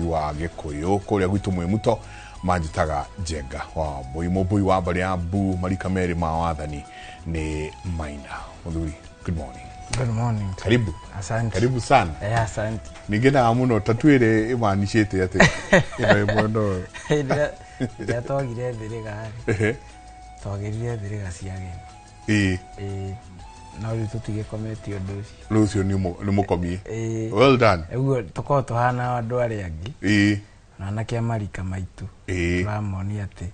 Wa Gĩkũyũ kũrĩa gwitũ Mwĩmuto manjĩtaga Njenga wa Mbũi, mũmbũi wa mbarĩ ya Mbu, marika merĩ ma wathani nĩ Maina. Mũthuri, good morning. Good morning. Karibu. Asante. Karibu sana. Asante. Nĩngenaga mũno tatuĩrĩ ĩmanicĩte atĩ ĩno ĩmwe no Rĩrĩa twagire thĩrĩga rĩ, twagĩrire thĩrĩga cia ageni. Ĩĩ. No rĩu tũtigĩkometie ũndũ ũcio. Rũcio nĩ mũkomie. Well done. Ũguo tũkorwo tũhana andũ arĩa angĩ. Na anake a marika maitũ. Tũramonia atĩ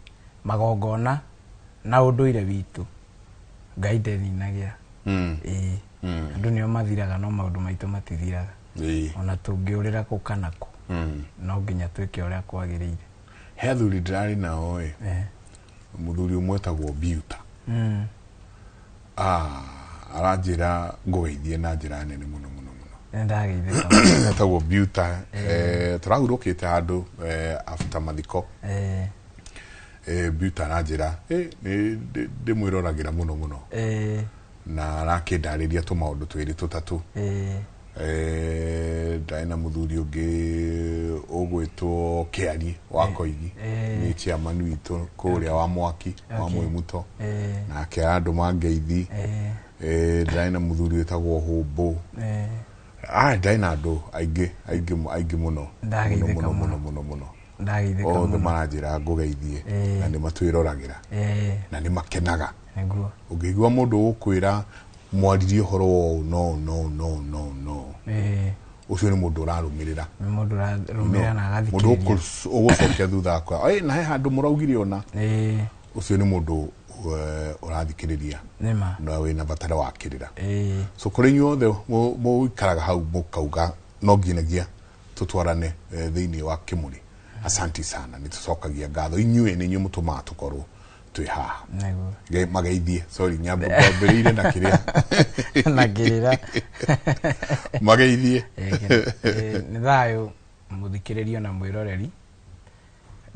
magongona na ũndũire witũ Ngai ndeninagĩra. Ĩĩ. Andũ nĩo mathiraga no maũndũ maitũ matithiraga. Ona tũngĩũrĩra kũ kana kũ. No nginya twĩke ũrĩa kwagĩrĩire. He athuri ndĩrarĩ nao ĩ, mũthuri ũmwe etagwo Biuta. Ah, aranjĩra ngũgeithie na njĩra nene mũno mũno mũno. Nĩndageithĩka mũno. Etagwo Biuta. Tũrahurũkĩte handũ after mathiko. Biuta aranjĩra nĩ ndĩmwĩroragĩra mũno mũno. Na arakĩndarĩria tũmaũndũ twĩrĩ tũtatũ. Ndarĩ na mũthuri ũngĩ ũgwĩtwo Kĩari wa Koigi, nĩ chairman witũ kũrĩa wa Mwaki wa Mwĩmuto. Nake arandũma ngeithi. Ndarĩ na mũthuri wĩtagwo Hũmbũ. Ndarĩ na andũ aingĩ aingĩ aingĩ mũno. Ndageithĩka mũno mũno. Mũno mũno mũno. Ndageithĩka othe mũno. Maranjĩra ngũgeithie na nĩ matwĩroragĩra na nĩ makenaga. Nĩguo. Ũngĩigua mũndũ ũgũkwĩra mwaririe ũhoro wa ũũ no no no no no, ũcio nĩ mũndũ ũrarũmĩrĩra. Nĩ mũndũ ũrarũmĩrĩra na mũndũ agathikĩrĩria. Ũgũcokia thutha akwa, "Ĩ, na he handũ mũraugire ona," ũcio nĩ mũndũ ũrathikĩrĩria Nĩma. Na wĩna batara wa kĩrĩra. So kũrĩ inyuothe mũikaraga hau mũkauga no nginyagia tũtwarane thĩinĩ wa kĩmũrĩ, asanti sana, nĩ tũcokagia ngatho. Inyuĩ nĩ inyuĩ mũtũmaga tũkorwo twĩ haha. Nĩguo. Mageithie, sorry, nyambo ngwambĩrĩire na kĩrĩa. Na kĩrĩra. Mageithie. Nĩ thayũ mũthikĩrĩrio na mwĩroreri.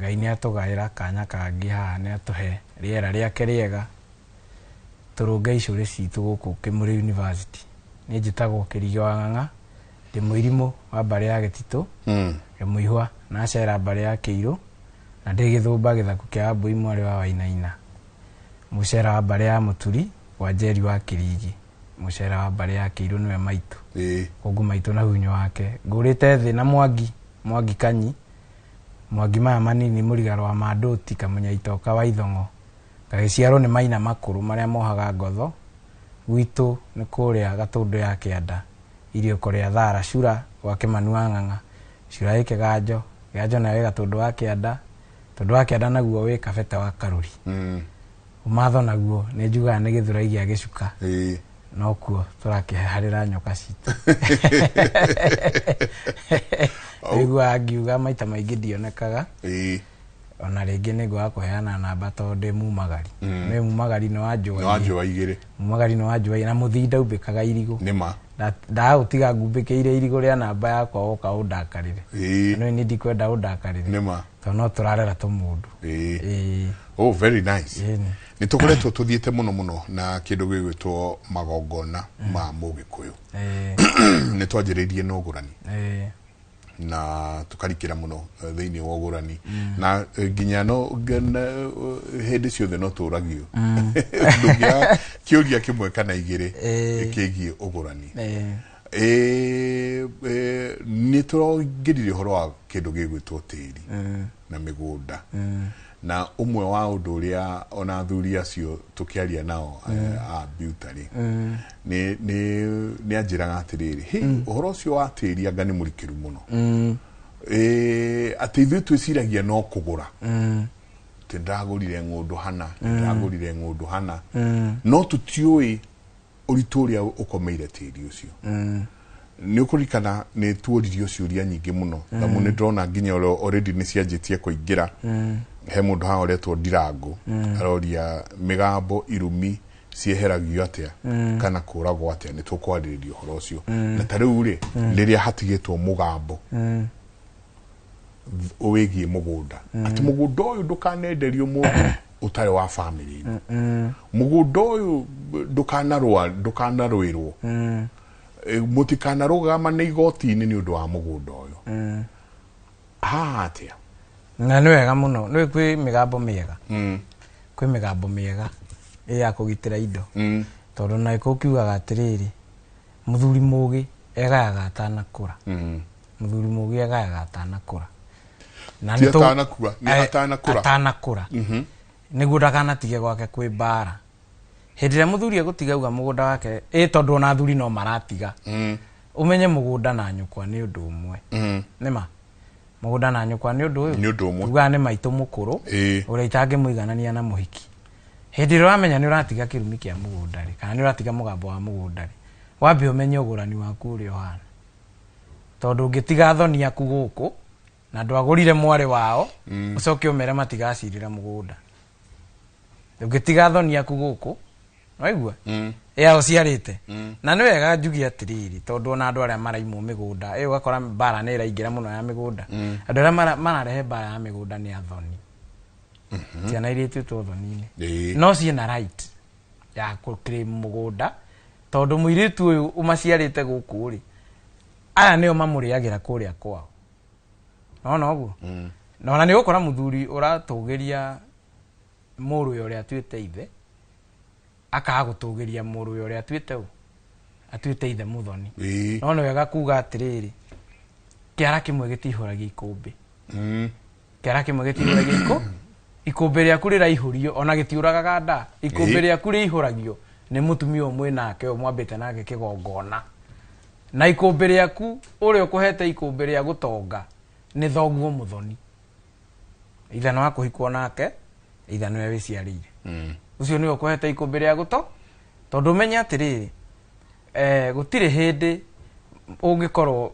Ngai nĩ atũgaĩra kanya kangĩ haha, nĩ atũhe rĩera rĩake rĩega tũrũnge icũrĩ citũ gũkũ Kĩmũrĩ University. Niĩ njĩtagwo Kĩrigĩ wa Ng'ang'a, ndĩ mũirimũ wa mbarĩ ya Gĩtitũ, ndĩ mũihwa na acera mbarĩ ya Kĩirũ, na ndĩ gĩthũmba gĩthaku kĩa Wambũi mwarĩ wa Wainaina, mũcera wa mbarĩ ya Mũturi wa Njeri wa Kĩrigi, mũcera wa mbarĩ ya Kĩirũ nĩwe maitũ. Kũngũ maitũ na hunyũ wake ngũrĩte thĩ na Mwangi, Mwangi Kanyi, Mwangi maya manini, mũrigaro wa Mandũti Kamũnyaitoka wa Ithong'o, ngagĩciarwo nĩ maina makũrũ marĩa mohaga ngotho. Gwitũ nĩ kũrĩa Gatũndũ ya Kĩanda, iriũko rĩa Thara Cura gwa Kĩmanu wa Ng'ang'a. Cura ĩ kĩganjo, kĩganjo nayo ĩ Gatũndũ wa Kĩanda, Tũndũ wa Kĩanda naguo wĩ Kabete wa Karũri. Ũmatho naguo nĩ njugaga nĩ gĩthũrai gĩa gĩcuka. Nokuo tũrakĩharĩra nyoka citũ. Ũiguaga ngiuga maita maingĩ ndionekaga. Ona rĩngĩ nĩ ngwaga kũheana namba tondũ ndĩ mumagari. Nĩ mumagari nĩ wa njũa Nĩ wa igĩrĩ. Njũa igĩrĩ. Mumagari nĩ wa njũa igĩrĩ na mũthinda umbĩkaga irigũ. Nĩ ma. Ndagũtiga ngumbĩkĩire irigũ rĩa namba yakwa woka ũndakarĩre. Na nĩ ndikwenda ũndakarĩre. Nĩ ma. Tondũ no tũrarera tũmũndũ. Oh, very nice. Ĩĩ. Nĩ tũkoretwo tũthiĩte mũno mũno na kĩndũ gĩgwĩtwo magongona ma mũgĩkũyũ. Nĩ twanjĩrĩirie na ũgũrani na tũkarikĩra mũno thĩinĩ wa ũgũrani na nginya no hĩndĩ ciothe no tũragio ndũngĩaga kĩũria kĩmwe kana igĩrĩ kĩgiĩ ũgũrani. Nĩ tũraingĩrire ũhoro wa kĩndũ gĩgwĩtwo tĩri na mĩgũnda, na ũmwe wa ũndũ ũrĩa ona athuri acio tũkĩaria nao a Biuta-rĩ, nĩ anjĩraga atĩrĩrĩ, "Hĩ, ũhoro ũcio wa tĩri anga nĩ mũrikĩru mũno." Atĩ ithuĩ twĩciragia no kũgũra, atĩ ndĩragũrire ng'ũndũ hana, ndĩragũrire ng'ũndũ hana, no tũtiũĩ ũritũ ũrĩa ũkomeire tĩri ũcio. Nĩ ũkũririkana nĩ tuoririo ciũria nyingĩ mũno thamu nĩ ndĩrona nginya already nĩ cianjĩtie kũingĩra. He mũndũ haha ũretwo Ndirango aroria mĩgambo irumi cieheragio atĩa kana kũragwo atĩa. Nĩ tũkwarĩrĩria ũhoro ũcio, na ta rĩu rĩ, rĩrĩa hatigĩtwo mũgambo wĩgiĩ mũgũnda, atĩ mũgũnda ũyũ ndũkanenderio mũndũ ũtarĩ wa famĩlĩ ĩno, mũgũnda ũyũ ndũkanarũa, ndũkanarũĩrwo, mũtikanarũgamane igoti-inĩ nĩ ũndũ wa mũgũnda ũyũ. Haha atĩa? Na nĩ wega mũno, nĩ kwĩ mĩgambo mĩega. Kwĩ mĩgambo mĩega ĩ ya kũgitĩra indo. Tondũ na gĩkũyũ kiugaga atĩrĩrĩ, mũthuri mũgĩ egayaga atanakũra. Mũthuri mũgĩ egayaga atanakũra. Na Ti nĩ tũ- atanakua, nĩ atanakũra. Atanakũra. Nĩguo ndakanatige gwake kwĩ mbara. Hĩndĩ ĩrĩa mũthuri egũtiga auga mũgũnda wake, ĩ tondũ ona athuri no maratiga. Ũmenye mũgũnda na nyũkwa nĩ ũndũ ũmwe. Nĩma? Mũgũnda na nyũkwa nĩ ũndũ ũyũ. Nĩ ũndũ ũmwe. Tugaga nĩ maitũ mũkũrũ. Ũrĩa itangĩmũiganania na mũhiki. Hĩndĩ ĩrĩa ũramenya nĩ ũratiga kĩrumi kĩa mũgũnda rĩ, kana nĩ ũratiga mũgambo wa mũgũnda rĩ, wambe ũmenye ũgũrani waku ũrĩa ũhana. Tondũ ũngĩtiga thoni yaku gũkũ, na ndwagũrire mwarĩ wao, ũcoke ũmere matigacirĩra mũgũnda. Ũngĩtiga thoni yaku gũkũ, waigua? Ya ũciarĩte. Na nĩ wega njuge atĩrĩrĩ, tondũ ona andũ arĩa maraimwo mĩgũnda, ĩ ũgakora mbara nĩ ĩraingĩra mũno ya mĩgũnda. Andũ arĩa mararehe mbara ya mĩgũnda nĩ athoni. Ciana iria ituĩtwo thoni-inĩ. No ciĩna right ya gũ-claim mũgũnda, tondũ mũirĩtu ũyũ ũmaciarĩte gũkũ rĩ, aya nĩo mamũrĩagĩra kũrĩa kwao. Nona ũguo? Na ona nĩ ũgũkora mũthuri ũratũgĩria mũrũwe ũrĩa atuĩte ithe, akaga gũtũgĩria mũrũwe ũrĩa atuĩte ũ? Atuĩte ithe mũthoni. No nĩ wega kuga atĩrĩrĩ, kĩara kĩmwe gĩtihũragia ikũmbĩ. Kĩara kĩmwe gĩtihũragia ikũmbĩ rĩaku rĩraihũrio, ona gĩtiũragaga nda. Ikũmbĩ rĩaku rĩihũragio nĩ mũtumia ũmwe nake, ũyũ mwambĩte nake kĩgongona. Na ikũmbĩ rĩaku, ũrĩa ũkũhete ikũmbĩ rĩa gũtonga, nĩ thoguo mũthoni. Ithe nĩ wa kũhikwo nake, ithe nĩwe wĩciarĩire. Ũcio nĩwe ũkũhete ikũmbĩ rĩa gũto, tondũ ũmenye atĩrĩrĩ, gũtirĩ hĩndĩ ũngĩkorwo,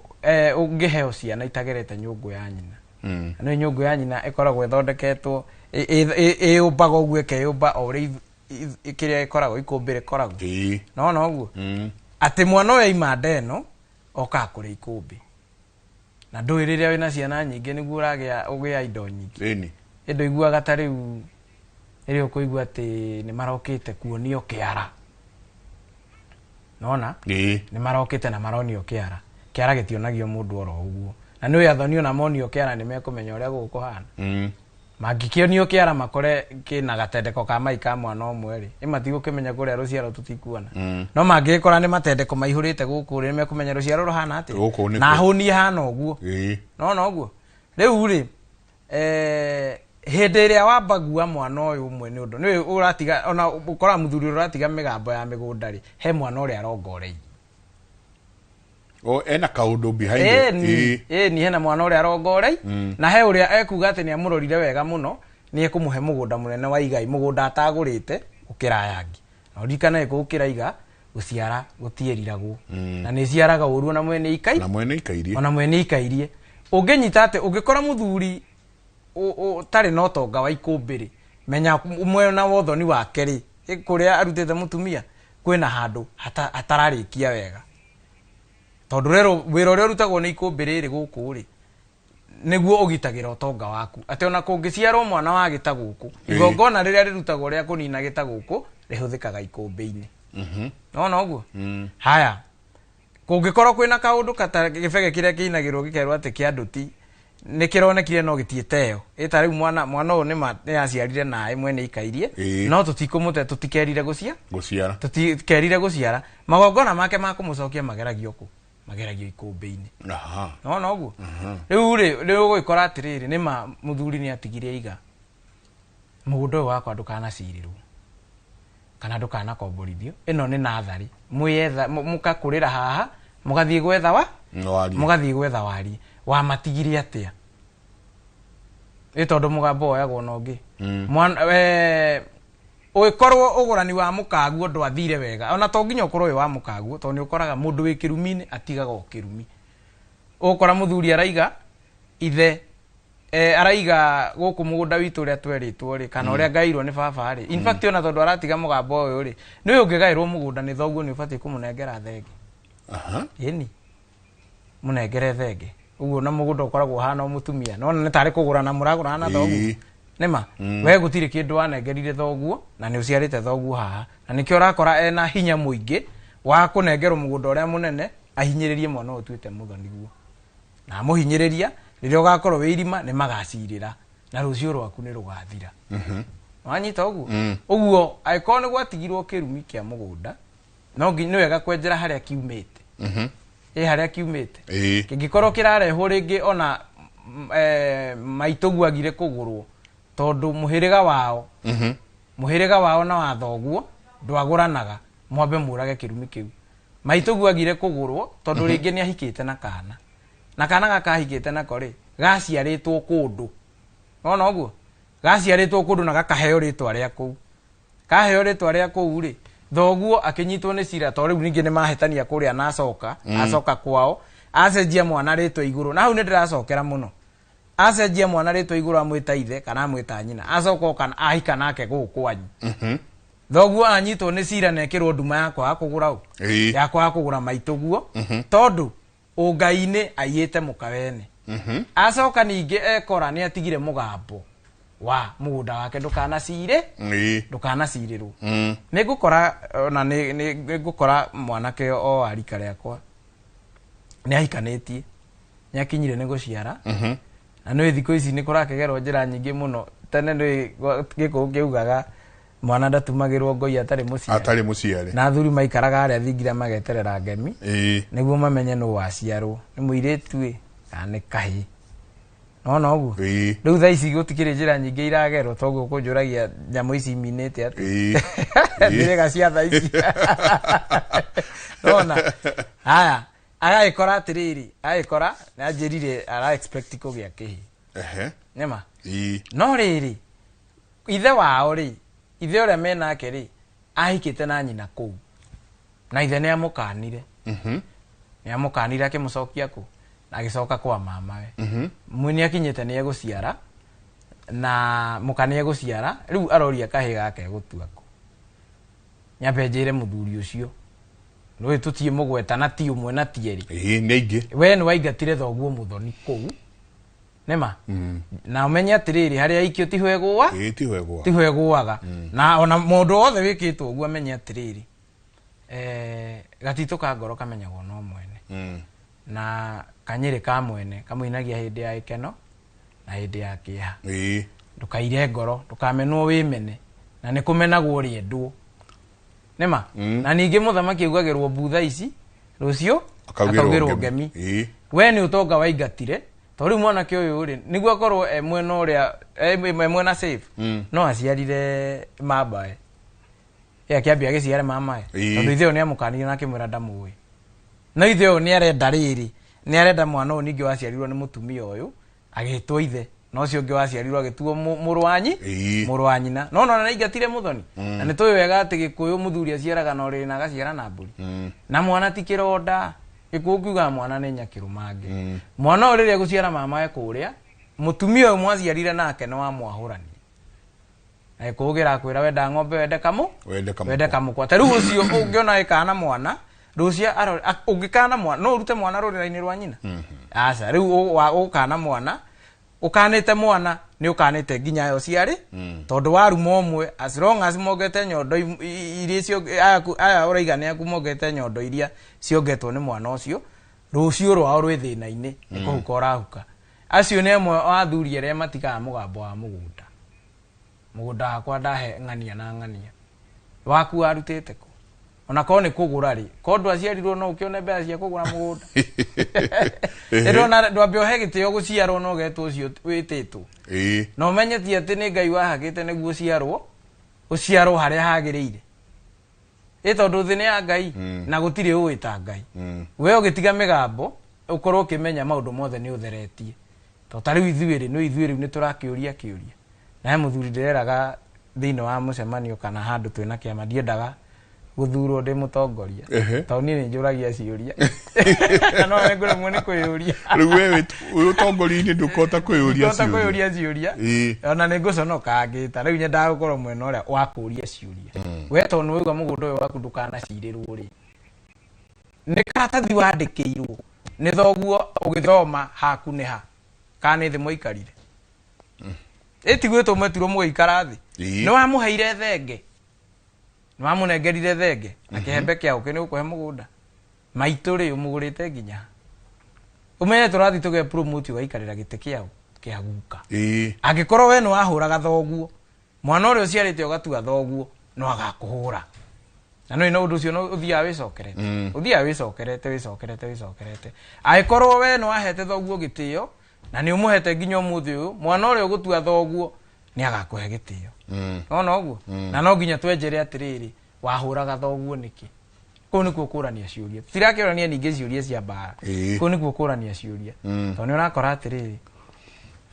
ũngĩheo ciana itagerete nyũngũ ya nyina. Na nĩ nyũngũ ya nyina ĩkoragwo ĩthondeketwo, ĩyũmbaga ũguo, ĩkeyũmba o ũrĩa kĩrĩa ĩkoragwo, ikũmbĩ rĩkoragwo. Nona ũguo? Atĩ mwana ũyũ aima nda ĩno, okaga kũrĩa ikũmbĩ. Na ndũĩ rĩrĩa wĩna ciana nyingĩ nĩguo ũragĩa, ũgĩa indo nyingĩ. Ĩndũ iguaga ta rĩu, rĩrĩa ũkũigua atĩ nĩ marokĩte kuonio kĩara. Nona? Nĩ marokĩte na maronio kĩara. Kĩara gĩtionagio mũndũ oro ũguo. Na nĩ ũĩ athoni ona monio kĩara nĩ mekũmenya ũrĩa gũkũ kũhana. Mangĩkĩonio kĩara makore kĩna gatendeko ka mai ka mwana ũmwe rĩ, ĩ matigũkĩmenya kũrĩa rũciaro tũtikuona. No mangĩgĩkora nĩ matendeko maihũrĩte gũkũ rĩ, nĩ mekũmenya rũciaro rũhana atĩa. Gũkũ nĩ Na kũ- hũni ĩhana ũguo. Nona ũguo? Rĩu rĩ, hĩndĩ ĩrĩa wambagua mwana ũyũ ũmwe nĩ ũndũ, nĩũĩ ũratiga, ona ũkoraga mũthuri ũrĩa ũratiga mĩgambo ya mĩgũnda rĩ, he mwana ũrĩa arongoreirie. O, ena kaũndũ behind it. Ĩni, hena mwana ũrĩa arongorei, na he ũrĩa ekuga atĩ nĩ amũrorire wega mũno, nĩ ekũmũhe mũgũnda mũnene wa igai, mũgũnda atagũrĩte gũkĩra aya angĩ. Na ũririkane gũkĩra iga, gũciara gũtiĩriragwo. Na nĩ iciaraga ũru ona mwene ikai. Na mwene ikairie. Ona mwene ikairie. Ũngĩnyita atĩ, ũngĩkora mũthuri ũtarĩ na ũtonga wa ikũmbĩ rĩ, menya mwena wa ũthoni wake rĩ, kũrĩa arutĩte mũtumia, kwĩna handũ hatararĩkia wega. Tondũ rero wĩra ũrĩa ũrutagwo nĩ ikũmbĩ rĩrĩ gũkũ rĩ, nĩguo ũgitagĩra ũtonga waku. Atĩ ona kũngĩciarwo mwana wa gĩta gũkũ, igongona rĩrĩa rĩrutagwo rĩa kũnina gĩta gũkũ, rĩhũthĩkaga ikũmbĩ-inĩ. Nona ũguo? Haya, kũngĩkorwo kwĩna kaũndũ kata gĩbege kĩrĩa kĩinagĩrwo gĩkerwo atĩ kĩa ndũti, nĩ kĩronekire no gĩtiĩteo. Ĩ ta rĩu mwana ũyũ nĩ aciarire naĩ mwene ikairie, no tũtikũmũte, tũtikerire gũcia? Gũciara. Tũtikerire gũciara. Magongona make ma kũmũcokia mageragio kũ? Mageragio ikũmbĩ-inĩ. Nona ũguo? Rĩu rĩ, rĩu ũgũgĩkora atĩrĩrĩ, nĩ ma mũthuri nĩ atigire iga. Mũgũnda ũyũ wakwa ndũkanacirĩrwo. Kana ndũkanakomborithio. Ĩno nĩ natharĩ. Mwĩyetha, mũkakũrĩra haha, mũgathiĩ gwetha wa? Warie. Mũgathiĩ gwetha warie. Wamatigire atĩa? Ĩ tondũ mũgambo woyagwo na ũngĩ. Ũgĩkorwo ũgũrani wa mũkaguo ndwathire wega. Ona to nginya ũkorwo wĩ wa mũkaguo, tondũ nĩ ũkoraga mũndũ wĩ kĩrumi-inĩ atigaga o kĩrumi. Ũgũkora mũthuri araiga ithe, araiga gũkũ mũgũnda witũ ũrĩa twerĩtwo rĩ, kana ũrĩa ngairwo nĩ baba rĩ. In fact, ona tondũ aratiga mũgambo ũyũ rĩ, nĩũĩ ũngĩgaĩrwo mũgũnda nĩ thoguo nĩ ũbatiĩ kũmũnengera thenge. Ĩni. Mũnengere thenge. Ũguo na mũgũnda ũkoragwo ũhana o mũtumia. Nĩwona nĩ tarĩ kũgũrana mũragũrana na thoguo. Nĩma? We gũtirĩ kĩndũ wanengerire thoguo, na nĩ ũciarĩte thoguo haha. Na nĩkĩo ũrakora ena hinya mũingĩ wa kũnengerwo mũgũnda ũrĩa mũnene, ahinyĩrĩrie mwana ũyũ ũtuĩte mũthoniguo. Na amũhinyĩrĩria, Rĩrĩa ũgakorwo wĩ irima nĩ magacirĩra na rũciũ rwaku nĩ rũgathira. Wanyita ũguo? Ũguo angĩkorwo nĩ gwatigirwo kĩrumi kĩa mũgũnda, no nginya nĩ wega kwenjera harĩa kiumĩte. Ĩ harĩa kiumĩte. Kĩngĩkorwo kĩrarehwo rĩngĩ ona maitũguo agire kũgũrwo tondũ mũhĩrĩga wao mũhĩrĩga wao na wa thoguo ndwagũranaga, mwambe mũrage kĩrumi kĩu. Maitũguo agire kũgũrwo tondũ rĩngĩ nĩ ahikĩte na kana, na kana gaka ahikĩte nako rĩ gaciarĩtwo kũndũ, wona ũguo, gaciarĩtwo kũndũ na gakaheo rĩtwa rĩa kũu. Kaheo rĩtwa rĩa kũu rĩ, thoguo akĩnyitwo nĩ cira tondũ rĩu ningĩ nĩ mahĩtania kũrĩa na acoka acoka kwao acenjia mwana rĩtwa igũrũ, na hau nĩ ndĩracokera mũno. Acenjia mwana rĩtwa igũrũ amwĩta ithe kana amwĩta nyina, acoka oka ahika nake gũkũ kwanyu. Thoguo anyitwo nĩ cira na ekĩrwo nduma ya kwaga kũgũra ũ ya kwaga kũgũra maitũguo tondũ ũngai-inĩ aiyĩte mũka wene. Acoka ningĩ ekora nĩ atigire mũgambo wa mũgũnda wake ndũkanacire ndũkanacirĩrwo. Nĩ ngũkora ona nĩ ngũkora mwanake o wa rika rĩakwa nĩ ahikanĩtie, nĩ akinyire nĩ gũciara, na nĩ thikũ ici nĩ kũrakegerwo njĩra nyingĩ mũno. Tene nĩ gĩkũyũ kĩugaga mwana ndatumagĩrwo ngoi atarĩ mũciare, atarĩ mũciare, na athuri maikaraga harĩa thingira mageterera ngemi nĩguo mamenye nũ waciarwo, nĩ mũirĩtu ĩ kana nĩ kahĩĩ. Nona ũguo? Rĩu thaa ici gũtikĩrĩ njĩra nyingĩ iragerwo, toguo kũnjũragia nyamũ ici iminĩte atĩ ndĩrega cia thaa ici. Nona haya agagĩkora atĩrĩrĩ, agagĩkora nĩ anjĩrire ara expect kũgĩa kĩhĩĩ. Nĩma? No rĩrĩ, ithe wao rĩ, ithe ũrĩa menake rĩ, ahikĩte na nyina kũu, na ithe nĩ amũkanire. Nĩ amũkanire akĩmũcokia kũ, na agĩcoka kwa mamawe. Nĩ akinyĩte nĩ egũciara, na mũka nĩ egũciara, rĩu aroria kahĩĩ gake egũtua kũ. Nyambe njĩre mũthuri ũcio, nĩũĩ tũtiĩ mũgweta na ti ũmwe na ti erĩ. Nĩ aingĩ. We nĩ waingatire thoguo mũthoni kũu, nĩma? Na ũmenye atĩrĩrĩ, harĩa aikio tiho egũa, tiho egũa, tiho egũaga. Na ona mũndũ wothe wĩkĩtwo ũguo amenye atĩrĩrĩ, gatitũ ka ngoro kamenyagwo no mwene. Na kanyĩrĩ ka mwene kamũinagia hĩndĩ ya gĩkeno na hĩndĩ ya kĩeha. Ndũkaire ngoro, ndũkamenwo wĩmene, na nĩ kũmenagwo ũrĩendwo. Nĩma? Na ningĩ mũthamaki augagĩrwo mbutha ici rũciũ akaugĩrwo ngemi. We nĩ ũtonga waingatire, tondũ rĩu mwanake ũyũ rĩ, nĩguo akorwo e mwena ũrĩa e mwena safe, no aciarire mambae. Ye akĩambia agĩciare mamae, tondũ ithe ũyũ nĩ amũkanire na akĩmwĩra ndamũĩ. No ithe ũyũ nĩ arenda rĩrĩ, nĩ arenda mwana ũyũ ningĩ waciarirwo nĩ mũtumia ũyũ agĩtwo ithe, na ũcio ũngĩ waciarirwo agĩtuo mũrũ wa mũrũ wa nyina. No nona nĩaingatire mũthoni. Na nĩ tũĩ wega atĩ gĩkũyũ mũthuri aciaraga na ũrĩrĩ na agaciara na mbũri. Na mwana ti kĩronda. Gĩkũyũ kiugaga mwana nĩ nyakĩrũmange. Mwana ũyũ rĩrĩa egũciara mamae kũrĩa, mũtumia ũyũ mwaciarire nake nĩ wamwahũrania. Na gĩkũyũ kĩrakwĩra wenda ng'ombe wende kamũ, wende kamũkwa. Ta rĩu ũcio ũngĩona ĩkana mwana, rũciũ ũngĩkana mwana, no ũrute mwana rũrĩra-inĩ rwa nyina. Aca, rĩu ũkana mwana, ũkanĩte mwana nĩ ũkanĩte nginya ayo ciarĩ, tondũ waruma ũmwe, as long as mongete nyondo iria cio aya ũraiga nĩ aku mongete nyondo iria ciongetwo nĩ mwana ũcio, rũciũ rwao rwĩ thĩna-inĩ, nĩ kũhuka ũrahuka. Acio nĩ amwe a athuri arĩa matigaga mũgambo wa mũgũnda. Mũgũnda wakwa ndahe ng'ania na ng'ania, waku warutĩte kũ? Ona korwo nĩ kũgũra rĩ, korwo ndwaciarirwo no ũkĩone mbeca cia kũgũra mũgũnda. Ĩndona ndwambe ũhe gĩtĩo gũciarwo no ũgetwo ũcio wĩtĩtwo. Na ũmenye ti atĩ nĩ Ngai wahakĩte nĩguo ũciarwo, ũciarwo harĩa hagĩrĩire. Ĩ tondũ thĩ nĩ ya Ngai, na gũtirĩ ũĩ ta Ngai. We ũgĩtiga mĩgambo, ũkorwo ũkĩmenya maũndũ mothe nĩ ũtheretie. To ta rĩu ithuĩ rĩ, nĩ ithuĩ rĩu nĩ tũrakĩũria kĩũria. Na he mũthuri ndĩreraga thĩinĩ wa mũcemanio kana handũ twĩna kĩama, ndiendaga gũthurwo ndĩ mũtongoria. Tondũ niĩ nĩ njũragia ciũria. Na no nĩ ngũremwo nĩ kwĩyũria. Rĩu we wĩ ũtongoria-inĩ ndũkũhota kwĩyũria Ndũkũhota kwĩyũria ciũria. Ona nĩ ngũconoka ngĩta. Rĩu nyendaga gũkorwo mwena ũrĩa wa kũũria ciũria. We tondũ nĩ waigua mũgũnda ũyũ waku ndũkanacirĩrwo rĩ, nĩ karatathi wandĩkĩirwo nĩ thoguo ũgĩthoma haku nĩ ha, kana nĩ thĩ mwaikarire. Ĩ ti gwĩtwo mwetirwo mũgĩikara thĩ. Nĩ wamũheire thenge, nĩ wamũnengerire thenge na kĩhembe kĩa ũkĩ nĩ ũkũhe mũgũnda. Maitũ rĩ, ũmũgũrĩte nginya ha? Ũmenye tũrathiĩ tũge promote ũgaikarĩra gĩtĩ kĩao kĩa guka. Ĩĩ. Angĩkorwo we nĩ wahũraga thoguo, mwana ũrĩa ũciarĩte ũgatua thoguo no agakũhũra. Na no ũndũ ũcio no ũthiaga wĩcokerete. Ũthiaga wĩcokerete wĩcokerete wĩcokerete. Angĩkorwo we nĩ wahete thoguo gĩtĩo na nĩ ũmũhete nginya ũmũthĩ ũyũ, mwana ũrĩa ũgũtua thoguo nĩ agakũhe gĩtĩo. Nona ũguo? Na no nginya twenjere atĩrĩrĩ, wahũraga thoguo nĩkĩ? Kũu nĩkuo kũrania ciũria. Tutirakĩũrania ningĩ ciũria cia mbara. Ĩĩ. Kũu nĩkuo kũrania ciũria. Tondũ nĩ ũrakora atĩrĩrĩ,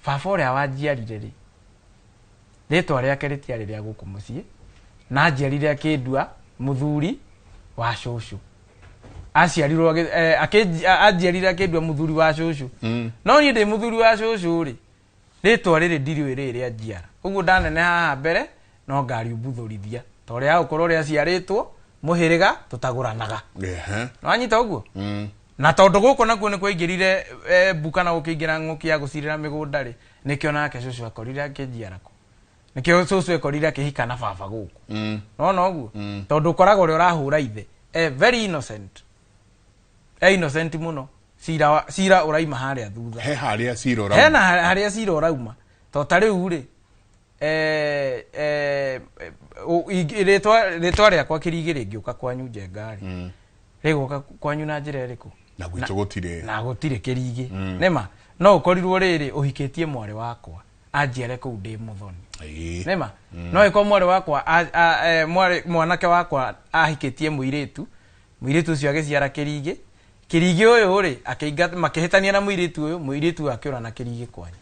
baba ũrĩa wanjiarire rĩ, rĩtwa rĩake rĩtiarĩ rĩa gũkũ mũciĩ, na anjiarire akĩndua mũthuri wa cũcũ. Aciarirwo anjiarire akĩndua mũthuri wa cũcũ. No niĩ ndĩ mũthuri wa cũcũ rĩ, rĩtwa rĩrĩ ndirĩũĩ rĩrĩ rĩa njiara. Ũguo ndanene haha mbere no ngariumbuthũrithia. Ta ũrĩa gũkorwo ũrĩa aciarĩtwo mũhĩrĩga tũtagũranaga. Ehe. Nĩwanyita ũguo? Na tondũ gũkũ nakuo nĩ kwaingĩrire mbu kana gũkĩingĩra ng'ũki ya gũcirĩra mĩgũnda rĩ, nĩkĩo nake cũcũ akorire akĩnjiara kũ. Nĩkĩo cũcũ ekorire akĩhika na baba gũkũ. Nona ũguo? Tondũ ũkoraga ũrĩa ũrahũra ithe very innocent. Innocent mũno. Cira ũraima harĩa thutha. He harĩa cira ũrauma. Hena harĩa cira ũrauma. To ta rĩu rĩ, rĩtwa rĩakwa kĩrigĩ rĩngĩũka kwanyu Njenga rĩ, rĩgũka kwanyu na njĩra ĩrĩkũ? Na gwitũ gũtirĩ. Na gũtirĩ kĩrigĩ. Nĩma no ũkorirwo rĩrĩ ũhikĩtie mwarĩ wakwa anjiare kũu ndĩ mũthoni. Ĩĩ. Nĩma no ĩkorwo mwarĩ wakwa mwanake wakwa ahikĩtie mũirĩtu, mũirĩtu ũcio agĩciara kĩrigĩ, kĩrigĩ ũyũ rĩ akĩinga makĩhĩtania na mũirĩtu ũyũ, mũirĩtu ũyũ akĩũra na kĩrigĩ kwanyu.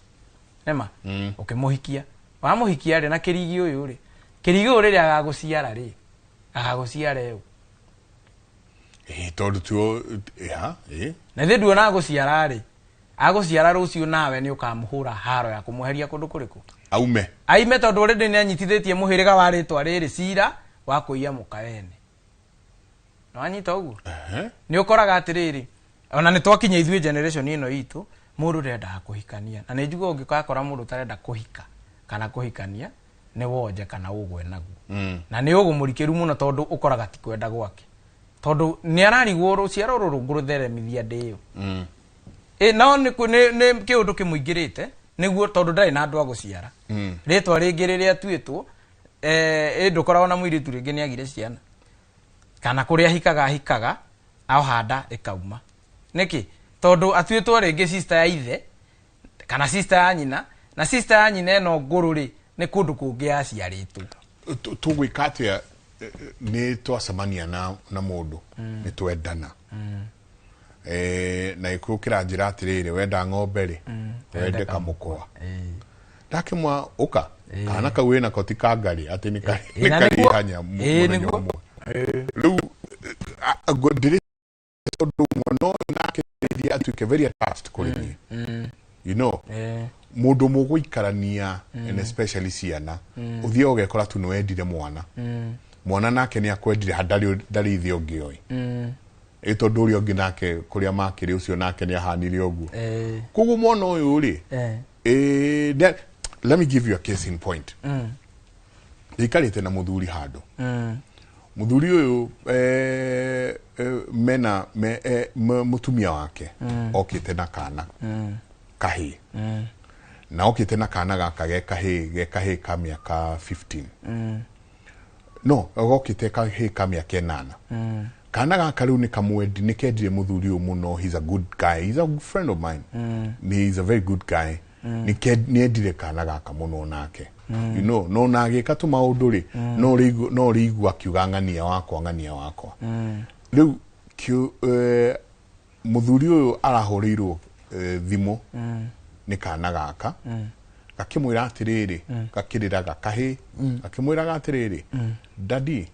Nĩma ũkĩmũhikia, wamũhikia rĩ na kĩrigĩ ũyũ rĩ, kĩrigĩ ũyũ rĩrĩa agagũciara rĩ, agagũciara ũ? Ĩĩ, tondũ tuo ya, ĩĩ. Na ithuĩ nduona agũciara rĩ, agũciara rũciũ nawe nĩ ũkamũhũra haro ya kũmweheria kũndũ kũrĩkũ? Aume. Aime tondũ already nĩ anyitithĩtie mũhĩrĩga wa rĩtwa rĩrĩ cira wa kũiya mũka wene. Nĩwanyita ũguo? Ehe. Nĩ ũkoraga atĩrĩrĩ, ona nĩ twakinya ithuĩ generation ĩno itũ, mũndũ ndendaga kũhikania. Na nĩ njugaga ũngĩgakora mũndũ ũtarenda kũhika kana kũhikania, nĩ wonje kana ũgwe naguo. Na nĩ ũgũ mũrikĩru mũno tondũ ũkoraga ti kwenda gwake. Tondũ nĩ ararigwo rũciaro rũrũ ngũrũtheremithia ndĩũ. No nĩ kĩũndũ kĩmũingĩrĩte, nĩguo tondũ ndarĩ na andũ a gũciara. Rĩtwa rĩngĩ rĩrĩa atuĩtwo, ndũkoragwo na mũirĩtu rĩngĩ nĩ agire ciana. Kana kũrĩa ahikaga ahikaga, ahanda ĩkauma. Nĩkĩ? Tondũ atuĩtwo rĩngĩ sister ya ithe, kana sister ya nyina, na sister ya nyina ĩno ngũrũ rĩ, nĩ kũndũ kũngĩ yaciarĩtwo. Tũgwĩka atĩa nĩ twacemania na mũndũ, nĩ twendana. Na gĩkũyũ kĩranjĩra atĩrĩrĩ, wenda ng'ombe rĩ, wende kamũkwa. Ndakĩmwa ũka, kana kau wĩnako ti kangarĩ, atĩ nĩ karĩhanya mũthenya ũmwe. Rĩu, ndĩrĩ tondũ mwana ũyũ nake rĩrĩa atuĩke very attached kũrĩ niĩ. You know, mũndũ mũgũikarania, and especially ciana, ũthiĩ ũgekora tu nĩwendire mwana. Mwana nake nĩ akwendire, ndarĩ ithe ũngĩ oĩ. Ĩ tondũ ũrĩa ũngĩ nake kũrĩa makĩrĩ ũcio nake nĩ ahanire ũguo. Koguo mwana ũyũ rĩ, let me give you a case in point. Ndaikarĩte na mũthuri handũ. Mũthuri ũyũ, mena, mũtumia wake okĩte na kana kahĩĩ. Na okĩte na kana gaka ge kahĩĩ, ge kahĩĩ ka mĩaka 15. No, gokĩte kahĩĩ ka mĩaka 8. Kana gaka rĩu nĩ kamwendi, nĩ kendire mũthuri ũyũ mũno. He's a good guy. He's a good friend of mine. He's a very good guy. Nĩ endire kana gaka mũno nake. You know, no na agĩka tũmaũndũ rĩ, no rĩigua akiuga ng'ania wakwa, ng'ania wakwa. Rĩu mũthuri ũyũ arahũrĩirwo thimũ nĩ kana gaka. Gakĩmwĩra atĩrĩrĩ, gakĩrĩraga kahĩĩ, gakĩmwĩraga atĩrĩrĩ, Daddy,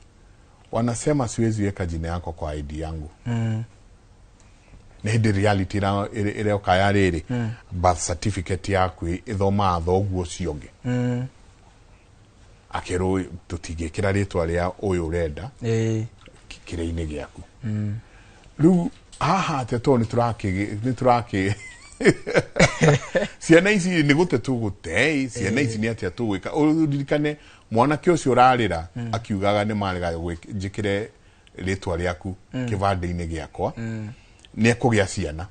wanasema siwezi weka jina yako kwa ID yangu. Nĩ hĩndĩ reality ĩroka ya rĩrĩ, birth certificate yaku ĩthomaga thoguo ũcio ũngĩ. Akerwo tũtingĩkĩra rĩtwa rĩa ũyũ ũrenda kĩrĩa-inĩ gĩaku. Rĩu haha atĩa tondũ nĩ tũrakĩ ciana ici nĩ gũte tũgũte, ciana ici nĩ atĩa tũgwĩka. Ũririkane mwanake ũcio ũrarĩra akiugaga nĩ marega njĩkĩre rĩtwa rĩaku kĩbandĩ-inĩ gĩakwa. Nĩ ekũgĩa ciana.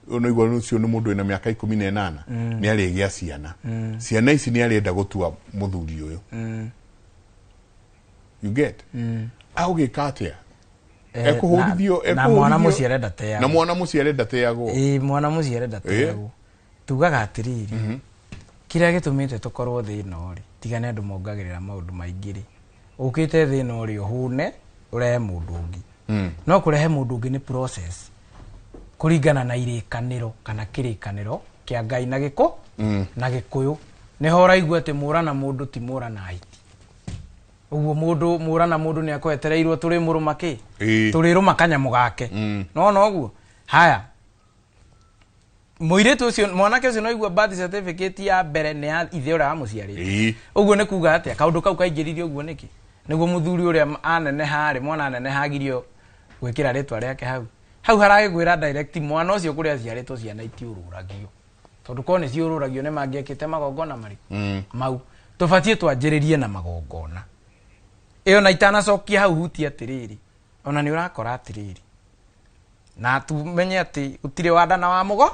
Ũyũ nĩguo ũcio nĩ mũndũ wĩna mĩaka 18, nĩ arĩgĩa ciana. Ciana ici nĩ arenda gũtua mũthuri ũyũ. You get? Agũgĩka atĩa? Ekũhũrithio. Na mwana mũciare ndateagwo. Na mwana mũciare ndateagwo. Ĩĩ, mwana mũciare ndateagwo. Tugaga atĩrĩrĩ, kĩrĩa gĩtũmĩte tũkorwo thĩ ĩno rĩ, tiga nĩ andũ mongagĩrĩra maũndũ maingĩ rĩ, ũkĩte thĩ ĩno rĩ, ũhũne ũrehe mũndũ ũngĩ. No kũrehe mũndũ ũngĩ nĩ process kũringana na irĩkanĩro kana kĩrĩkanĩro kĩa Ngai na gĩkũ na Gĩkũyũ. Nĩho ũraigua atĩ mũra na mũndũ ti mũra na hiti. Ũguo mũndũ mũra na mũndũ nĩ akwetereirwo tũrĩ mũrũma kĩ? Tũrĩrũma kanyamũ gake. Nona ũguo? Haya. Mũirĩtu ũcio, mwanake ũcio no igua birth certificate ya mbere nĩ ya ithe ũrĩa wamũciarĩte. Ũguo nĩ kuga atĩa? Kaũndũ kau kaingĩririe ũguo nĩkĩ? Nĩguo mũthuri ũrĩa aneneha rĩ, mwana aneneha agirio gwĩkĩra rĩtwa rĩake hau. Hau haragĩkwĩra direct mwana ũcio kũrĩa aciarĩtwo ciana itiũrũragio. Tondũ korwo nĩ ciũrũragio nĩ mangĩekĩte magongona marĩkũ? Mau. Tũbatiĩ twanjĩrĩrie na magongona. Ĩyo na itanacokia hau hutie atĩrĩrĩ, ona nĩ ũrakora atĩrĩrĩ, na tumenye atĩ gũtirĩ wa nda na wa mũgo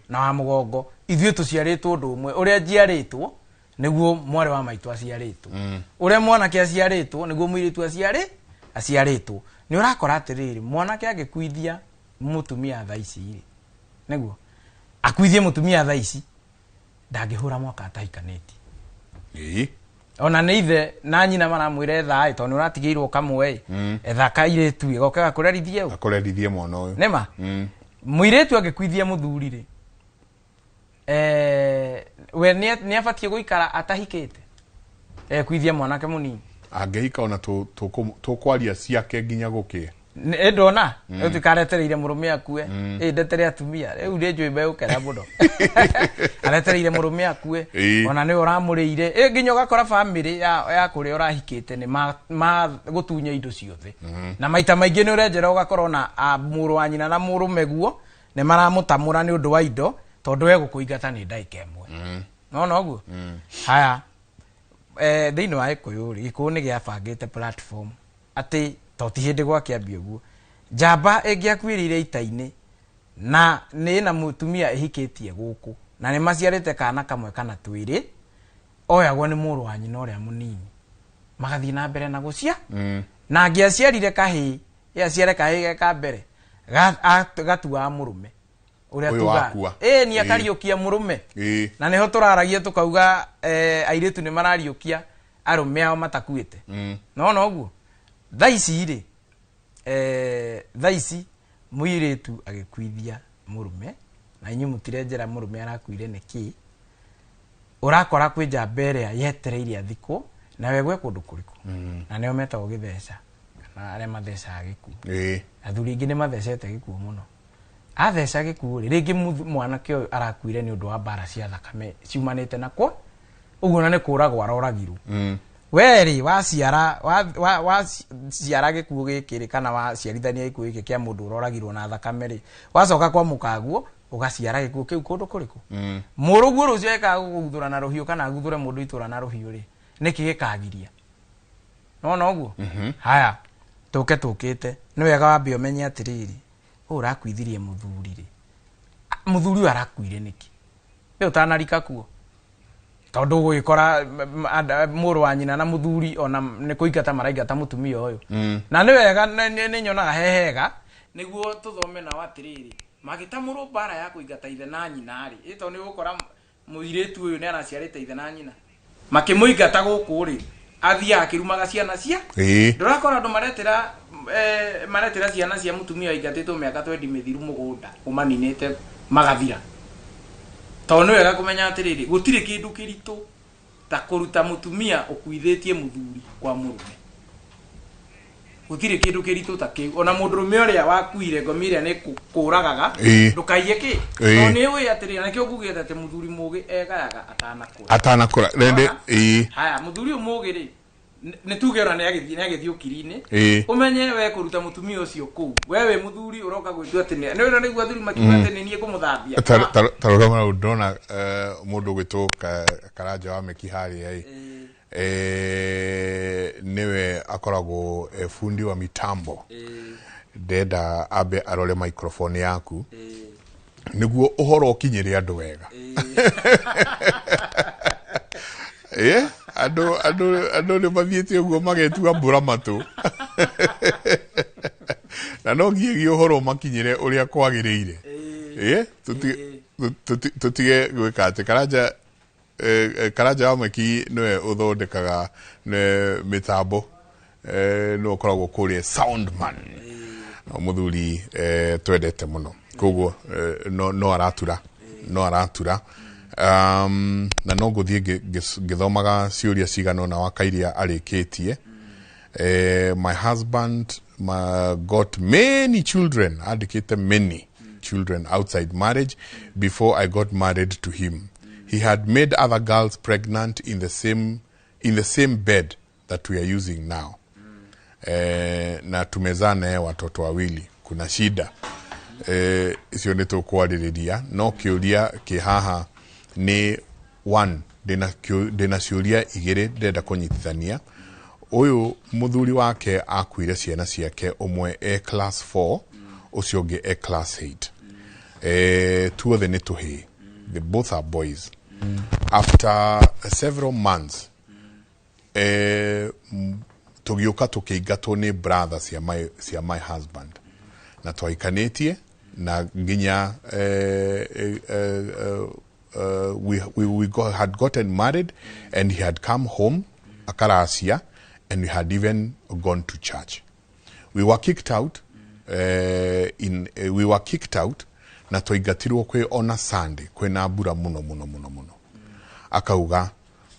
na wa mũgongo. Ithuĩ tũciarĩtwo ũndũ ũmwe. Ũrĩa njiarĩtwo nĩguo mwarĩ wa maitũ aciarĩtwo. Ũrĩa mwanake aciarĩtwo nĩguo mũirĩtu aciarĩtwo. Nĩ ũrakora atĩrĩrĩ, mwanake angĩkuithia mũtumia thaa ici rĩ, nĩguo akuithie mũtumia thaa ici, ndangĩhũra mwaka atahikanĩtie. Ona nĩ ithe na nyina maramwĩra etha ĩ, tondũ nĩ ũratigĩirwo kamwe ĩ, etha kairĩtu ĩ, goke gakũrerithie ũ. Akũrerithie mwana ũyũ. Nĩma? Mũirĩtu angĩkuithia mũthuri rĩ, we nĩ abatiĩ gũikara atahikĩte? Ekuithia mwanake mũnini. Angĩhika ona tũkwaria ciake nginya gũkĩe. Ĩ ndona? Rĩu tikaretereire mũrũme akue. Ĩ ndetere atumia. Rĩu nĩ njũĩ megũkena mũno. Aretereire mũrũme akue. Ona nĩwe ũramũrĩire. Ĩ nginya ũgakora family ya kũrĩa ũrahikĩte nĩ ma gũtunya indo ciothe. Na maita maingĩ nĩ ũrenjera ũgakora ona mũrũ wa nyina na mũrũme guo nĩ maramũtamũra nĩ ũndũ wa indo tondũ we gũkũingata nĩ ndagĩka ĩmwe. Nona ũguo? Haya. Thĩinĩ wa Gĩkũyũ rĩ, Gĩkũyũ nĩ gĩabangĩte platform atĩ to ti hĩndĩ gwakĩambia ũguo. Njamba ĩngĩakuĩrĩire ita-inĩ na nĩ na mũtumia ĩhikĩtie gũkũ na nĩ maciarĩte kana kamwe kana twĩrĩ, oyagwo nĩ mũrũ wa nyina ũrĩa mũnini magathiĩ na mbere na gũcia. Na angĩaciarire kahĩĩ, ĩ aciare kahĩĩ ge ka mbere, gatuaga mũrũme ũrĩa Ũyũ tugaga. wakua. Ĩ, nĩ akariũkia mũrũme. Na nĩho tũraragia tũkauga, airĩtu nĩ marariũkia arũme ao matakuĩte. Nona ũguo? Thaa ici rĩ, thaa ici mũirĩtu agĩkuithia mũrũme, na inyuĩ mũtirenjera mũrũme arakuire nĩkĩ, ũrakora kwĩ njamba ĩrĩa yetereire athikwo, na we gwe kũndũ kũrĩkũ? Na nĩo metagwo gĩtheca, kana arĩa mathecaga gĩkuũ. Athuri aingĩ nĩ mathecete gĩkuũ mũno. Atheca gĩkuũ rĩ, rĩngĩ mwanake ũyũ arakuire nĩ ũndũ wa mbara cia thakame ciumanĩte na kwa, ũguo na nĩ kũragwo aroragirwo. We rĩ, waciara gĩkuũ gĩkĩ rĩ, kana waciarithania gĩkuũ gĩkĩ kĩa mũndũ ũroragirwo na thakame rĩ, wacoka kwa mũkaguo, ũgaciara gĩkuũ kĩu kũndũ kũrĩkũ? Mũrũguo rũcio ekaga gũgũguthũra na rũhiũ kana aguthũre mũndũ itũra na rũhiũ rĩ, nĩkĩ gĩkagiria? Nona ũguo? Haya, tũke tũkĩte. Nĩ wega wambe ũmenye atĩrĩrĩ, ũyũ ũrakuithirie mũthuri rĩ, mũthuri ũyũ arakuire nĩkĩ? Rĩu ũtanarika kuo. Tondũ ũgũgĩkora mũrũ wa nyina na mũthuri ona nĩ kũingata maraingata mũtumia ũyũ. Na nĩ wega, nĩ nyonaga he hega nĩguo tũthome nao atĩrĩrĩ, magĩtamũrwo mbara ya kũingata ithe na nyina rĩ, ĩ tondũ nĩ ũgũkora mũirĩtu ũyũ nĩ araciarĩte ithe na nyina. Makĩmũingata gũkũ rĩ, athiaga akĩrumaga ciana cia. Ndũrakora andũ maretĩra ciana cia mũtumia waingatĩtwo mĩaka 20 mĩthiru mũgũnda, ũmaninĩte magathira. Tondũ nĩ wega kũmenya atĩrĩrĩ, gũtirĩ kĩndũ kĩritũ ta kũruta mũtumia ũkuithĩtie mũthuri kwa mũrũme. Gũtirĩ kĩndũ kĩritũ ta kĩu. Ona mũndũrũme ũrĩa wakuire ngomi ĩrĩa nĩ kũragaga, ndũkaiye kĩ. Tondũ nĩ ũĩ atĩrĩrĩ, na nĩkĩo ngugĩte atĩ mũthuri mũũgĩ egayaga atanakũra. Atanakũra. Rende, Ona? Haya, mũthuri ũyũ mũũgĩ rĩ, nĩ tuge ona nĩ agĩthiĩ ũkiri-inĩ. Ũmenye we kũruta mũtumia ũcio kũu. We wĩ mũthuri ũroka gwĩtua atĩ nĩ ũrona nĩguo athuri makiuga atĩ nĩ niĩ ngũmũthambia. Ta rora hau ndona, mũndũ ũgwĩtwo Karanja wa Meki harĩa ĩ. Nĩwe akoragwo, fundi wa mitambo. Ndenda ambe arore microphone yaku nĩguo ũhoro ũkinyĩre andũ wega. Andũ nĩ mathiĩte ũguo magetua mbura matũ na no nginyĩgie ũhoro ũmakinyĩre ũrĩa kwagĩrĩire. Tũtige gwĩka atĩ Karanja Karanja wa Mweki nĩwe ũthondekaga mĩtambo, nĩwe ũkoragwo kũrĩa soundman, no mũthuri twendete mũno, koguo no aratura no aratura na no ngũthiĩ ngĩthomaga ciũria cigana ũna wa kairia arĩkĩtie. My husband got many children, andĩkĩte many children outside marriage before I got married to him. He had made other girls pregnant in the same bed that we are using now. Na tumezaa naye watoto wawili. Kuna shida? Icio nĩ tũkwarĩrĩria, no kĩũria kĩ haha nĩ one, ndĩna ciũria igĩrĩ ndĩrenda kũnyitithania. Ũyũ mũthuri wake akuire ciana ciake, ũmwe e class 4, ũcio ũngĩ e class 8. Tuothe nĩ tũhĩĩ, they both are boys. After several months tũgĩũka tũkĩingatwo nĩ brother cia my husband, na twahikanĩtie na nginya we had gotten married and he had come home akaracia and we had even gone to church. We were kicked out in we were kicked out na twaingatirwo kwĩ ona Sunday, kwĩna mbura mũno mũno mũno mũno. Akauga,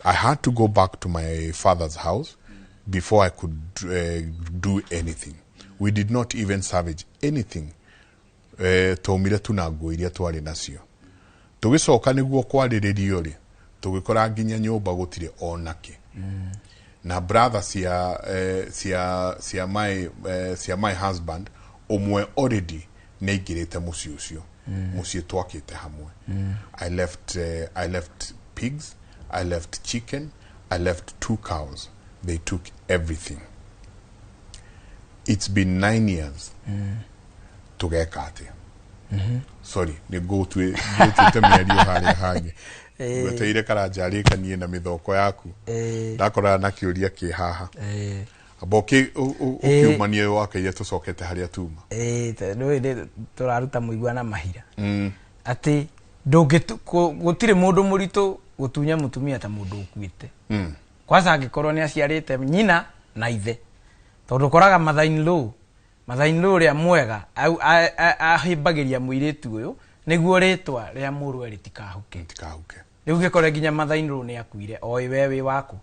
"I had to go back to my father's house before I could do anything. We did not even salvage anything. Twaumire tu na nguo iria twarĩ nacio. Tũgĩcoka nĩguo kwarĩrĩrio rĩ, tũgĩkora nginya nyũmba gũtirĩ onake na brother cia my husband ũmwe already nĩ aingĩrĩte mũciĩ ũcio, mũciĩ twakĩte hamwe. I left pigs, I left chicken, I left two cows. They took everything. It's been 9 years. Tũgeka atĩa?" Sorry, nĩ ngũtuĩte mĩario harĩa hangĩ. Ngweteire Karanja arĩkanie na mĩthoko yaku. Ndakorana na kĩũria kĩ haha. Amba ũkiumanie wakaire tũcokete harĩa tuma. Nĩũĩ tũraruta mũigua na mahira atĩ gũtirĩ mũndũ mũritũ gũtunya mũtumia ta mũndũ ũkuĩte, kwanza angĩkorwo nĩ aciarĩte nyina na ithe, tondũ ũkoraga mother in law ũrĩa mwega ahĩmbagĩria mũirĩtu ũyũ nĩguo rĩtwa rĩa mũrũwe rĩtikahuke. Tikahuke. Rĩu gĩkore nginya mother in law nĩ akuire oĩ we wĩ waku,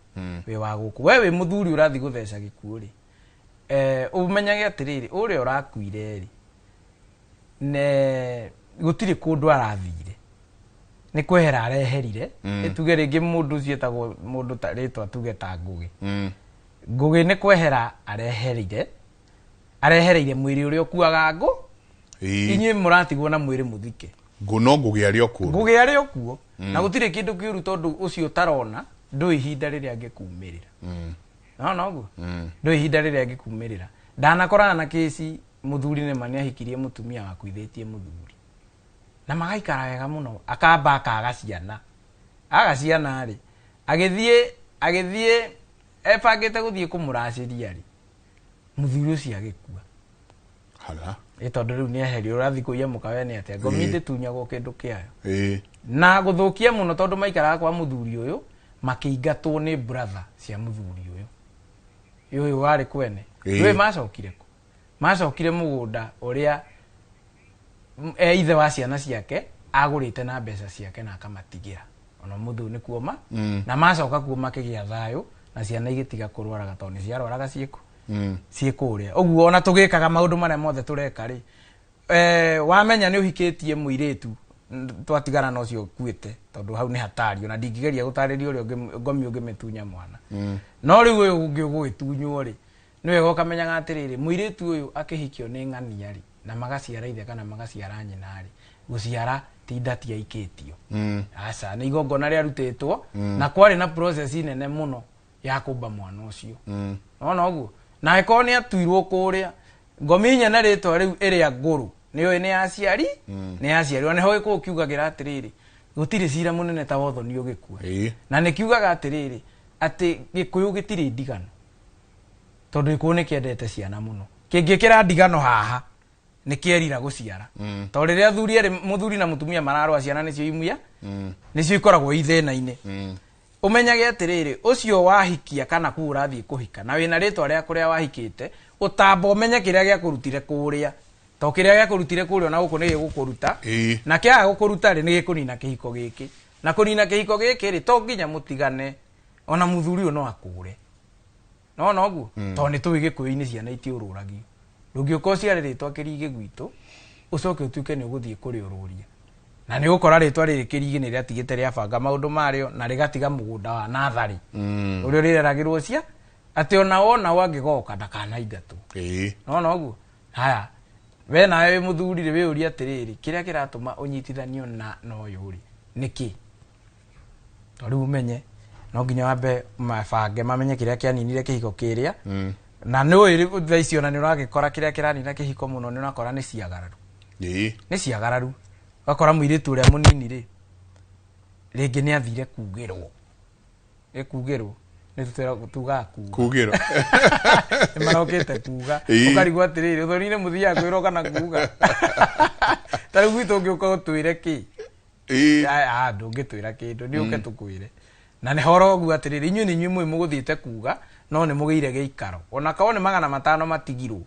wĩ wa gũkũ, we wĩ mũthuri ũrathiĩ gũtheca gĩkuũ rĩ, ũmenyage atĩrĩrĩ, ũrĩa ũrakuire rĩ, ne gũtirĩ kũndũ arathire, nĩ kwehera areherire. Tuge rĩngĩ mũndũ ũcio etagwo mũndũ ta rĩtwa, tuge ta Ngũgĩ. Ngũgĩ nĩ kwehera areherire, arehereire mwĩrĩ ũrĩa ũkuaga ngũ. Inyuĩ mũratigwo na mwĩrĩ mũthike. Ngũ no ngũgĩ arĩ o kũndũ. Ngũgĩ arĩ o kuo na gũtirĩ kĩndũ kĩũru, tondũ ũcio ũtarona ndũĩ ihinda rĩrĩa angĩkumĩrĩra. Nona ũguo, ndũĩ ihinda rĩrĩa angĩkumĩrĩra. Ndanakorana na kĩci mũthuri nĩma nĩ ahikirie mũtumia wakuithĩtie mũthuri na magaikara wega mũno, akamba akaga ciana. Aga ciana rĩ, agĩthiĩ ebangĩte gũthiĩ kũmũracĩria rĩ, mũthuri ũcio agĩkua. Hala. Ĩ tondũ rĩu nĩ eherio, ũrathiĩ kũiya mũkawe nĩ atĩa? Ngomi ndĩtunyagwo kĩndũ kĩayo. Na gũthũkia mũno, tondũ maikaraga kwa mũthuri ũyũ, makĩingatwo nĩ brother cia mũthuri ũyũ ũyũ warĩ kwene. Rĩu macokire kũ? Macokire mũgũnda ũrĩa ithe wa ciana ciake agũrĩte na mbeca ciake na akamatigĩra ona mũthuri nĩ kuoma. Na macoka kuo makĩgĩa thayũ na ciana igĩtiga kũrwaraga, tondũ nĩ ciarwaraga ciĩkũ ciĩ kũrĩa ũguo. Ona tũgĩkaga maũndũ marĩa mothe tũreka rĩ, wamenya nĩ ũhikĩtie mũirĩtu, twatigana na ũcio ũkuĩte, tondũ hau nĩ hatari. Ona ndingĩgeria gũtarĩria ũrĩa ngomi ũngĩmĩtunya mwana. No rĩu ũyũ ũngĩ ũgũgĩtunywo rĩ, nĩ wega ũkamenyaga atĩrĩrĩ, mũirĩtu ũyũ akĩhikio nĩ ng'ania rĩ, na magaciara ithe kana magaciara nyina rĩ, gũciara ti ndati aikĩtio. Aca, nĩ igongona rĩarutĩtwo na kwarĩ na process nene mũno ya kũmba mwana ũcio. Nona ũguo, na angĩkorwo nĩ atuirwo kũrĩa Ngomi nyene rĩtwa rĩu ĩrĩa ngũrũ nĩũĩ nĩ ya aciari, nĩ ya aciari. Ona nĩho gĩkũyũ kiugagĩra atĩrĩrĩ, gũtirĩ cira mũnene ta wa ũthoni ũgĩkua. Na nĩ kiugaga atĩrĩrĩ, atĩ gĩkũyũ gĩtirĩ ndigano, tondũ gĩkũyũ nĩ kĩendete ciana mũno. Kĩngĩkĩra ndigano haha nĩ kĩerira gũciara, tondũ rĩrĩa athuri erĩ, mũthuri na mũtumia mararũa, ciana nĩcio imuya, nĩcio ikoragwo i thĩna-inĩ. Ũmenyage atĩrĩrĩ, ũcio wahikia kana kuu ũrathiĩ kũhika na wĩna rĩtwa rĩa kũrĩa wahikĩte, ũtamba ũmenye kĩrĩa gĩakũrutire kũrĩa, to kĩrĩa gĩakũrutire kũrĩa ona gũkũ nĩ gĩgũkũruta. Na kĩaga gũkũruta rĩ, nĩ gĩkũnina kĩhiko gĩkĩ, na kũnina kĩhiko gĩkĩ rĩ, to nginya mũtigane, ona mũthuri ũyũ no akũre nona ũguo, tondũ nĩ tũĩ gĩkũyũ-inĩ ciana itiũrũragio. Ndũngĩũka ũciare rĩtwa kĩrigĩ gwitũ ũcoke ũtuĩke nĩ ũgũthiĩ kũrĩũrũria, na nĩ ũgũkora rĩtwa rĩrĩ kĩrigĩ nĩ rĩatigĩte rĩabanga maũndũ marĩo na rĩgatiga mũgũnda wa natharĩ ũrĩa ũrĩreragĩrwo cia atĩ ona wona angĩgoka ndakanaingatwo. Nona ũguo. Haya, we nawe wĩ mũthuri rĩ, wĩyũrie atĩrĩrĩ, kĩrĩa kĩratũma ũnyitithanio na ũyũ rĩ nĩkĩ? To rĩu ũmenye no nginya wambe mabange mamenye kĩrĩa kĩaninire kĩhiko kĩrĩa. Na nĩ ũĩ thaa ici ona nĩ ũragĩkora kĩrĩa kĩranina kĩhiko mũno, nĩ ũrakora nĩ ciagararu. Nĩ ciagararu. Ũgakora mũirĩtu ũrĩa mũnini rĩ, rĩngĩ nĩ athire kugĩrwo, ĩ kugĩrwo nĩ tugaga kuga. Kugĩrwo. Nĩ marokĩte kuga. Ũkarigwo atĩrĩrĩ, ũthoni-inĩ mũthiaga kwĩrwo kana kuga? Ta rĩu gwitũ ũngĩũka ũtwĩre kĩ? Ndũngĩtwĩra kĩndũ, nĩ ũke tũkwĩre. Na nĩ horo ũguo atĩrĩrĩ, inyuĩ nĩ inyuĩ mũĩ mũgũthiĩte kuga, no nĩ mũgĩire gĩikaro ona korwo nĩ 500 matigirwo,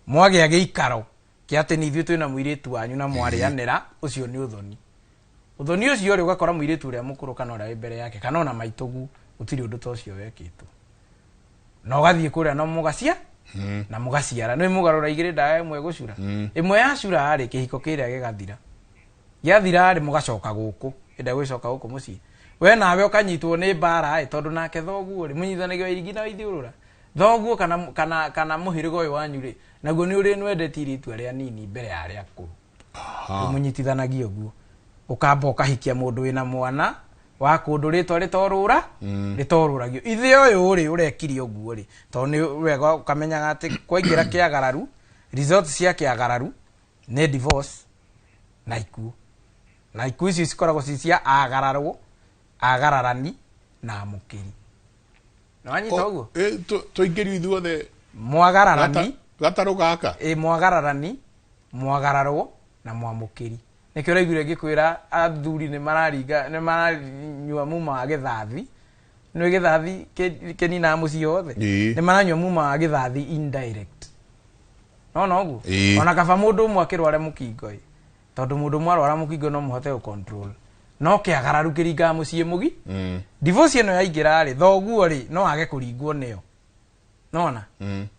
mwagĩa gĩikaro kĩa atĩ nĩ ithuĩ twĩna mũirĩtu wanyu na mwarĩanĩra. Ũcio nĩ ũthoni. Ũthoni ũcio rĩ, ũgakora mũirĩtu ũrĩa mũkũrũ kana ũrĩa wĩ mbere yake kana ona maitũgu, gũtirĩ ũndũ ta ũcio wekĩtwo, na ũgathiĩ kũrĩa na mũgacia na mũgaciara nĩ mũgarũra igĩrĩ, ndawa ĩmwe gũcura ĩmwe yacura rĩ, kĩhiko kĩrĩa gĩgathira. Gĩathira rĩ, mũgacoka gũkũ, enda gwĩcoka gũkũ mũciĩ, we nawe ũkanyitwo nĩ mbara ĩ, tondũ nake thoguo rĩ, mũnyitanagia wa irigi na wa ithiũrũra thoguo kana mũhĩrĩga ũyũ wanyu rĩ, naguo nĩ ũrĩ nwendetie rĩtwa rĩa nini mbere ya arĩa akũrũ. Mũnyitithanagia ũguo, ũkamba ũkahikia mũndũ wĩna mwana wa kũndũ rĩtwa rĩtorũra, rĩtorũragio. Ithe ũyũ rĩ, ũrekire ũguo rĩ, tondũ nĩ wega ũkamenyaga atĩ kwaingĩra kĩagararu, results cia kĩagararu nĩ divorce na ikuũ, na ikuũ icio cikoragwo ci cia agararwo, agararani na amũkĩri. Nĩ wanyita ũguo? Tũingĩrio ithuothe. Mwagararani. Gatarũ gaka. Ĩ, mwagararani, mwagararwo na mwamũkĩri. Nĩkĩo ũraiguire ngĩkwĩra athuri nĩ mararinga, nĩ maranyua muma wa gĩthathi. Nĩ gĩthathi kĩninaga mũciĩ wothe. Nĩ maranyua muma wa gĩthathi indirect. Nona ũguo? Ona kaba mũndũ ũmwe akĩrware mũkingo ĩ, tondũ mũndũ ũmwe arwara mũkingo no mũhote gũ control, no kĩagararu kĩringaga mũciĩ mũgi. Divorce ĩno yaingĩra rĩ, thoguo rĩ, no age kũringwo nĩyo, nona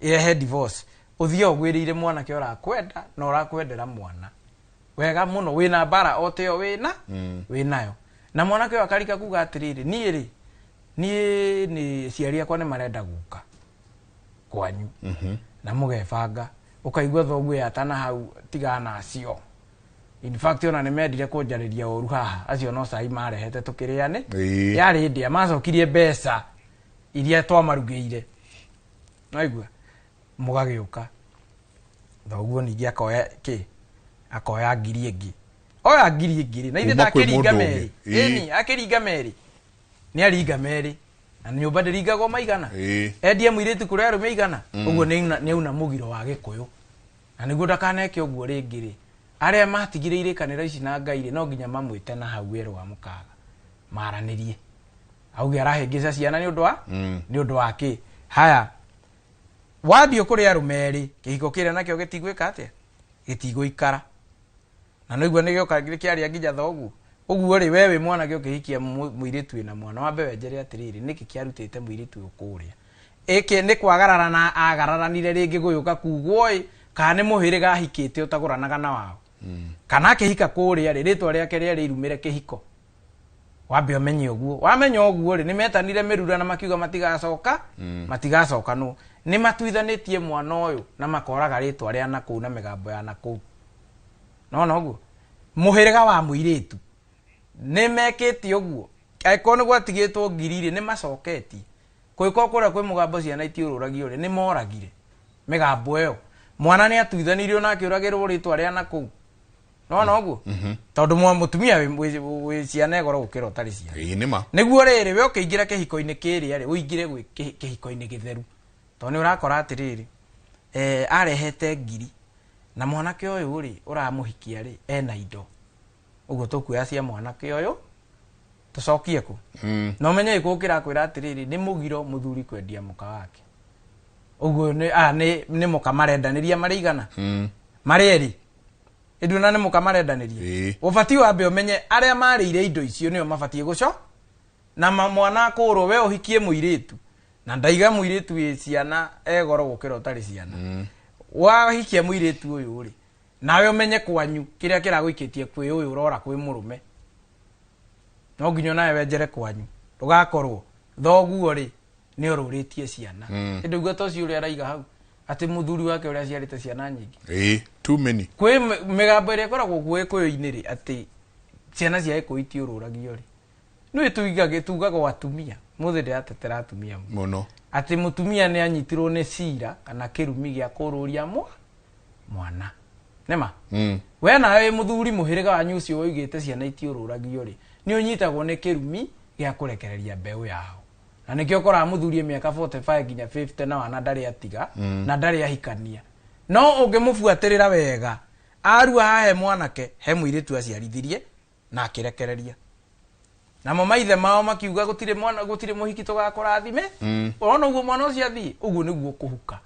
ĩrehe divorce, ũthiĩ ũgwĩrĩire mwanake ũrakwenda na ũrakwendera mwana wega mũno, wĩna mbara o te ĩyo wĩna wĩnayo, na mwanake ũyũ akarika kuga atĩrĩrĩ, niĩ rĩ, niĩ nĩ ciari akwa nĩ marenda gũka kwanyu, na mũgebanga, ũkaigua thoguo yatana hau, tigana nacio. In fact, ona nĩ mendire kũnjarĩria ũru haha, acio no cai marehete tũkĩrĩane. Yarĩ ndĩa macokirie mbeca iria twamarugĩire. Naigua mũgagĩũka, thoguo ningĩ akoya kĩ, akoya ngiri ĩngĩ, oya ngiri ĩngĩ rĩ, na ithe Kuma kwĩ ndakĩringa mũndũ merĩ. ũngĩ. Ĩni akĩringa merĩ, nĩ aringa merĩ, na nyũmba ndĩringagwo maigana. Endie mũirĩtu kũrĩa arũme igana ũguo, nĩ auna mũgiro wa gĩkũyũ, na nĩguo ndakaneke ũguo rĩngĩ rĩ, arĩa matigire irĩkanĩro ici na Ngai rĩ, no nginya mamwĩte na hau werũ wa mũkaga, maranĩrie, auge arahĩngĩca ciana nĩ ũndũ wa nĩ ũndũ wa kĩ. Haya, wathiĩ kũrĩ arũme erĩ, kĩhiko kĩrĩa nakĩo gĩtigwĩka atĩa, gĩtigũikara, na nĩguo nĩgĩoka kĩaria nginya thoguo ũguo rĩ, we wĩ mwanake ũkĩhikia mũirĩtu wĩna mwana, wambe wenjere atĩrĩrĩ, nĩkĩ kĩarutĩte mũirĩtu ũyũ kũrĩa, ĩkĩ nĩ kwagararana agararanire rĩngĩ gũgĩũka kugwo ĩ, kana nĩ mũhĩrĩga ahikĩte ũtagũranaga na wao, kana akĩhika kũrĩa rĩ, rĩtwa rĩake rĩarĩ irumĩre kĩhiko. Wambe ũmenye ũguo. Wamenya ũguo rĩ, nĩ metanire mĩrura na makiuga matigacoka, matigacoka nũ nĩ matuithanĩtie mwana ũyũ na makoraga rĩtwa rĩa nakũu na mĩgambo ya nakũu. Nona ũguo mũhĩrĩga wa mũirĩtu nĩ mekĩte ũguo, angĩkorwo nĩ gwatigĩtwo ngiri rĩ, nĩ macoketie kũngĩkorwo kũrĩa kwĩ mũgambo ciana itiũrũragio rĩ, nĩ moragire mĩgambo ĩyo. Mwana nĩ atuithanirio na akĩũragĩrwo rĩtwa rĩa nakũu. Nona ũguo? Tondũ mũtumia wĩ ciana egoro gũkĩra ũtarĩ ciana. Ĩĩ nĩ ma. Nĩguo rĩrĩ we ũkĩingĩra kĩhiko-inĩ kĩrĩa rĩ, ũingĩre gwĩ kĩhiko-inĩ gĩtheru. Tondũ nĩ ũrakora atĩrĩrĩ, arehete ngiri na mwanake ũyũ rĩ ũramũhikia rĩ ena indo. Ũguo tũkuoya cia mwanake ũyũ tũcokie kũ? Na ũmenye gĩkũyũ kĩrakwĩra atĩrĩrĩ, nĩ mũgiro mũthuri kwendia mũka wake. Ũguo nĩ mũka marendanĩria marĩ igana? Marĩ erĩ. Ĩnduona nĩ mũka marendanĩria. Ũbatiĩ wambe ũmenye arĩa marĩire indo icio nĩo mabatiĩ gũco. Na mwana akũrwo we ũhikie mũirĩtu. Na ndaiga mũirĩtu wĩ ciana egoro gũkĩra ũtarĩ ciana. Wahikia mũirĩtu ũyũ rĩ, nawe ũmenye kwanyu kĩrĩa kĩragũikĩtie kwĩ ũyũ ũrora kwĩ mũrũme. No nginya nawe wenjere kwanyu. Ndũgakorwo thoguo rĩ nĩ orũrĩtie ciana. Ĩndĩ ũguo ta ũcio ũrĩa araiga hau atĩ mũthuri wake ũrĩa aciarĩte ciana nyingĩ. Ĩĩ, too many. Kwĩ mĩgambo ĩrĩa ĩkoragwo kuo Gĩkũyũ-inĩ rĩ atĩ ciana cia Gĩkũyũ itiũrũragio rĩ. Nĩũĩ tugagwo atumia. Mũthĩ ndĩratetera atumia mũno. Atĩ mũtumia nĩ anyitirwo nĩ cira kana kĩrumi gĩa kũrũria mwana. Nĩma? We nawe wĩ mũthuri mũhĩrĩga wanyu ũcio woigĩte ciana itiũrũragio rĩ, nĩ ũnyitagwo nĩ kĩrumi gĩa kũrekereria mbeũ yao. Na nĩkĩo ũkoraga mũthuri mĩaka 45 nginya 50 na wana ndarĩ atiga, na ndarĩ ahikania. No ũngĩmũbuatĩrĩra wega, arua haha he mwanake, he mũirĩtu aciarithirie na akĩrekereria. Namo maithe mao makiuga gũtirĩ mwana, gũtirĩ mũhiki tũgakũrathime. Ũrona ũguo mwana ũcio athiĩ, ũguo nĩguo ũkũhuka.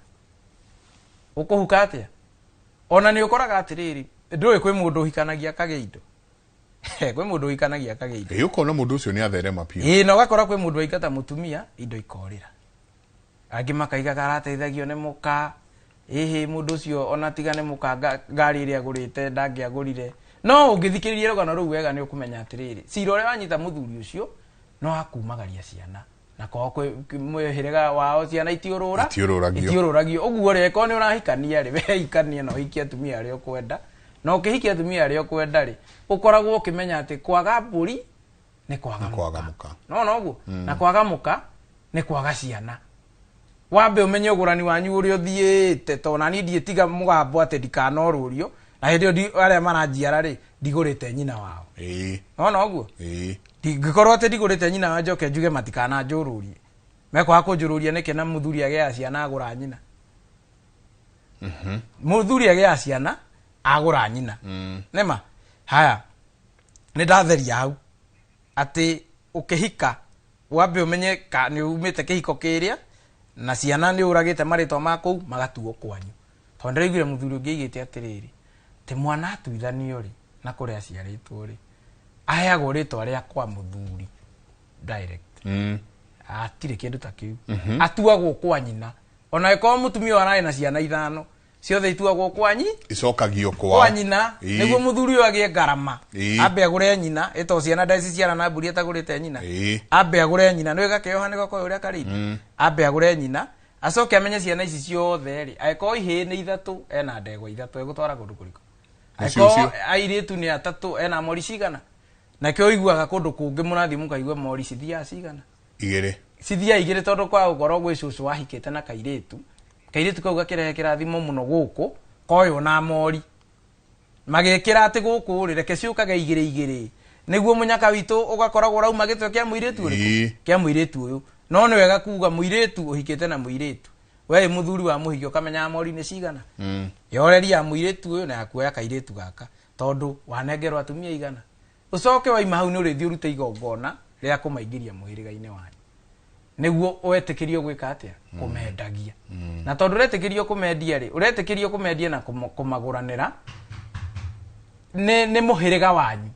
Ũkũhuka atĩa? Ona nĩ ũkoraga atĩrĩrĩ, ndũĩ kwĩ mũndũ ũhikanagia akagĩa indo. Kwĩ mũndũ ũhikanagia akagĩa indo. Ĩĩ, ũkona mũndũ ũcio nĩ atherema biũ. Ĩĩ, na ũgakora kwĩ mũndũ waingata mũtumia, indo ikorĩra. Angĩ makaiga arateithagio nĩ mũka. Ĩhĩ, mũndũ ũcio ona tiga nĩ mũka ngari ĩrĩa agũrĩte ndangĩagũrire. No ũngĩthikĩrĩria rũgano rũu wega nĩ ũkũmenya atĩrĩrĩ, cira ũrĩa wanyita mũthuri ũcio no akumagaria ciana. Na kwao mũhĩrĩga wao ciana itiũrũra? Itiũrũragio. Itiũrũragio. Ũguo rĩ, angĩkorwo nĩ ũrahikania rĩ, we hikania na ũhikie atumia arĩa ũkwenda. Na ũkĩhikia atumia arĩa ũkwenda rĩ, ũkoragwo ũkĩmenya atĩ kwaga mbũri nĩ kwaga Nĩ kwaga mũka. mũka. No, no ũguo? Na kwaga mũka nĩ kwaga ciana. Wambe ũmenye ũgũrani wanyu ũrĩa ũthiĩte, tondũ nani ndiĩtiga mũgambo atĩ ndikanorũrio, na hĩndĩ ĩyo arĩa maranjiara rĩ, ndigũrĩte nyina wao. No, no ũguo? Ndingĩkorwo atĩ ndigũrĩte nyina wao njoke njuge matikananjũrũrie. Mekwaga kũnjũrũria nĩkĩ na mũthuri agĩaga ciana agũra nyina? Mũthuri agĩaga ciana agũra nyina. Nĩma? Haya, nĩ ndatheria hau atĩ ũkĩhika wambe ũmenye ka nĩ umĩte kĩhiko kĩrĩa na ciana nĩ ũragĩte marĩtwa ma kũu magatuo kwanyu. Tondũ ndĩraiguire mũthuri ũngĩ aigĩte atĩrĩrĩ, atĩ mwana atuithanio rĩ na kũrĩa aciarĩtwo rĩ, aheagwo rĩtwa rĩa kwa mũthuri direct. Hatirĩ kĩndũ ta kĩu. Atuagwo kwa nyina. Ona angĩkorwo mũtumia ũyũ ararĩ na ciana ithano, ciothe ituagwo kwa Icokagio kwao. Kwa nyina. Nĩguo mũthuri ũyũ agĩe ngarama. Ambe agũre nyina, ĩto ciana ndaci ciana na mbũri atagũrĩte nyina. Ambe agũre nyina, nĩwe gakĩoha nĩgo koĩ ũrĩa karĩ. Ambe agũre nyina, acoke amenye ciana ici ciothe rĩ, angĩkorwo ihĩĩ nĩ ithatũ, ena ndegwa ithatũ, egũtwara kũndũ kũrĩkũ? Mũciĩ Angĩkorwo ũcio. airĩtu nĩ atatũ, ena mori cigana? Nakĩo ũiguaga kũndũ kũngĩ mũrathiĩ mũkaigua mori cithiaga cigana? Igĩrĩ. Cithiaga igĩrĩ tondũ kwa gũkorwo gwĩ cũcũ wahikĩte na kairĩtu. Kairĩtu kau gakĩrehe kĩrathimo mũno gũkũ, koywo na mori. Magĩkĩra atĩ gũkũ rĩ, reke ciũkage igĩrĩ igĩrĩ. Nĩguo mũnyaka witũ ũgakoragwo ũrauma gĩtwe kĩa mũirĩtu ũrĩkũ? Kĩa mũirĩtu ũyũ. No nĩ wega kuga mũirĩtu ũhikĩte na mũirĩtu. We wĩ mũthuri wa mũhiki ũkamenya mori nĩ cigana. Yoreria ya mũirĩtu ũyũ na ya kuoya kairĩtu gaka tondũ wanengerwo atumia igana. Ũcoke waima hau nĩ ũrĩthiĩ ũrute igongona rĩa kũmaingĩria mũhĩrĩga-inĩ wanyu. Nĩguo wetĩkĩrio gwĩka atĩa? Kũmendagia. Na tondũ ũretĩkĩrio kũmendia rĩ, ũretĩkĩrio kũmendia na kũmagũranĩra nĩ mũhĩrĩga wanyu.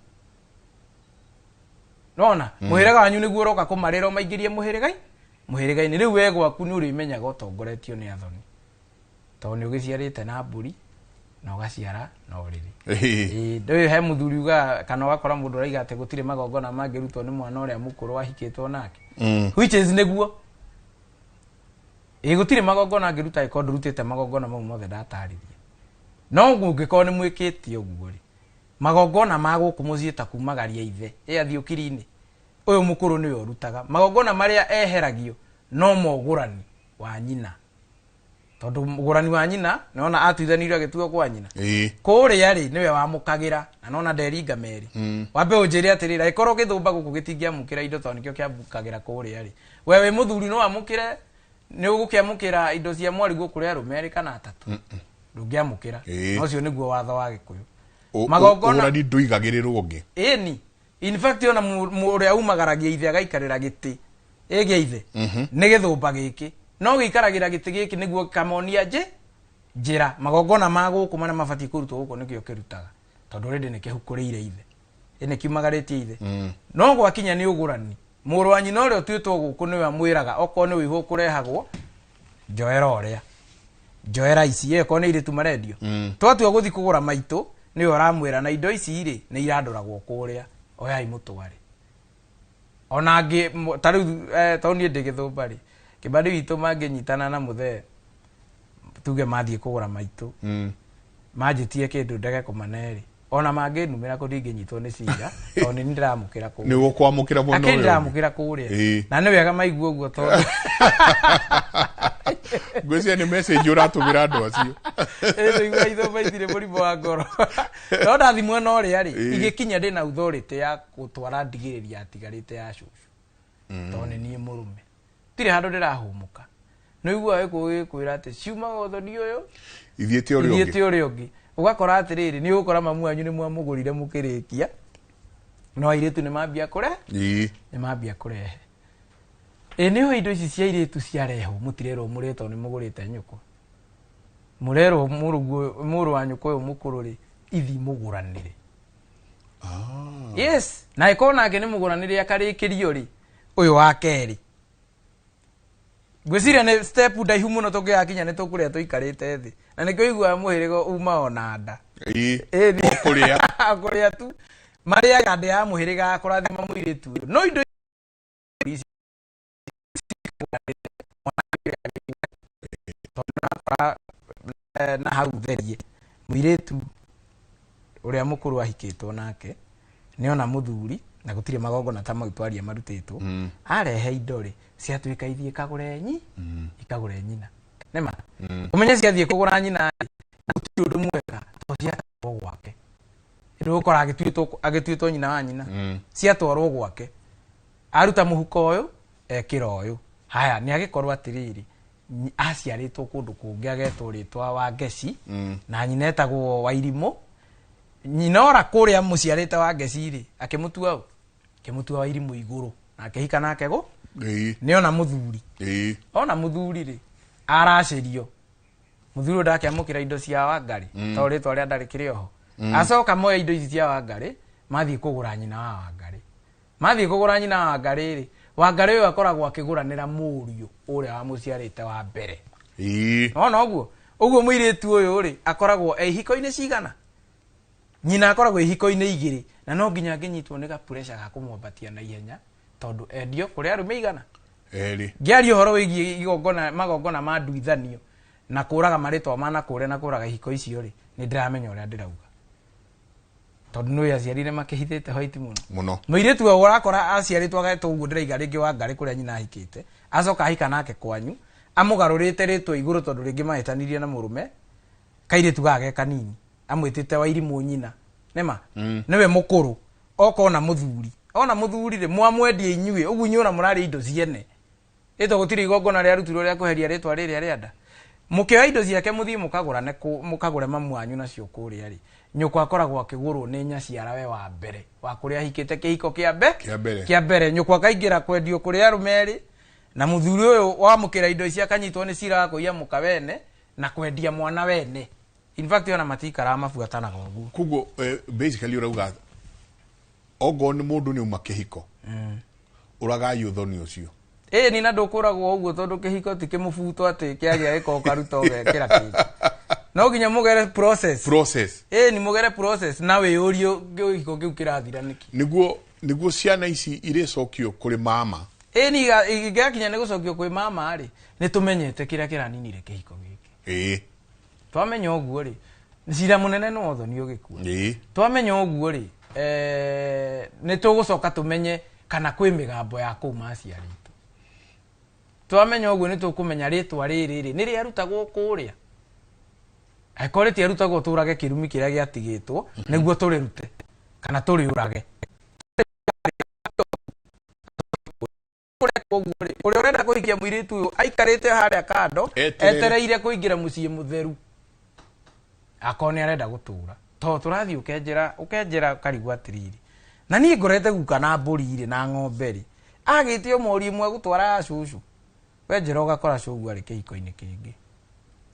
Nona? Mũhĩrĩga wanyu nĩguo ũroka kũmarĩra ũmaingĩrie mũhĩrĩga-inĩ. Rĩu we gwaku nĩ ũrĩmenyaga ũtongoretio nĩ athoni. Tondũ nĩ ũgĩciarĩte na mbũri na ũgaciara na ũrĩrĩ. Ĩĩ, ndũĩ he mũthuri ugaga kana ũgakora mũndũ araiga atĩ gũtirĩ magongona mangĩrutwo nĩ mwana ũrĩa mũkũrũ ahikĩtwo nake. Which is nĩguo. Ĩĩ, gũtirĩ magongona angĩruta angĩkorwo ndũrutĩte magongona mau mothe ndatarĩria. No ũngĩkorwo nĩ mwĩkĩte ũguo rĩ, magongona ma gũkũ mũciĩ ta kumagaria ithe, ĩ athiĩ ũkiri-inĩ, ũyũ mũkũrũ nĩwe ũrutaga. Magongona marĩa eheragio no mogũrani wa nyina. Tondu mugurani wa nyina nona atuithanirio agĩtuo kwa nyina. Ĩĩ. Kũrĩa rĩ nĩwe wamũkagĩra na nona nderinga merĩ. Wambe ũnjĩre atĩrĩrĩ, angĩkorwo gĩthũmba gũkũ gĩtingĩamũkĩra indo tondũ nĩkĩo kĩamũkagĩra kũrĩa rĩ, we wĩ mũthuri no amũkĩre, nĩ ũgũkĩamũkĩra indo cia mwarĩguo kũrĩ arũme erĩ kana atatũ? Ndũngĩamũkĩra. Ĩĩ. Na ũcio nĩguo watho wa Gĩkũyũ. Magongona- Ũgũrani ndũigagĩrĩrwo ũngĩ. Ĩni in fact ona ũrĩa umagaragia ithe agaikarĩra gĩtĩ ĩgĩa ithe nĩ gĩthũmba gĩkĩ, no gĩikaragĩra gĩtĩ gĩkĩ nĩguo kamonia njĩra magongona ma gũkũ marĩa mabatiĩ kũrutwo gũkũ nĩkĩo kĩrutaga, tondũ already nĩ kĩhukũrĩire ithe, ĩ nĩ kiumagarĩtie ithe. No gwakinya nĩ ũgũrani, mũrũ wa nyina ũrĩa ũtuĩtwo gũkũ nĩwe amwĩraga okorwo nĩ ũihũ kũrehagwo, njoera ũrĩa njoera ici, ĩ okorwo nĩ airĩtu marendio, twatua gũthiĩ kũgũra maitũ nĩwe ũramwĩra na indo ici rĩ nĩ irandũragwo kũrĩa, oyai mũtware. Ona angĩ ta rĩu tondũ niĩ ndĩ gĩthũmba rĩ, kĩbandĩ witũ mangĩnyitana na mũthee tuge mathiĩ kũgũra maitũ, manjĩtie kĩndũ ndege kũmane rĩ, ona mangĩnumĩra kũ ndingĩnyitwo nĩ cira tondũ nĩ ndĩramũkĩra kũrĩa. Nĩ ũkwamũkĩra mwena Akĩrĩ ũyũ ũngĩ. ndĩramũkĩra kũrĩa. Ĩĩ. Na nĩ wega maigua ũguo tondũ Ngwĩciria nĩ message ũratũmĩra andũ acio. Ĩĩ, nĩguo ithũmba itirĩ mũrimũ wa ngoro. No ndathi mwena ũrĩa rĩ, Ĩĩ. igĩkinya ndĩna authority ya gũtwara ndigĩrĩria atigarĩte ya cũcũ. Tondũ nĩ niĩ mũrũme. Tirĩ handũ ndĩrahũmũka. Nĩ ũiguaga gĩkũyũ gĩkwĩra atĩ ciumaga ũthoni ũyũ, Ithiĩte ũrĩa ũngĩ. ithiĩte ũrĩa ũngĩ. Ũgakora atĩrĩrĩ, nĩ ũgũkora mamu wanyu nĩ mwamũgũrire mũkĩrĩkia, no airĩtu nĩ mambia kũrehe. Ĩĩ. Nĩ mambia kũrehe. Ĩ nĩho indo ici cia airĩtu ciarehwo, mũtirerwo mũrĩe tondũ nĩ mũgũrĩte nyũkwa. Mũrerwo mũrũ wa nyũkwa ũyũ mũkũrũ rĩ, ithi mũgũranĩre. Yes, na ĩkorwo nake nĩ mũgũranĩre akarĩkĩrio rĩ, ũyũ wa kerĩ. Ngwĩciria nĩ step ndaihu mũno tũngĩgakinya nĩ tũkũrĩa tũikarĩte thĩ. Na nĩkĩo ũiguaga mũhĩrĩga uma ona nda. Ĩĩ. Ĩĩ, O kũrĩa. Kũrĩa tu. Marĩaga ndĩa ya mũhĩrĩga ya kũrathima mũirĩtu ũyũ. No indo ici tondũ ũrakora, na hau therie mũirĩtu ũrĩa mũkũrũ ahikĩtwo nake nĩona mũthuri na gũtirĩ magongona ta mau twaria marutĩtwo, arehe indo rĩ ciatuĩka ithiĩ ikagũre ikagũre nyina. Nĩma? Ũmenye ciathiĩ kũgũra nyina rĩ, gũtirĩ ũndũ mwega tondũ ciatwarwo gwake. Nĩ ũgũkora agĩtuĩtwo nyina wa nyina. Ciatwarwo gwake, aruta mũhuko ũyũ ekĩra ũyũ. Haya, nĩ agĩkorwo atĩrĩrĩ, aciarĩtwo kũndũ kũngĩ agetwo rĩtwa wa Ngeci, na nyina etagwo Wairimũ. Nyina ora kũrĩa mũciarĩte wa Ngeci rĩ, akĩmũtua ũ? Akĩmũtua Wairimũ igũrũ. Na akĩhika nake gũ? Ĩĩ. Nĩ ona mũthuri. Ĩĩ. Ona mũthuri rĩ, aracĩrio. Mũthuri ũyũ ndakĩamũkĩra indo cia Wangarĩ, tondũ rĩtwa rĩa ndarĩ kĩrĩ oho. Acoka moya indo ici cia Wangarĩ, mathiĩ kũgũra nyina wa Wangarĩ. Mathiĩ kũgũra nyina wa Wangarĩ rĩ, Wangarĩ ũyũ akoragwo akĩgũranĩra mũriũ ũrĩa wamũciarĩte wa mbere. Ĩĩ. Wona ũguo? Ũguo mũirĩtu ũyũ rĩ, akoragwo e ihiko-inĩ cigana? Nyina akoragwo ihiko-inĩ igĩrĩ, na no nginya angĩnyitwo nĩ ga pressure ga kũmwambatia na ihenya, tondũ endio kũrĩ arũme igana. Erĩ. Ngĩaria ũhoro wĩgiĩ igongona, magongona ma nduithanio na kũraga marĩtwa ma na kũrĩa na kũraga ihiko icio rĩ, nĩ ndĩramenya ũrĩa ndĩrauga. Tondũ nĩ aciarire makĩhithĩte white mũno. Mũno. Mũirĩtu ũyũ ũrakora aciarĩtwo agetwo ũguo ndĩraiga rĩngĩ Wangarĩ kũrĩa nyina ahikĩte, acoka ahika nake kwanyu, amũgarũrĩte rĩtwa igũrũ tondũ rĩngĩ mahĩtanirie na mũrũme, kairĩtu gaka ge kanini, amwĩtĩte Wairimũ nyina. Nĩma? Nĩwe mũkũrũ, oka ona mũthuri. Ona mũthuri rĩ, mwamwendia inyuĩ, ũguo inyuĩ ona mũrarĩa indo ciene. Ĩtwa gũtirĩ igongona rĩarutirwo rĩa kweheria rĩtwa rĩrĩa rĩa nda. Mũkĩoya indo ciake mũthiĩ mũkagũrane mũkagũre mamu wanyu nacio kũrĩa rĩ, nyũkwa akoragwo akĩgũrwo nĩ nyaciarawe wa mbere, wa kũrĩa ahikĩte kĩhiko kĩa Kĩa mbere. Kĩa mbere. Nyũkwa akaingĩra kwendio kũrĩa arũme erĩ, na mũthuri ũyũ wamũkĩra indo ici akanyitwo nĩ cira wa kũiya mũka wene na kwendia mwana wene. In fact ona matikaraga mabuatanaga ũguo. Koguo, basically ũrauga ongorwo nĩ mũndũ nĩ uma kĩhiko, ũragai ũthoni ũcio. Ĩĩ, ni na ndũkũragwo ũguo tondũ kĩhiko ti kĩmũbuto atĩ kĩagĩa gĩko ũkaruta ũgekĩra kĩngĩ. No nginya mũgere process. Process. Ĩĩ, ni mũgere process na wĩyũrie kĩhiko kĩu kĩrathira nĩkĩ. Nĩguo ciana ici irĩcokio kũrĩ mama. Ĩĩ, ni ingĩgakinya nĩ gũcokio kwĩ mama rĩ, nĩ tũmenyete kĩrĩa kĩraninire kĩhiko gĩkĩ. Ĩĩ. Twamenya ũguo rĩ, cira mũnene nĩ ũthoni ũgĩkua. Ĩĩ. Twamenya ũguo rĩ, nĩ tũgũcoka tũmenye kana kwĩ mĩgambo ya kũu maciarĩtwo. Twamenya ũguo nĩ tũkũmenya rĩtwa rĩrĩ rĩ nĩ rĩarutagwo kũrĩa. Angĩkorwo rĩtiarutagwo tũrage kĩrumi kĩrĩa gĩatigĩtwo nĩguo tũrĩrute kana tũrĩũrage. Ũrĩa ũrenda kũhikia mũirĩtu ũyũ aikarĩte harĩa kando etereire kũingĩra mũciĩ mũtheru akorwo nĩ arenda gũtũra tondũ tũrathiĩ ũkenjera ũkenjera ũkarigwo atĩrĩrĩ na niĩ ngorete guka na mbũri rĩ na ng'ombe rĩ agĩte o mori ĩmwe gũtwara ya cũcũ wenjera ũgakora cũguo arĩ kĩhiko-inĩ kĩngĩ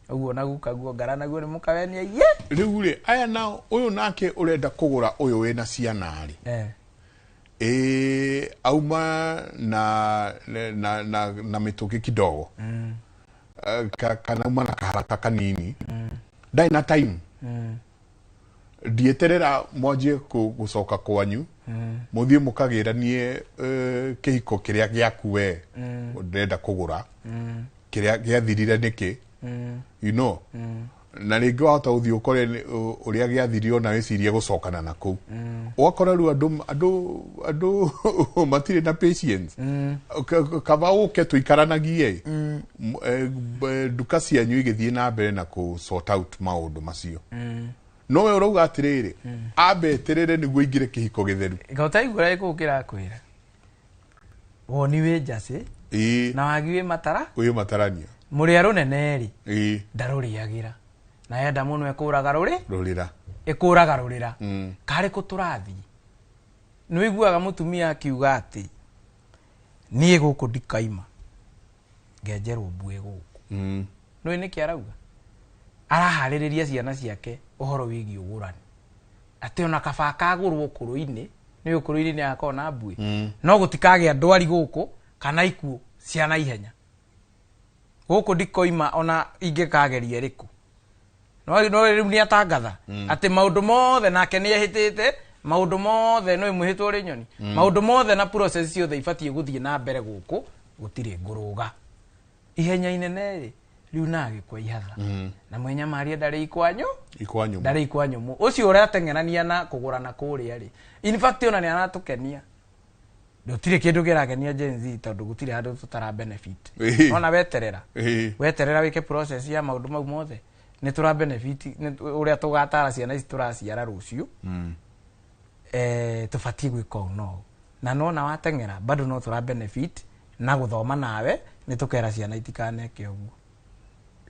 ũguo na guka guo ngara naguo nĩ mũkawenia ye. Rĩu rĩ aya nao ũyũ nake ũrenda kũgũra ũyũ wĩna ciana rĩ ĩ auma na mĩtũkĩ kidogo kana auma na kaharaka kanini ndarĩ na time ndieterera mwanjie gũcoka kwanyu mũthiĩ mũkagĩranie kĩhiko kĩrĩa gĩaku we ũrenda kũgũra kĩrĩa gĩathirire nĩkĩ you know na rĩngĩ wahota gũthiĩ ũkore ũrĩa gĩathirire ona wĩcirie gũcokana na kũu ũgakora rĩu andũ matirĩ na patience. Kaba ũke tũikaranagie nduka cianyu igĩthiĩ na mbere na kũ sort out maũndũ macio no we ũrauga atĩrĩrĩ ambe eterere nĩguo aingĩre kĩhiko gĩtheru. Gautaigua gĩkũũ kĩrakwĩra woni wĩ njacĩ na wagi wĩ matara wĩ mataranio mũrĩa rũnene rĩ ndarũrĩagĩra na yenda mũno ĩkũraga rũrĩ rũrĩra ĩkũraga rũrĩra karĩ kũ tũrathiĩ nĩ ũiguaga mũtumia akiuga atĩ niĩ gũkũ ndikaima ngenjerwo mbuĩ gũkũ nĩũĩ nĩkĩ arauga araharĩrĩria ciana ciake ũhoro wĩgiĩ ũgũrani atĩ ona kaba akagũrwo ũkũrũ-inĩ nĩ ũkũrũ-inĩ nĩ agakorwo na mbuĩ no gũtikagĩa ndwari gũkũ kana ikuũ cia naihenya gũkũ ndikoima ona ingĩkageria ĩrĩkũ no rĩu nĩ atangatha atĩ maũndũ mothe nake nĩ ehĩtĩte maũndũ mothe no ĩmwĩhĩtwo rĩ nyoni maũndũ mothe na process ciothe ibatiĩ gũthiĩ na mbere gũkũ gũtirĩ ngũrũga ihenya inene rĩ rĩu na agĩkua ihatha na mwenya maria ndarĩ ikwanyu ikwa nyũmũ ndarĩ ikwa nyũmũ ũcio ũrateng'erania na kũgũrana kũrĩa rĩ in fact ona nĩ aratũkenia gũtirĩ kĩndũ kĩrakenia Gen Z tondũ gũtirĩ handũ tũtara benefit ona weterera weterera wĩke process ya maũndũ mau mothe nĩ tũra benefit ũrĩa tũgatara ciana ici tũraciara rũciũ tũbatiĩ gwĩka ũũ no na nona wateng'era bado no tũra benefit na gũthoma nawe nĩ tũkera ciana itikaneke ũguo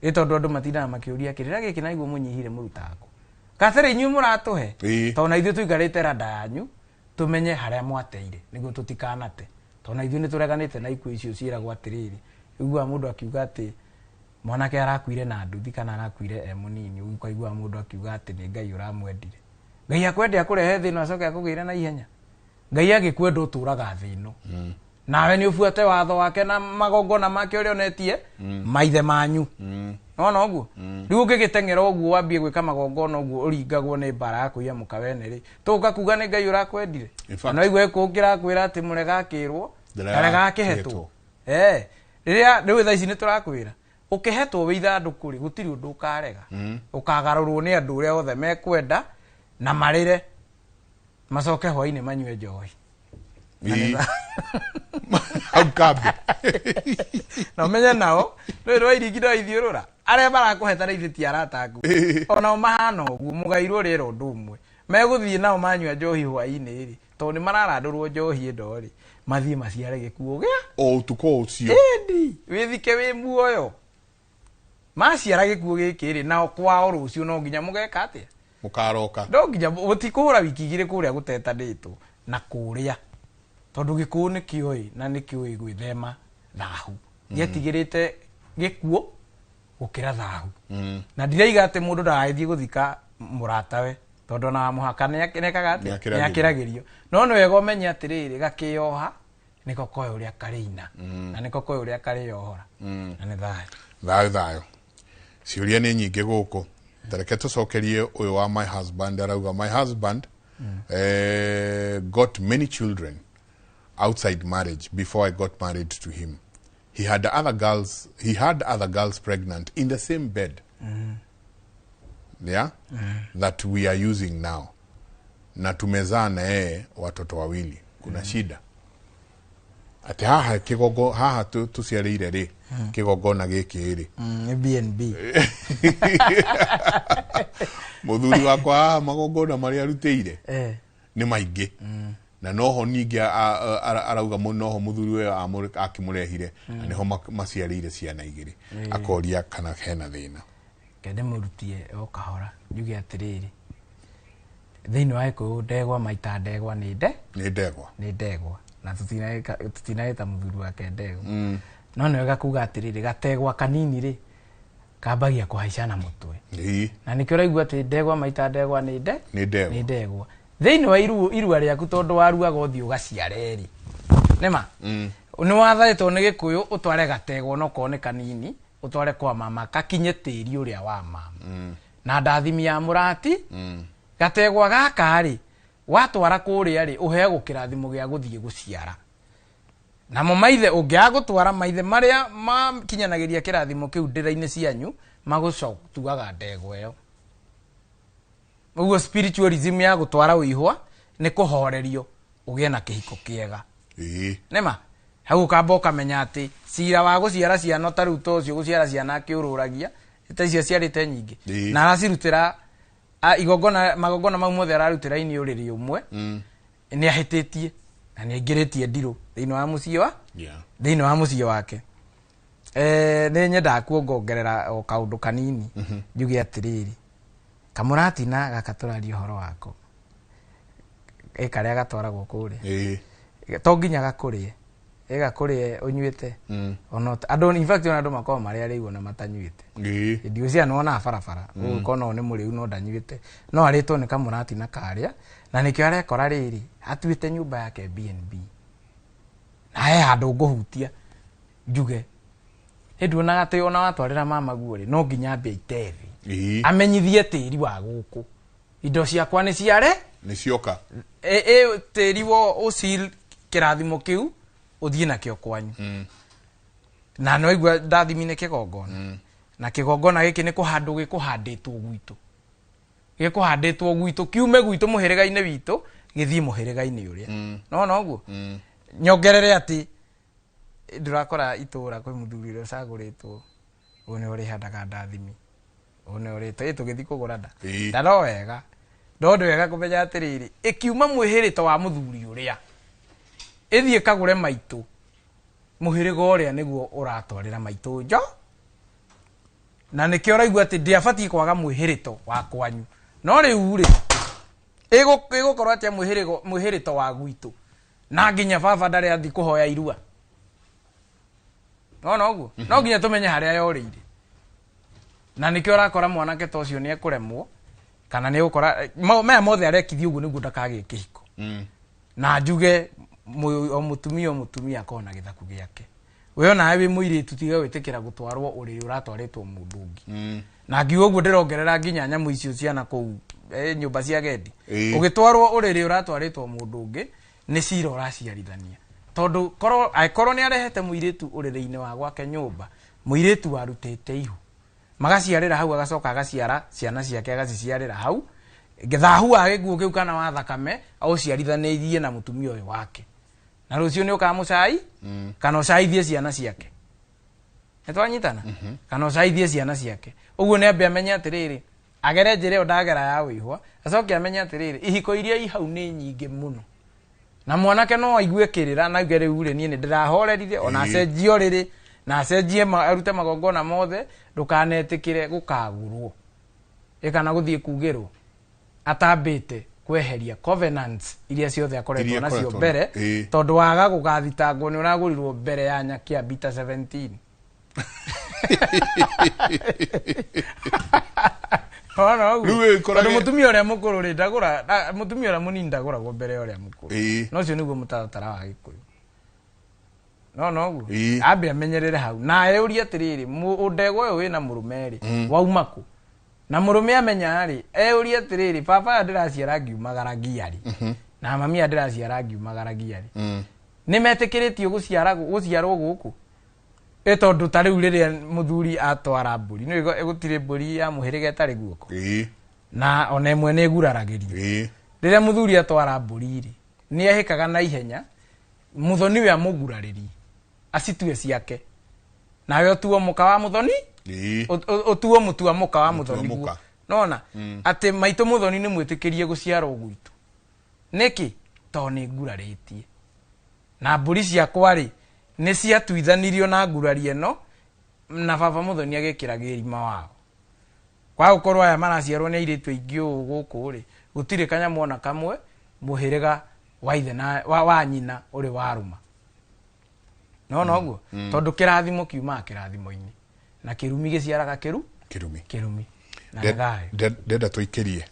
ĩ tondũ andũ matindaga makĩũria kĩrĩra gĩkĩ na iguo mũnyihire mũrutaga kũ gatere inyuĩ mũratũhe tondũ na ithuĩ tũikarĩte rada yanyu tũmenye harĩa mwateire nĩguo tũtikanate tondũ na ithuĩ nĩ tũreganĩte na ikuũ icio ciĩragwo atĩrĩrĩ ũiguaga mũndũ akiuga atĩ mwanake arakuire na nduthi kana arakuire e mũnini ũkaiguaga mũndũ akiuga atĩ nĩ Ngai ũramwendire Ngai akwende akũrehe thĩ ĩno acoke akũgĩre na ihenya Ngai agĩkwenda ũtũraga thĩ ĩno nawe nĩ ũbuate watho wake na magongona make ũrĩa onetie maithe manyu nona ũguo rĩu ũngĩgĩteng'era ũguo wambie gwĩka magongona ũguo ũringagwo nĩ mbara ya kũiya mũkawene rĩ tũka kuga nĩ Ngai ũrakwendire na waigua gĩkũũ kĩrakwĩra atĩ mũrega akĩrwo ndarega akĩhetwo rĩrĩa rĩu thaa ici nĩ tũrakwĩra ũkĩhetwo wĩ ithandũkũ rĩ gũtirĩ ũndũ ũkarega ũkagarũrwo nĩ andũ ũrĩa othe mekwenda na marĩre macoke hwainĩ manyue njohi hau kambi na ũmenye nao rũĩ rwa iringi no ithiũrũra arĩa marakũheta na ithuĩ ti arata aku onao mahana ũguo mũgairwo rĩera ũndũ ũmwe megũthiĩ nao manyua njohi hwainĩ rĩ tondũ nĩ mararandũrwo njohi ĩno rĩ mathiĩ maciare gĩkuũ gĩa o ũtukũ ũcio ĩndi wĩthike wĩ muoyo maciara gĩkuũ gĩkĩ rĩ nao kwao rũciũ no nginya mũgeka atĩa mũkaroka no nginya mũtikũhũra wiki igĩrĩ kũrĩa gũtetanĩtwo na kũrĩa tondũ gĩkũũ nĩ kĩoĩ na nĩ kĩũĩ gwĩthema thahu gĩetigĩrĩte gĩkuũ gũkĩra thahu na ndiraiga atĩ mũndũ ndagagĩthiĩ gũthika mũratawe tondũ ona mũhaka nĩekaga atĩa Nĩakĩragĩrio. nĩakĩragĩrio no nĩ wega ũmenye atĩrĩrĩ gakĩoha nĩko koĩ ũrĩa karĩina na nĩko koĩ ũrĩa karĩohora na nĩ thayũ thayũ thayũ ciũria nĩ nyingĩ gũkũ tareke tũcokerie ũyũ wa my husband arauga my husband got many children outside marriage before I got married to him. He had other girls, he had other girls pregnant in the same bed. Yeah? That we are using now. Na tumezaa na yeye watoto wawili. Kuna shida. Atĩ haha kĩgongo haha tũciarĩire rĩ, kĩgongona gĩkĩ rĩ, Nĩ BNB. Mũthuri wakwa haha magongona marĩa arutĩire nĩ maingĩ, na noho ningĩ arauga noho mũthuri ũyũ akĩmũrehire na nĩho maciarĩire ciana igĩrĩ, akoria kana hena thĩna. Reke ndĩmũrutie o kahora, njuge atĩrĩrĩ, thĩinĩ wa Gĩkũyũ ndegwa maita ndegwa nĩ nde Nĩ ndegwa. Nĩ ndegwa, na tũtinagĩta mũthuri wake ndegwa, no nĩ wega kuga atĩrĩrĩ, gategwa kanini rĩ kambagia kũhaica na mũtwe. Na nĩkĩo ũraigua atĩ ndegwa maita ndegwa nĩ nde Nĩ ndegwa. Nĩ ndegwa. Thĩinĩ wa irua rĩaku, tondũ waruaga ũthiĩ ũgaciare rĩ, nĩma nĩ wathaĩtwo nĩ Gĩkũyũ ũtware gategwa, onokorwo nĩ kanini, ũtware kwa mama kakinye tĩri ũrĩa wa mama na ndathimi ya mũrati. Gategwa gaka rĩ, watwara kũrĩa rĩ, ũheagwo kĩrathimo gĩa gũthiĩ gũciara namo maithe. Ũngĩaga gũtwara, maithe marĩa makinyanagĩria kĩrathimo kĩu ndĩra-inĩ cianyu magũtuaga ndegwa ĩyo. Ũguo spiritualism ya gũtwara ũihwa nĩ kũhorerio ũgĩe na kĩhiko kĩega. Nĩma hau ũkamba ũkamenya atĩ cira wa gũciara ciana, ta rĩu ta ũcio gũciara ciana akĩũrũragia, ta icio aciarĩte nyingĩ na aracirutĩra igongona, magongona mau mothe ararutĩra inĩ ũrĩrĩ ũmwe, nĩ ahĩtĩtie na nĩ aingĩrĩtie ndirũ thĩinĩ wa mũciĩ wa thĩinĩ wa mũciĩ wake. Nĩ nyendaga kuongongerera o kaũndũ kanini, njuge atĩrĩrĩ, kamũratina gaka tũraria ũhoro wako, ĩ karĩa gatwaragwo kũrĩa, to nginya gakũrĩe, ĩgakũrĩe ũnyuĩte. Ona andũ, in fact, ona andũ makoragwo marĩ arĩu ona matanyuĩte. Hĩndĩ ĩyo ciana wonaga barabara ũgũkorwo no nĩ mũrĩu no ndanyuĩte, no arĩtwo nĩ kamũratina karĩa, na nĩkĩo arekora rĩrĩ atuĩte nyũmba yake BNB, na he handũ ngũhutia njuge hĩndĩ onaga atĩ ona watwarĩra mama guo rĩ, no nginya ambe aite thĩ, amenyithie tĩri wa gũkũ indo ciakwa nĩ ciare Nĩ cioka. Ĩ tĩri wo ũcil kĩrathimo kĩu ũthiĩ nakĩo kwanyu. Na no igua ndathimi nĩ kĩgongona, na kĩgongona gĩkĩ nĩ kũhandwo gĩkũhandĩtwo gwitũ, gĩkũhandĩtwo gwitũ, kiume gwitũ mũhĩrĩga-inĩ witũ gĩthiĩ mũhĩrĩga-inĩ ũrĩa. No noguo nyongerere atĩ ndũrakora itũra kwĩ mũthuri ũrĩa ũcagũrĩtwo, ũyũ nĩ ũrĩhandaga ndathimi, ũyũ nĩ ũrĩte ĩ tũgĩthiĩ kũgũra nda. Na no wega, no nĩ wega kũmenya atĩrĩrĩ, ĩkiuma mwĩhĩrĩto wa mũthuri ũrĩa ĩthiĩ kagũre maitũ, mũhĩrĩga ũrĩa nĩguo ũratwarĩra maitũ njo, na nĩkĩo ũraigua atĩ ndĩabatiĩ kwaga mwĩhĩrĩto wa kwanyu. No rĩu rĩ, ĩgũkorwo atĩa mwĩhĩrĩto wa gwitũ na nginya baba ndarĩ athiĩ kũhoya irua? Nona ũguo no nginya tũmenye harĩa yorĩire, na nĩkĩo ũrakora mwanake ta ũcio nĩ ekũremwo kana nĩ ũgũkora maya mothe arekithia ũguo nĩguo ndakagĩe kĩhiko. Na njuge o mũtumia o mũtumia akorwo na gĩthaku gĩake. We onawe wĩ mũirĩtu, tiga gwĩtĩkĩra gũtwarwo ũrĩrĩ ũratwarĩtwo mũndũ ũngĩ. Na ngiuga ũguo ndĩrongerera nginya nyamũ icio ciana kũu, nyũmba cia gendi. Ũgĩtwarwo ũrĩrĩ ũratwarĩtwo mũndũ ũngĩ, nĩ cira ũraciarithania, tondũ korwo angĩkorwo nĩ arehete mũirĩtu ũrĩrĩ-inĩ wa gwake nyũmba, mũirĩtu warutĩte ihu, magaciarĩra hau, agacoka agaciara ciana ciake, agaciciarĩra hau, thahu wa gĩkuũ kĩu kana wa thakame aũciarithanĩirie na mũtumia ũyũ wake, na rũciũ nĩ ũkamũcai kana ũcaithie ciana ciake. Nĩ twanyitana? Kana ũcaithie ciana ciake. Ũguo nĩ ambe amenye atĩrĩrĩ, agere njĩra ĩyo ndagera ya wĩihwa, acoke amenye atĩrĩrĩ, ihiko iria i hau nĩ nyingĩ mũno, na mwanake no aigue kĩrĩra na auge rĩu rĩ, niĩ nĩ ndĩrahorerire, ona acenjie ũrĩrĩ na acenjie arute magongona mothe. Ndũkanetĩkĩre gũkagũrwo ĩ kana gũthiĩ kugĩrwo atambĩte kweheria covenants iria ciothe akoretwo Iria nacio akoretwo mbere. Tondũ waga gũgathitangwo nĩ ũragũrirwo mbere ya Nyakiambita 17. Wona ũguo? Rĩu ĩkorage- Tondũ mũtumia ũrĩa mũkũrũ rĩ ndagũra mũtumia ũrĩa mũnini ndagũragwo mbere ya ũrĩa mũkũrũ. No ũcio nĩguo mũtaratara wa Gĩkũyũ. No noguo ambe amenyerere hau na eyũrie atĩrĩrĩ, ndegwa ũyũ wĩna mũrũme rĩ, wauma kũ? Na mũrũme amenya rĩ, eyũrie atĩrĩrĩ, baba aya ndĩraciara ngiumagaragia rĩ, na mami aya ndĩraciara ngiumagaragia rĩ, nĩ metĩkĩrĩtio gũciarwo gũkũ? Ĩ tondũ ta rĩu rĩrĩa mũthuri atwara mbũri, nĩ gũtirĩ mbũri ya mũhĩrĩga ĩtarĩ guoko, na ona ĩmwe nĩ ĩguraragĩrio. Rĩrĩa mũthuri atwara mbũri rĩ, nĩ ehĩkaga na ihenya. Muthoni we amũgurarĩrie acitue ciake nawe ũtuo mũka wa muthoni, ũtuo mũtua mũka wa muthoni guo. Nona atĩ maitũ muthoni nĩ mwĩtĩkĩrie gũciarwo gwitũ nĩkĩ? Tondũ nĩ ngurarĩtie na mbũri ciakwa rĩ nĩ ciatuithanirio na ngurari ĩno na baba muthoni agĩkĩra gĩrima wao. Kwa gũkorwo aya maraciarwo nĩ airĩtu aingĩ ũũ gũkũ rĩ, gũtirĩ kanyamũ ona kamwe mũhĩrĩga wa ithe na wa nyina ũrĩ warũma. Nona ũguo? Tondũ kĩrathimo kiumaga kĩrathimo-inĩ na kĩrumi gĩciaraga kĩrumi. Kĩrumi. Na thayũ. Ndenda tũikĩrie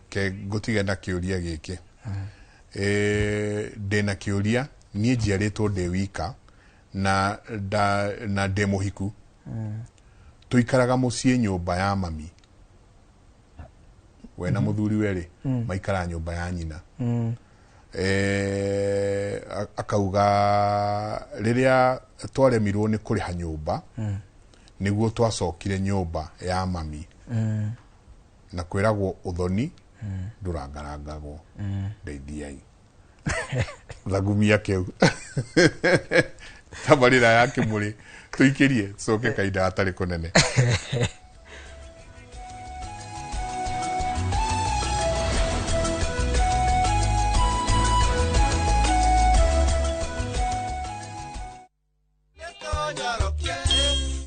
ke ngũtige na kĩũria gĩkĩ. Ndĩna kĩũria, niĩ njiarĩtwo ndĩ wika na ndĩ mũhiku. Tũikaraga mũciĩ nyũmba ya mami. We na mũthuri werĩ maikara nyũmba ya nyina. Akauga rĩrĩa twaremirwo nĩ kũrĩha nyũmba nĩguo twacokire nyũmba ya mami. Na kwĩragwo ũthoni ndũrangarangagwo. Ndeithiai. Thagumia kĩu. Tabarĩra ya Kĩmũrĩ tũikĩrie tũcoke kahinda gatarĩ kũnene.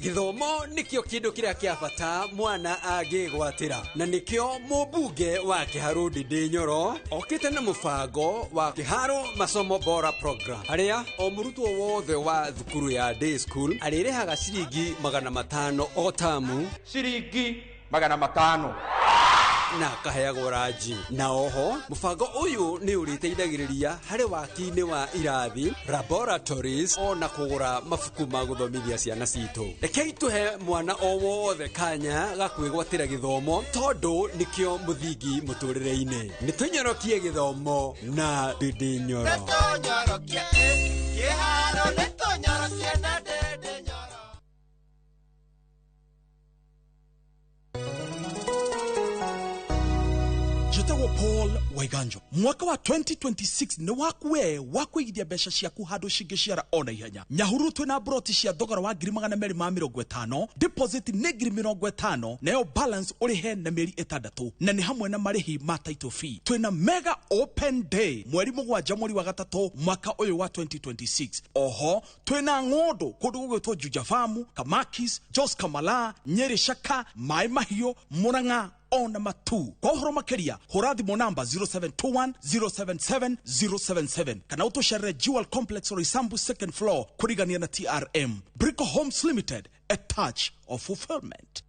Gĩthomo nĩkĩo kĩndũ kĩrĩa kĩa bata mwana angĩgwatĩra na nĩkĩo mũmbunge wa Kĩharũ Ndindi Nyoro okĩte na mũbango wa Kĩharũ Masomo Bora Program harĩa o mũrutwo wothe wa thukuru ya day school arĩrĩhaga ciringi 500 o tamu, ciringi 500 na akaheagwo ranji. Na oho mũbango ũyũ nĩ ũrĩteithagĩrĩria harĩ waki-inĩ wa irathi, laboratories ona kũgũra mabuku ma gũthomithia ciana citũ. Rekei tũhe mwana o wothe kanya ga kwĩgwatĩra gĩthomo tondũ nĩkĩo mũthingi mũtũrĩre-inĩ. Nĩ tũnyorokie gĩthomo na Ndindi Nyoro. Paul Waiganjo mwaka wa 2026 nĩ waku we wa kũigithia mbeca ciaku handũ cingĩciara ona ihenya. Nyahururu twĩna broti cia thogora wa 250,000, deposit nĩ 50,000 nayo balance ũrĩhe na mĩeri 6 na nĩ hamwe na marĩhi ma title fee. Twĩna mega open day mweri 7 mweri wa 3 mwaka ũyũ wa 2026. Oho twĩna ng'ũndũ kũndũ gũgwĩtwo Juja Farm, Kamakis, Jos Kamala, Nyeri Shaka, Mai Mahiũ, Murang'a ona matu. Kwa ũhoro makĩria hũra thimũ namba 0721 077 077 kana ũtũcerere Jewel Complex Roysambu second floor kũrigania na TRM. Brico Homes Limited, a touch of fulfillment.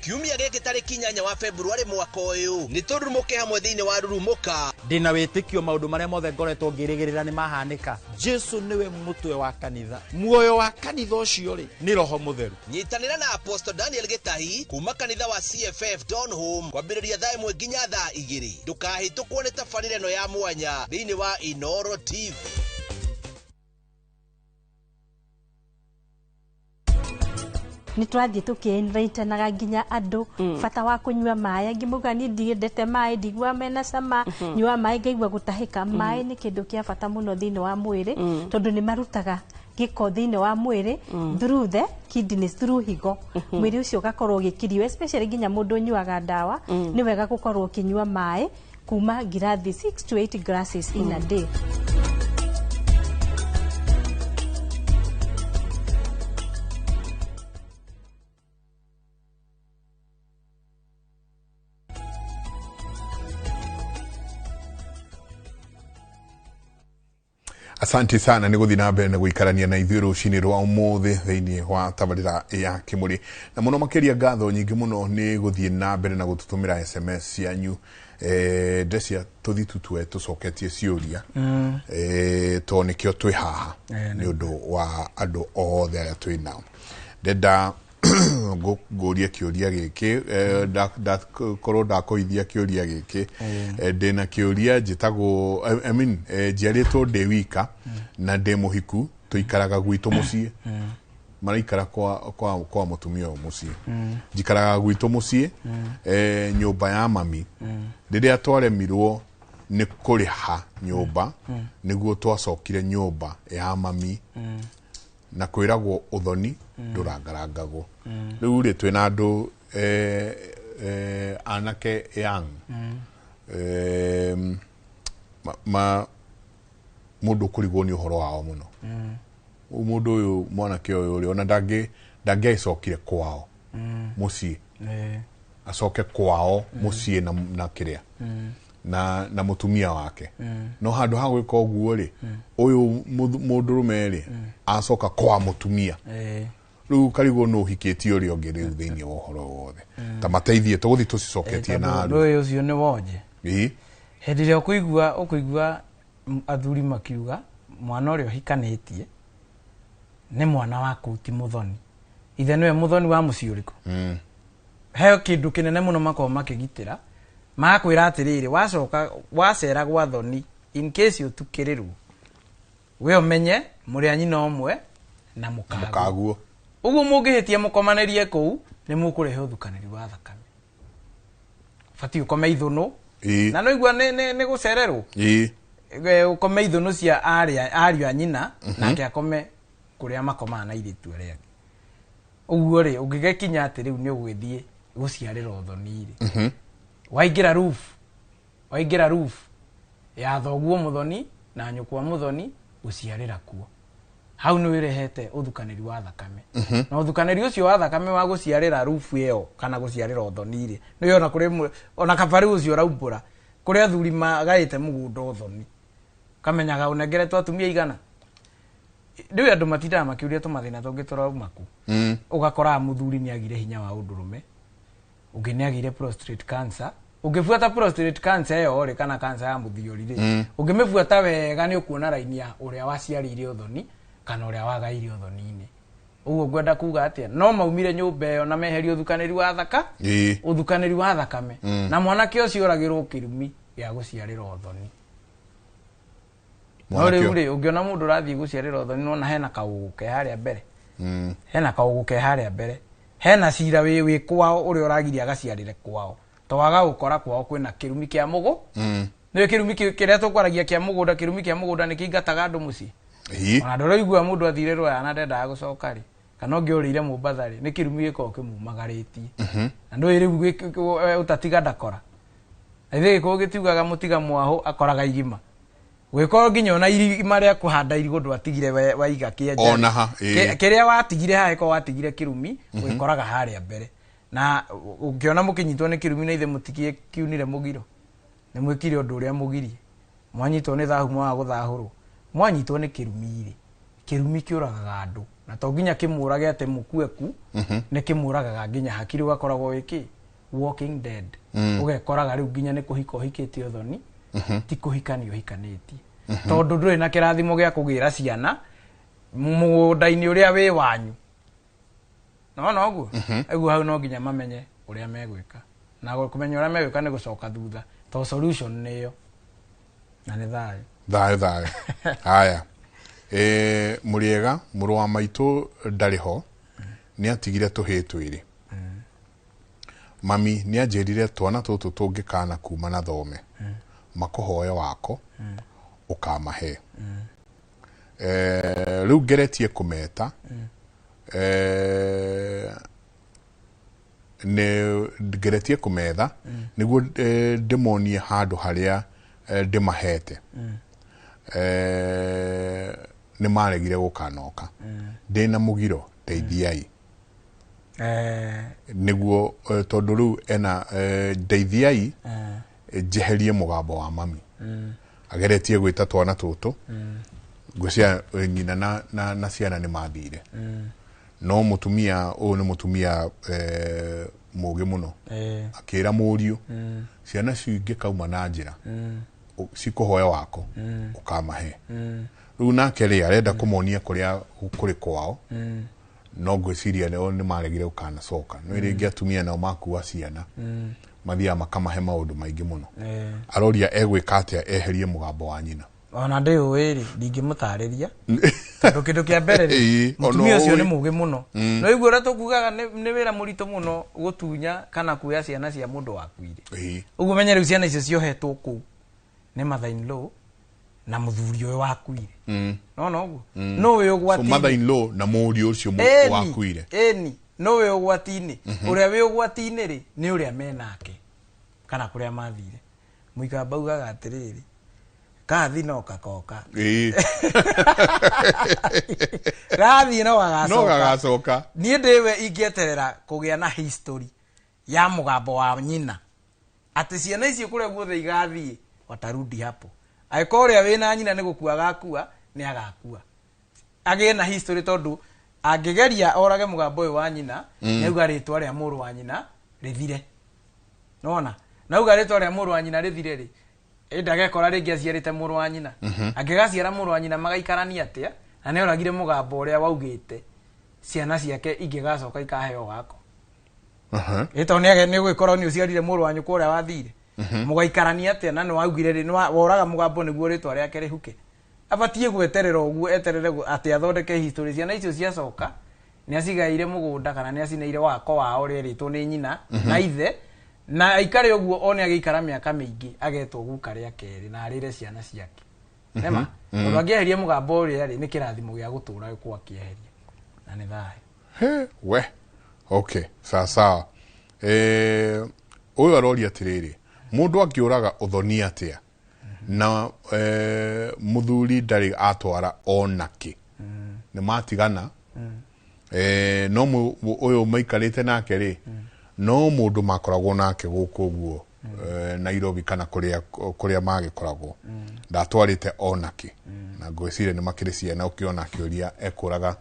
Kiumia gĩkĩ tarĩki 8 wa February mwaka ũyũ nĩ tũrurumũke hamwe thĩinĩ wa Rurumũka. Ndĩna wĩtĩkio maũndũ marĩa mothe ngoretwo ngĩrĩgĩrĩra nĩ mahanĩka. Jesu nĩwe mũtwe wa kanitha. Muoyo wa kanitha ũcio rĩ nĩ Roho Mũtheru. Nyitanĩra na Apostle Daniel Gĩtahi kuma kanitha wa CFF Donholm kwambĩrĩria thaa 1 nginya thaa 2. Ndũkahĩtũkwo nĩ tabarĩra ĩno ya mwanya thĩinĩ wa Inoro TV. Nĩ twathiĩ tũkĩenraitanaga nginya andũ bata wa kũnyua maĩ. Angĩ mauga niĩ ndiendete maĩ, ndiguaga mena cama, nyua maĩ ngaigua gũtahĩka. Maĩ nĩ kĩndũ kĩa bata mũno thĩinĩ wa mwĩrĩ tondũ nĩ marutaga gĩko thĩinĩ wa mwĩrĩ through the kidneys, through higo. Mwĩrĩ ũcio ũgakorwo ũgĩkirio, especially nginya mũndũ ũnyuaga ndawa, nĩ wega gũkorwo ũkĩnyua maĩ kuma ngirathi 6 to 8 glasses in a day. Asante sana nĩ gũthiĩ na mbere na gũikarania na ithuĩ rũcinĩ rwa ũmũthĩ thĩinĩ wa tabarĩra ya Kĩmũrĩ. Na mũno makĩria ngatho nyingĩ mũno nĩ gũthiĩ na mbere na gũtũtũmĩra SMS cianyu. Ndecia tũthi tutue tũcoketie ciũria tondũ nĩkĩo twĩ haha nĩ ũndũ wa andũ othe arĩa twĩ nao. Ndenda ngũrie kĩũria gĩkĩ, ndakorwo ndakũithia kĩũria gĩkĩ. Ndĩna kĩũria njĩtagwo, I mean, njiarĩtwo ndĩ wika na ndĩ mũhiku, tũikaraga gwitũ mũciĩ. Maraikara kwa mũtumia ũyũ mũciĩ. Njikaraga gwitũ mũciĩ, nyũmba ya mami. Rĩrĩa twaremirwo nĩ kũrĩha nyũmba, nĩguo twacokire nyũmba ya mami, na kwĩragwo ũthoni ndũrangarangagwo. Rĩu rĩ, twĩna andũ anake young, mũndũ ũkũrigwo nĩ ũhoro wao mũno. Mũndũ ũyũ, mwanake ũyũ rĩ, ona ndangĩagĩcokire kwao mũciĩ, acoke kwao mũciĩ na kĩrĩa na mũtumia wake, no handũ ha gwĩka ũguo rĩ, ũyũ mũndũrũme rĩ, acoka kwa mũtumia. Rĩu karigwo nũ ũhikĩtie ũrĩa ũngĩ rĩu thĩinĩ wa ũhoro wothe. Ta mateithie, tũgũthiĩ tũcicoketie na Tondũ aru. ũyũ ũcio nĩ wonje. Hĩndĩ ĩrĩa ũkũigua athuri makiuga mwana ũrĩa ũhikanĩtie nĩ mwana waku, ti mũthoni, ithe nĩwe mũthoni wa mũciĩ ũrĩkũ? He kĩndũ kĩnene mũno makoragwo makĩgitĩra, magakwĩra atĩrĩrĩ, wacoka wacera gwa thoni, in case ũtukĩrĩrwo, we ũmenye mũrĩ a nyina ũmwe na mũkaguo. Mũkaguo. Ũguo mũngĩhĩtia mũkomanĩrie kũu, nĩ mũkũrehe ũthukanĩri wa thakame. Batiĩ ũkome ithũnũ. Na noigua nĩ gũcererwo. Ũkome ithũnũ cia ariũ a nyina, nake akome kũrĩa makomaga na airĩtu arĩa angĩ. Ũguo rĩ, ũngĩgĩkinya atĩ rĩu nĩ ũgũgĩthiĩ gũciarĩra ũthoni rĩ, waingĩra roof ya thoguo mũthoni na nyũkwa mũthoni, gũciarĩra kuo hau nĩ wĩrehete ũthukanĩri wa thakame. Na ũthukanĩri ũcio wa thakame wa gũciarĩra roof ĩyo kana gũciarĩra ũthoni rĩ, nĩ ona kũrĩ ona kaba rĩu ũcio ũraumbũra kũrĩ athuri magaĩte mũgũnda ũthoni, kamenyaga ũnengeretwo atumia igana. Rĩu andũ matindaga makĩũria tũmathĩna tũngĩ tũrauma kũ. Ũgakoraga mũthuri nĩ agire hinya wa ũndũrũme, ũngĩ nĩ agire prostate cancer. Ũngĩbuata prostate cancer ĩyo rĩ, kana cancer ya mũthiori rĩ, ũngĩmĩbuata wega nĩ ũkuona raini ya ũrĩa waciarĩire ũthoni kana ũrĩa wagaire ũthoni-inĩ. Ũguo ngwenda kuga atĩa? No maumire nyũmba ĩyo na meherie ũthukanĩri wa thaka, ũthukanĩri wa thakame, na mwanake ũcio oragĩrwo kĩrumi gĩa gũciarĩra ũthoni. No Mwanake rĩu rĩ, ũngĩona mũndũ ũrathiĩ gũciarĩra ũthoni, nona hena kaũgũ ke harĩa mbere, hena kaũgũ ke harĩa mbere, hena cira wĩ kwao ũrĩa ũragiria agaciarĩre kwao, to waga gũkora kwao kwĩna kĩrumi kĩa mũgũ. Nĩ kĩrumi kĩrĩa tũkwaragia kĩa mũgũnda. Kĩrumi kĩa mũgũnda nĩ kĩingataga andũ mũciĩ. Ona ndũraigua mũndũ athire rũraya na ndendaga gũcoka rĩ, kana ũngĩ ũrĩire Mombatha rĩ, nĩ kĩrumi gĩkoragwo kĩmumagarĩtie. Na ndũĩ rĩu ũtatiga ndakora na ithuĩ Gĩkũyũ gĩtiugaga mũtiga mwahũ akoraga igima. Gwĩkorwo nginya ona irima rĩa kũhanda irigũ ndwatigire waiga kĩenja. Ona ha, ĩĩ. Kĩrĩa watigire haha ĩkorwo watigire kĩrumi, wĩkoraga harĩa mbere. Na ũngĩona mũkĩnyitwo nĩ kĩrumi na ithe mũtikiunire mũgiro, nĩ mwĩkire ũndũ ũrĩa mũgirie, mwanyitwo nĩ thahu, mwaga gũthahũrwo, mwanyitwo nĩ kĩrumi rĩ, kĩrumi kĩũragaga andũ. Na to nginya kĩmũrage atĩ mũkue ku, nĩ kĩmũragaga nginya hakiri, ũgakoragwo wĩkĩ walking dead. Ũgekoraga rĩu nginya nĩ kũhika ũhikĩtie ũthoni, ti kũhikania ũhikanĩtie, tondũ ndũrĩ na kĩrathimo gĩa kũgĩra ciana mũgũnda-inĩ ũrĩa wĩ wanyu. Nona ũguo? Ũguo hau no nginya mamenye ũrĩa megwĩka, na kũmenya ũrĩa megwĩka nĩ gũcoka thutha, to solution nĩyo na nĩ thayũ. Thayũ thayũ. Haya, mũrĩega, mũrũ wa maitũ ndarĩ ho, nĩ atigire tũhĩĩ twĩrĩ. Mami nĩ anjĩrire twana tũtũ tũngĩkana kuma na thome makũhoe wako ũkamahe. Rĩu ngeretie kũmeta, nĩ ngeretie kũmetha nĩguo ndĩmonie handũ harĩa ndĩmahete. Nĩ maregire gũkanoka. Ndĩna mũgiro, ndeithiai. Nĩguo tondũ rĩu ena ndeithiai njeherie mũgambo wa mami. Ageretie gwĩta twana tũtũ, ngwĩciria nyina na ciana nĩ mathire, no mũtumia ũyũ nĩ mũtumia mũũgĩ mũno. Akĩra mũriũ, ciana cingĩkauma na njĩra cikũhoya wako, ũkamahe. Rĩu nake rĩ, arenda kũmonia kũrĩa kũrĩ kwao, no ngwĩciria nĩo nĩ maregire gũkanacoka. No rĩngĩ atumia nao makua ciana mathiaga makamahe maũndũ maingĩ mũno. Aroria egwĩka atĩa eherie mũgambo wa nyina. Ona ndĩũĩ rĩ, ndingĩmũtarĩria tondũ kĩndũ kĩa mbere rĩ, Ĩĩ, ona mũtumia ũcio ũĩ. nĩ mũgĩ mũno. No igua ũrĩa tũkugaga nĩ wĩra mũritũ mũno gũtunya kana kuoya ciana cia mũndũ wakuire. Ĩĩ. Ũguo menye rĩu ciana icio ciohetwo kũu nĩ mother in law na mũthuri ũyũ wakuire. Nona ũguo no wĩ So ũgwati-inĩ. mother in law na mũriũ ũcio Ĩni, wakuire. ĩni no wĩ ũgwati-inĩ. Ũrĩa wĩ ũgwati-inĩ rĩ, nĩ ũrĩa menake kana kũrĩa mathire. Mũikamba ugaga atĩrĩrĩ, kathi no kakoka. Ĩĩ. Gathiĩ no gagacoka. No gagacoka. Niĩ ndĩwe ingĩeterera kũgĩa na history ya mũgambo wa nyina, atĩ ciana icio kũrĩa guothe igathiĩ watarudi hapo. Angĩkorwo ũrĩa wĩna nyina nĩ gũkua agakua, nĩ agakua, agĩe na history, tondũ angĩgeria orage mũgambo ũyũ wa nyina, nĩ auga rĩtwa rĩa mũrũ wa nyina rĩthire. Nona nauga rĩtwa rĩa mũrũ wa nyina rĩthire rĩ, ndagekora rĩngĩ aciarĩte mũrũ wa nyina. Angĩgaciara mũrũ wa nyina magaikarania atĩa na nĩ oragire mũgambo ũrĩa waugĩte ciana ciake ingĩgacoka ikaheo gako? Aha. Ĩ tondũ nĩ ũgĩkorwo nĩ ũciarire mũrũ wa nyũkwa ũrĩa wathire, mũgaikarania atĩa na nĩ waugire rĩ, nĩ woraga mũgambo nĩguo rĩtwa rĩake rĩhuke? Abatiĩ gweterera ũguo, eterere atĩ athondeke history, ciana icio ciacoka nĩ acigaĩire mũgũnda kana nĩ acineire wako wao ũrĩa erĩtwo nĩ nyina na ithe, na aikare ũguo one agĩikara mĩaka mĩingĩ agetwo guka rĩa kerĩ na arĩre ciana ciake. Nĩma tondũ angĩeheria mũgambo ũrĩa rĩ, nĩ kĩrathimo gĩa gũtũra kwa akĩeheria na nĩ thayũ. He, we okay, sawa sawa. Ũyũ aroria atĩrĩrĩ, mũndũ angĩũraga ũthoni atĩa na mũthuri ndarĩ atwara onakĩ, nĩ matigana, no ũyũ maikarĩte nake rĩ, no mũndũ makoragwo nake gũkũ ũguo, Nairobi kana kũrĩa magĩkoragwo, ndatwarĩte onakĩ, na ngwĩciria nĩ makĩrĩ ciana. Ũkĩona akĩũria ekũraga,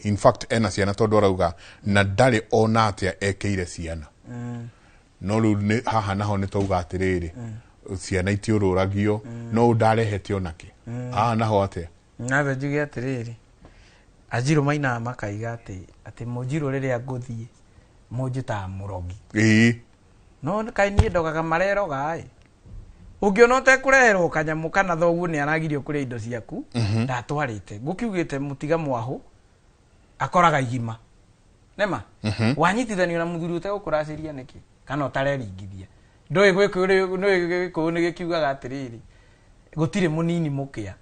in fact ena ciana, tondũ arauga na ndarĩ ona atĩa ekĩire ciana. No rĩu haha naho nĩ twauga atĩrĩrĩ, ciana itiũrũragio, no ũyũ ndarehete onakĩ, haha naho atĩa? Nawe njuge atĩrĩrĩ, anjirũ mainaga makaiga atĩ mũnjirũ rĩrĩa ngũthiĩ mũnjĩtaga mũrogi. No kaĩ niĩ ndogaga mareroga ĩ, ũngĩona ũtekũreherwo kanyamũ kana thoguo nĩ aragirio kũrĩa indo ciaku, ndatwarĩte ngũkiugĩte mũtiga mwahũ akoraga igima nĩma wanyitithanio na mũthuri ũtegũkũracĩria nĩkĩ kana ũtareringithia. Ndũĩ gĩkũyũ nĩ gĩkiugaga atĩrĩrĩ, gũtirĩ mũnini mũkĩa.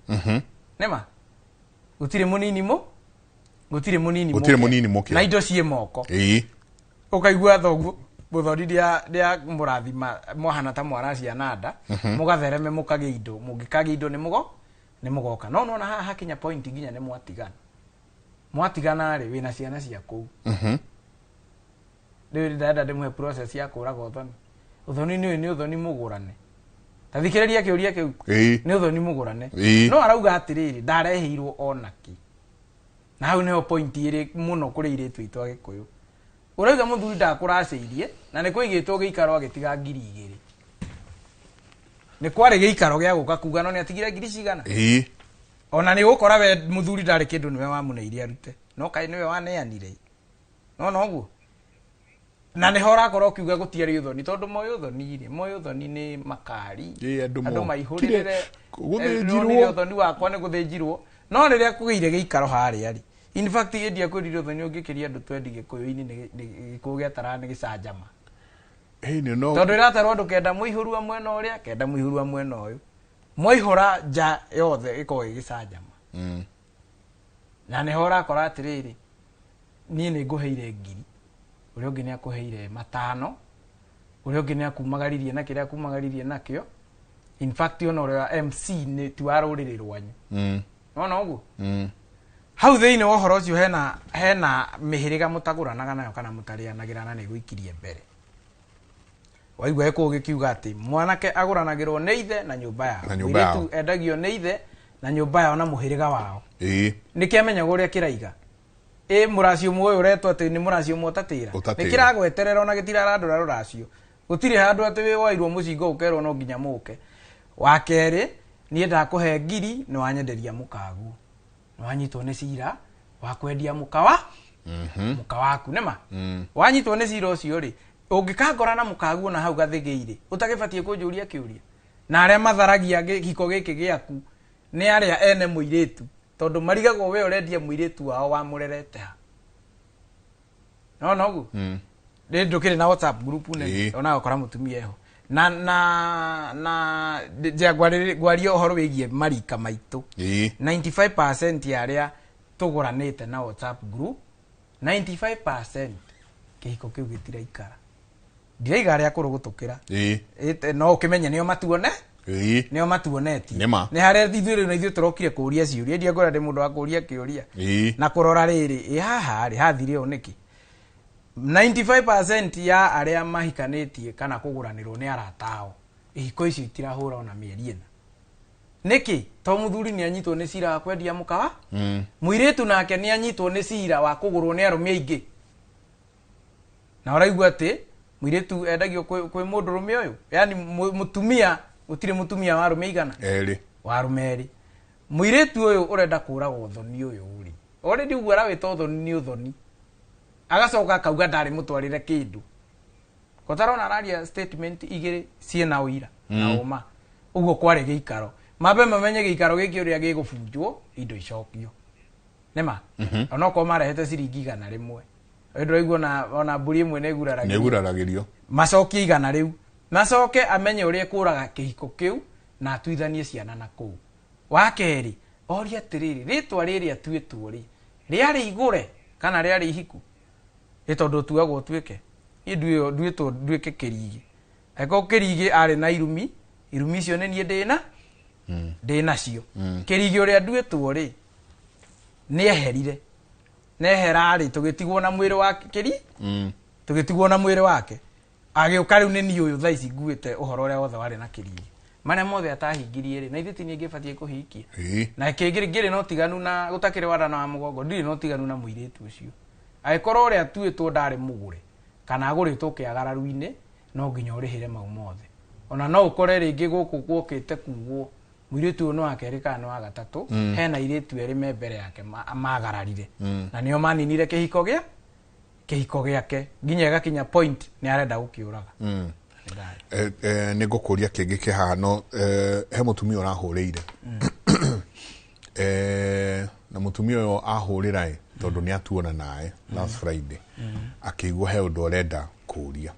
Nĩma gũtirĩ mũnini mũ gũtirĩ mũnini Gũtirĩ mũkĩa. Mũnini mũkĩa. Na indo ciĩ moko. Ũkaigua thoguo mũthoni rĩa mũrathima mwahana ta mwaraciana nda, mũgathereme mũkagĩa indo, mũngĩkagĩa indo nĩ mũgoka. No nona haha hakinya point nginya nĩ mwatigana, mwatigana rĩ, wĩna ciana cia kũu. Rĩu ndĩrenda ndĩmũhe process ya kũraga ũthoni. Ũthoni nĩ ũyũ, nĩ ũthoni mũgũrane. Ta thikĩrĩria kĩũria kĩu. Nĩ ũthoni mũgũrane. No arauga atĩrĩrĩ, ndareheirwo onakĩ, na hau nĩho point ĩrĩ mũno kũrĩ airĩtu aitũ Agĩkũyũ. Ũrauga mũthuri ndakũracĩirie na nĩ kũigĩtwo gĩikaro agĩtiga 2000. Nĩ kwarĩ gĩikaro gĩa gũka kuga, no nĩ atigire ngiri cigana? Ona nĩ ũgũkora we mũthuri ndarĩ kĩndũ, nĩwe wamũneire arute, no kaĩ nĩwe waneanire no noguo na nĩho ũrakorwo ũkiuga gũtiarĩ ũthoni, tondũ moĩ ũthoni rĩ, moĩ ũthoni nĩ makari. Ĩĩ, andũ andũ maihũrĩrĩre. Gũthĩnjirwo. Nonire ũthoni wakwa nĩ gũthĩnjirwo, no rĩrĩa kũgĩire gĩikaro harĩa rĩ, in fact ĩndia kwĩrire ũthoni ũngĩkĩria andũ twendi gĩkũyũ-inĩ nĩ gĩkũyũ gĩataraga nĩ gĩcanjama. Ĩĩ, no Tondũ ĩratarwo andũ kenda mũihũru a mwena ũrĩa, kenda mũihũru a mwena ũyũ, mwaihũra nja yothe ĩkoragwo ĩ gĩcanjama. Na nĩho ũrakora atĩrĩrĩ, niĩ nĩ ngũheire ngiri, ũrĩa ũngĩ nĩ akũheire 5, ũrĩa ũngĩ nĩ akumagaririe na kĩrĩa akumagaririe nakĩo. In fact ona ũrĩa MC nĩ ti wa rũrĩrĩ rwanyu. Nona ũguo hau thĩinĩ wa ũhoro ũcio hena mĩhĩrĩga mũtagũranaga nayo kana mũtarĩanagĩra, na nĩgũikirie mbere waigua gĩkũyũ gĩkiuga atĩ mwanake agũranagĩrwo nĩ ithe na nyũmba yao. Na nyũmba yao. Mũirĩtu endagio nĩ ithe na nyũmba yao na mũhĩrĩga wao. Nĩ kĩamenyagwo ũrĩa kĩraiga ĩ mũracio ũmwe ũyũ ũretwo atĩ nĩ mũracio ũmwe ũtatĩra. Ũtatĩra. Nĩ kĩragweterera ona gĩtirarandũra rũracio, gũtirĩ handũ atĩ wĩ woirwo mũcingo ũkerwo no nginya mũke. Wa kerĩ, niĩ ndakũhe ngiri nĩ wanyenderia mũkaguo, nĩ wanyitwo nĩ cira wa kwendia mũkawa mũka waku nĩma wanyitwo nĩ cira ũcio rĩ, Ũngĩkangora na mũkaguo na hau gathĩgĩire, ũtagĩbatiĩ kũnjũria kĩũria. Na arĩa matharagia gĩko gĩkĩ gĩaku nĩ arĩa ene mũirĩtu, tondũ marigagwo we ũrendia mũirĩtu wao wamũrerete ha. Nona ũguo? Rĩ ndũkĩrĩ na WhatsApp group nene, ona ũkora mũtumia eho. Na na na njĩa ngwaria ũhoro wĩgiĩ marika maitũ. 95% ya arĩa tũgũranĩte na WhatsApp group, 95% kĩhiko kĩu gĩtiraikara. Ndiraiga arĩa akũrũ gũtũkĩra. No ũkĩmenye nĩo matuone, nĩo matuonetie. Nĩma. Nĩ harĩa ithuĩ rĩu na ithuĩ tũrokire kũũria ciũria. Ndiangora ndĩ mũndũ wa kũũria kĩũria. Na kũrora rĩrĩ, ĩ haha rĩ, hathire ũũ nĩkĩ? 95% ya arĩa mahikanĩtie kana kũgũranĩrwo nĩ arata ao, ihiko icio itirahũra ona mĩeri ĩna. Nĩkĩ? To mũthuri nĩ anyitwo nĩ cira wa kwendia mũkawa, mũirĩtu nake nĩ anyitwo nĩ cira wa kũgũrwo nĩ arũme aingĩ. Na ũraigua atĩ mũirĩtu endagio kwĩ mũndũrũme ũyũ, yani mũtumia, gũtirĩ mũtumia wa arũme igana, Erĩ. Wa arũme erĩ. Mũirĩtu ũyũ ũrenda kũragwo ũthoni ũyũ rĩ, already ũguo arawĩta ũthoni nĩ ũthoni, agacoka akauga ndarĩ mũtwarĩre kĩndũ. Kotarona araria statement igĩrĩ ciĩna ũira na ũma. Ũguo kwarĩ gĩikaro, mambe mamenye gĩikaro gĩkĩ ũrĩa gĩgũbunjwo, indo icokio. Nĩma onokorwo marehete ciringi 100, ndũraigua ona mbũri ĩmwe nĩ ĩguraragĩrio. Nĩ ĩguraragĩrio. Macokie 100 rĩu, macoke amenye ũrĩa ĩkũraga kĩhiko kĩu na atuithanie ciana na kũu. Wa kerĩ, orie atĩrĩrĩ, rĩtwa rĩrĩ atuĩtwo rĩ, rĩarĩ igũre kana rĩarĩ ihiku? Nĩ tondũ ũtuagwo ũtuĩke. Niĩ nduĩtwo nduĩke kĩrigĩ. Angĩkorwo kĩrigĩ arĩ na irumi, irumi icio nĩ niĩ ndĩna, ndĩnacio. Kĩrigĩ ũrĩa nduĩtwo rĩ, nĩeherire. Nehera rĩ, tũgĩtigwo na mwĩrĩ wa kĩri, tũgĩtigwo na mwĩrĩ wake. Agĩũka rĩu nĩ niĩ ũyũ thaa ici nguĩte ũhoro ũrĩa wothe warĩ na kĩrigĩ. Marĩa mothe atahingirie rĩ, na ithuĩ ti niĩ ngĩbatiĩ kũhingia. Na kĩngĩ ngĩrĩ na ũtiganu na gũtakĩrĩ wandana wa mũgongo, ndirĩ na ũtiganu na mũirĩtu ũcio. Angĩkorwo ũrĩa atuĩtwo ndarĩ mũgũre, kana agũrĩtwo kĩagararu-inĩ, no nginya ũrĩhĩre mau mothe. Ona no ũkore rĩngĩ gũkũ guokĩte kugwo, mũirĩtu ũyũ nĩ wa kerĩ kana nĩ wa gatatũ, hena airĩtu erĩ me mbere yake magararire. Na nĩo maninire kĩhiko gĩake, nginya ĩgakinya point nĩ arenda gũkĩũraga. Nĩ ngũkũria kĩngĩ kĩ haha, no he mũtumia ũrahũrĩire. Na mũtumia ũyũ ahũrĩra ĩ, tondũ nĩ atuona nawe last Friday, akĩigua he ũndũ arenda kũũria.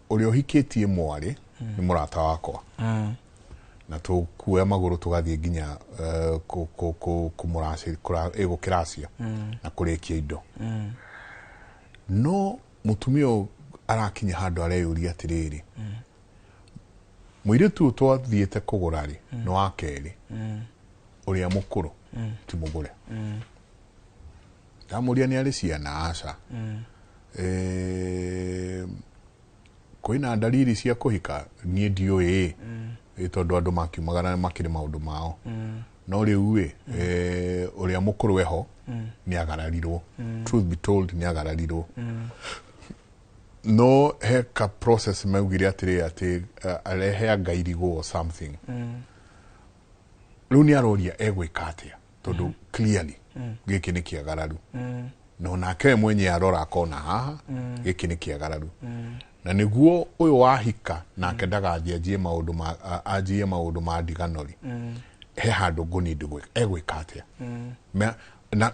Ũrĩa ũhikĩtie mwarĩ nĩ mũrata wakwa, na tũkuoya magũrũ tũgathiĩ nginya gũkĩracia na kũrĩkia indo. No mũtumia ũyũ arakinya handũ areyũria atĩrĩrĩ, mũirĩtu ũyũ twathiĩte kũgũra rĩ, nĩ wa kerĩ, ũrĩa mũkũrũ ti mũgũre. Ndamũria nĩ arĩ ciana? Aca. Kwĩna ndariri cia kũhika? Niĩ ndiũĩ ĩ, tondũ andũ makiumagara makĩrĩ maũndũ mao. No rĩu ĩ, ũrĩa mũkũrũ eho nĩ agararirwo. Truth be told, nĩ agararirwo. No he ka process maugire atĩrĩ atĩ arehe anga irigũ or something. Rĩu nĩ aroria egwĩka atĩa, tondũ clearly gĩkĩ nĩ kĩagararu. No nake we mwenye arora akona haha gĩkĩ nĩ kĩagararu. Na nĩguo ũyũ wahika nake ndagathiĩ anjie maũndũ ma anjie maũndũ ma ndiganori. He handũ ngũnindi egwĩka atĩa?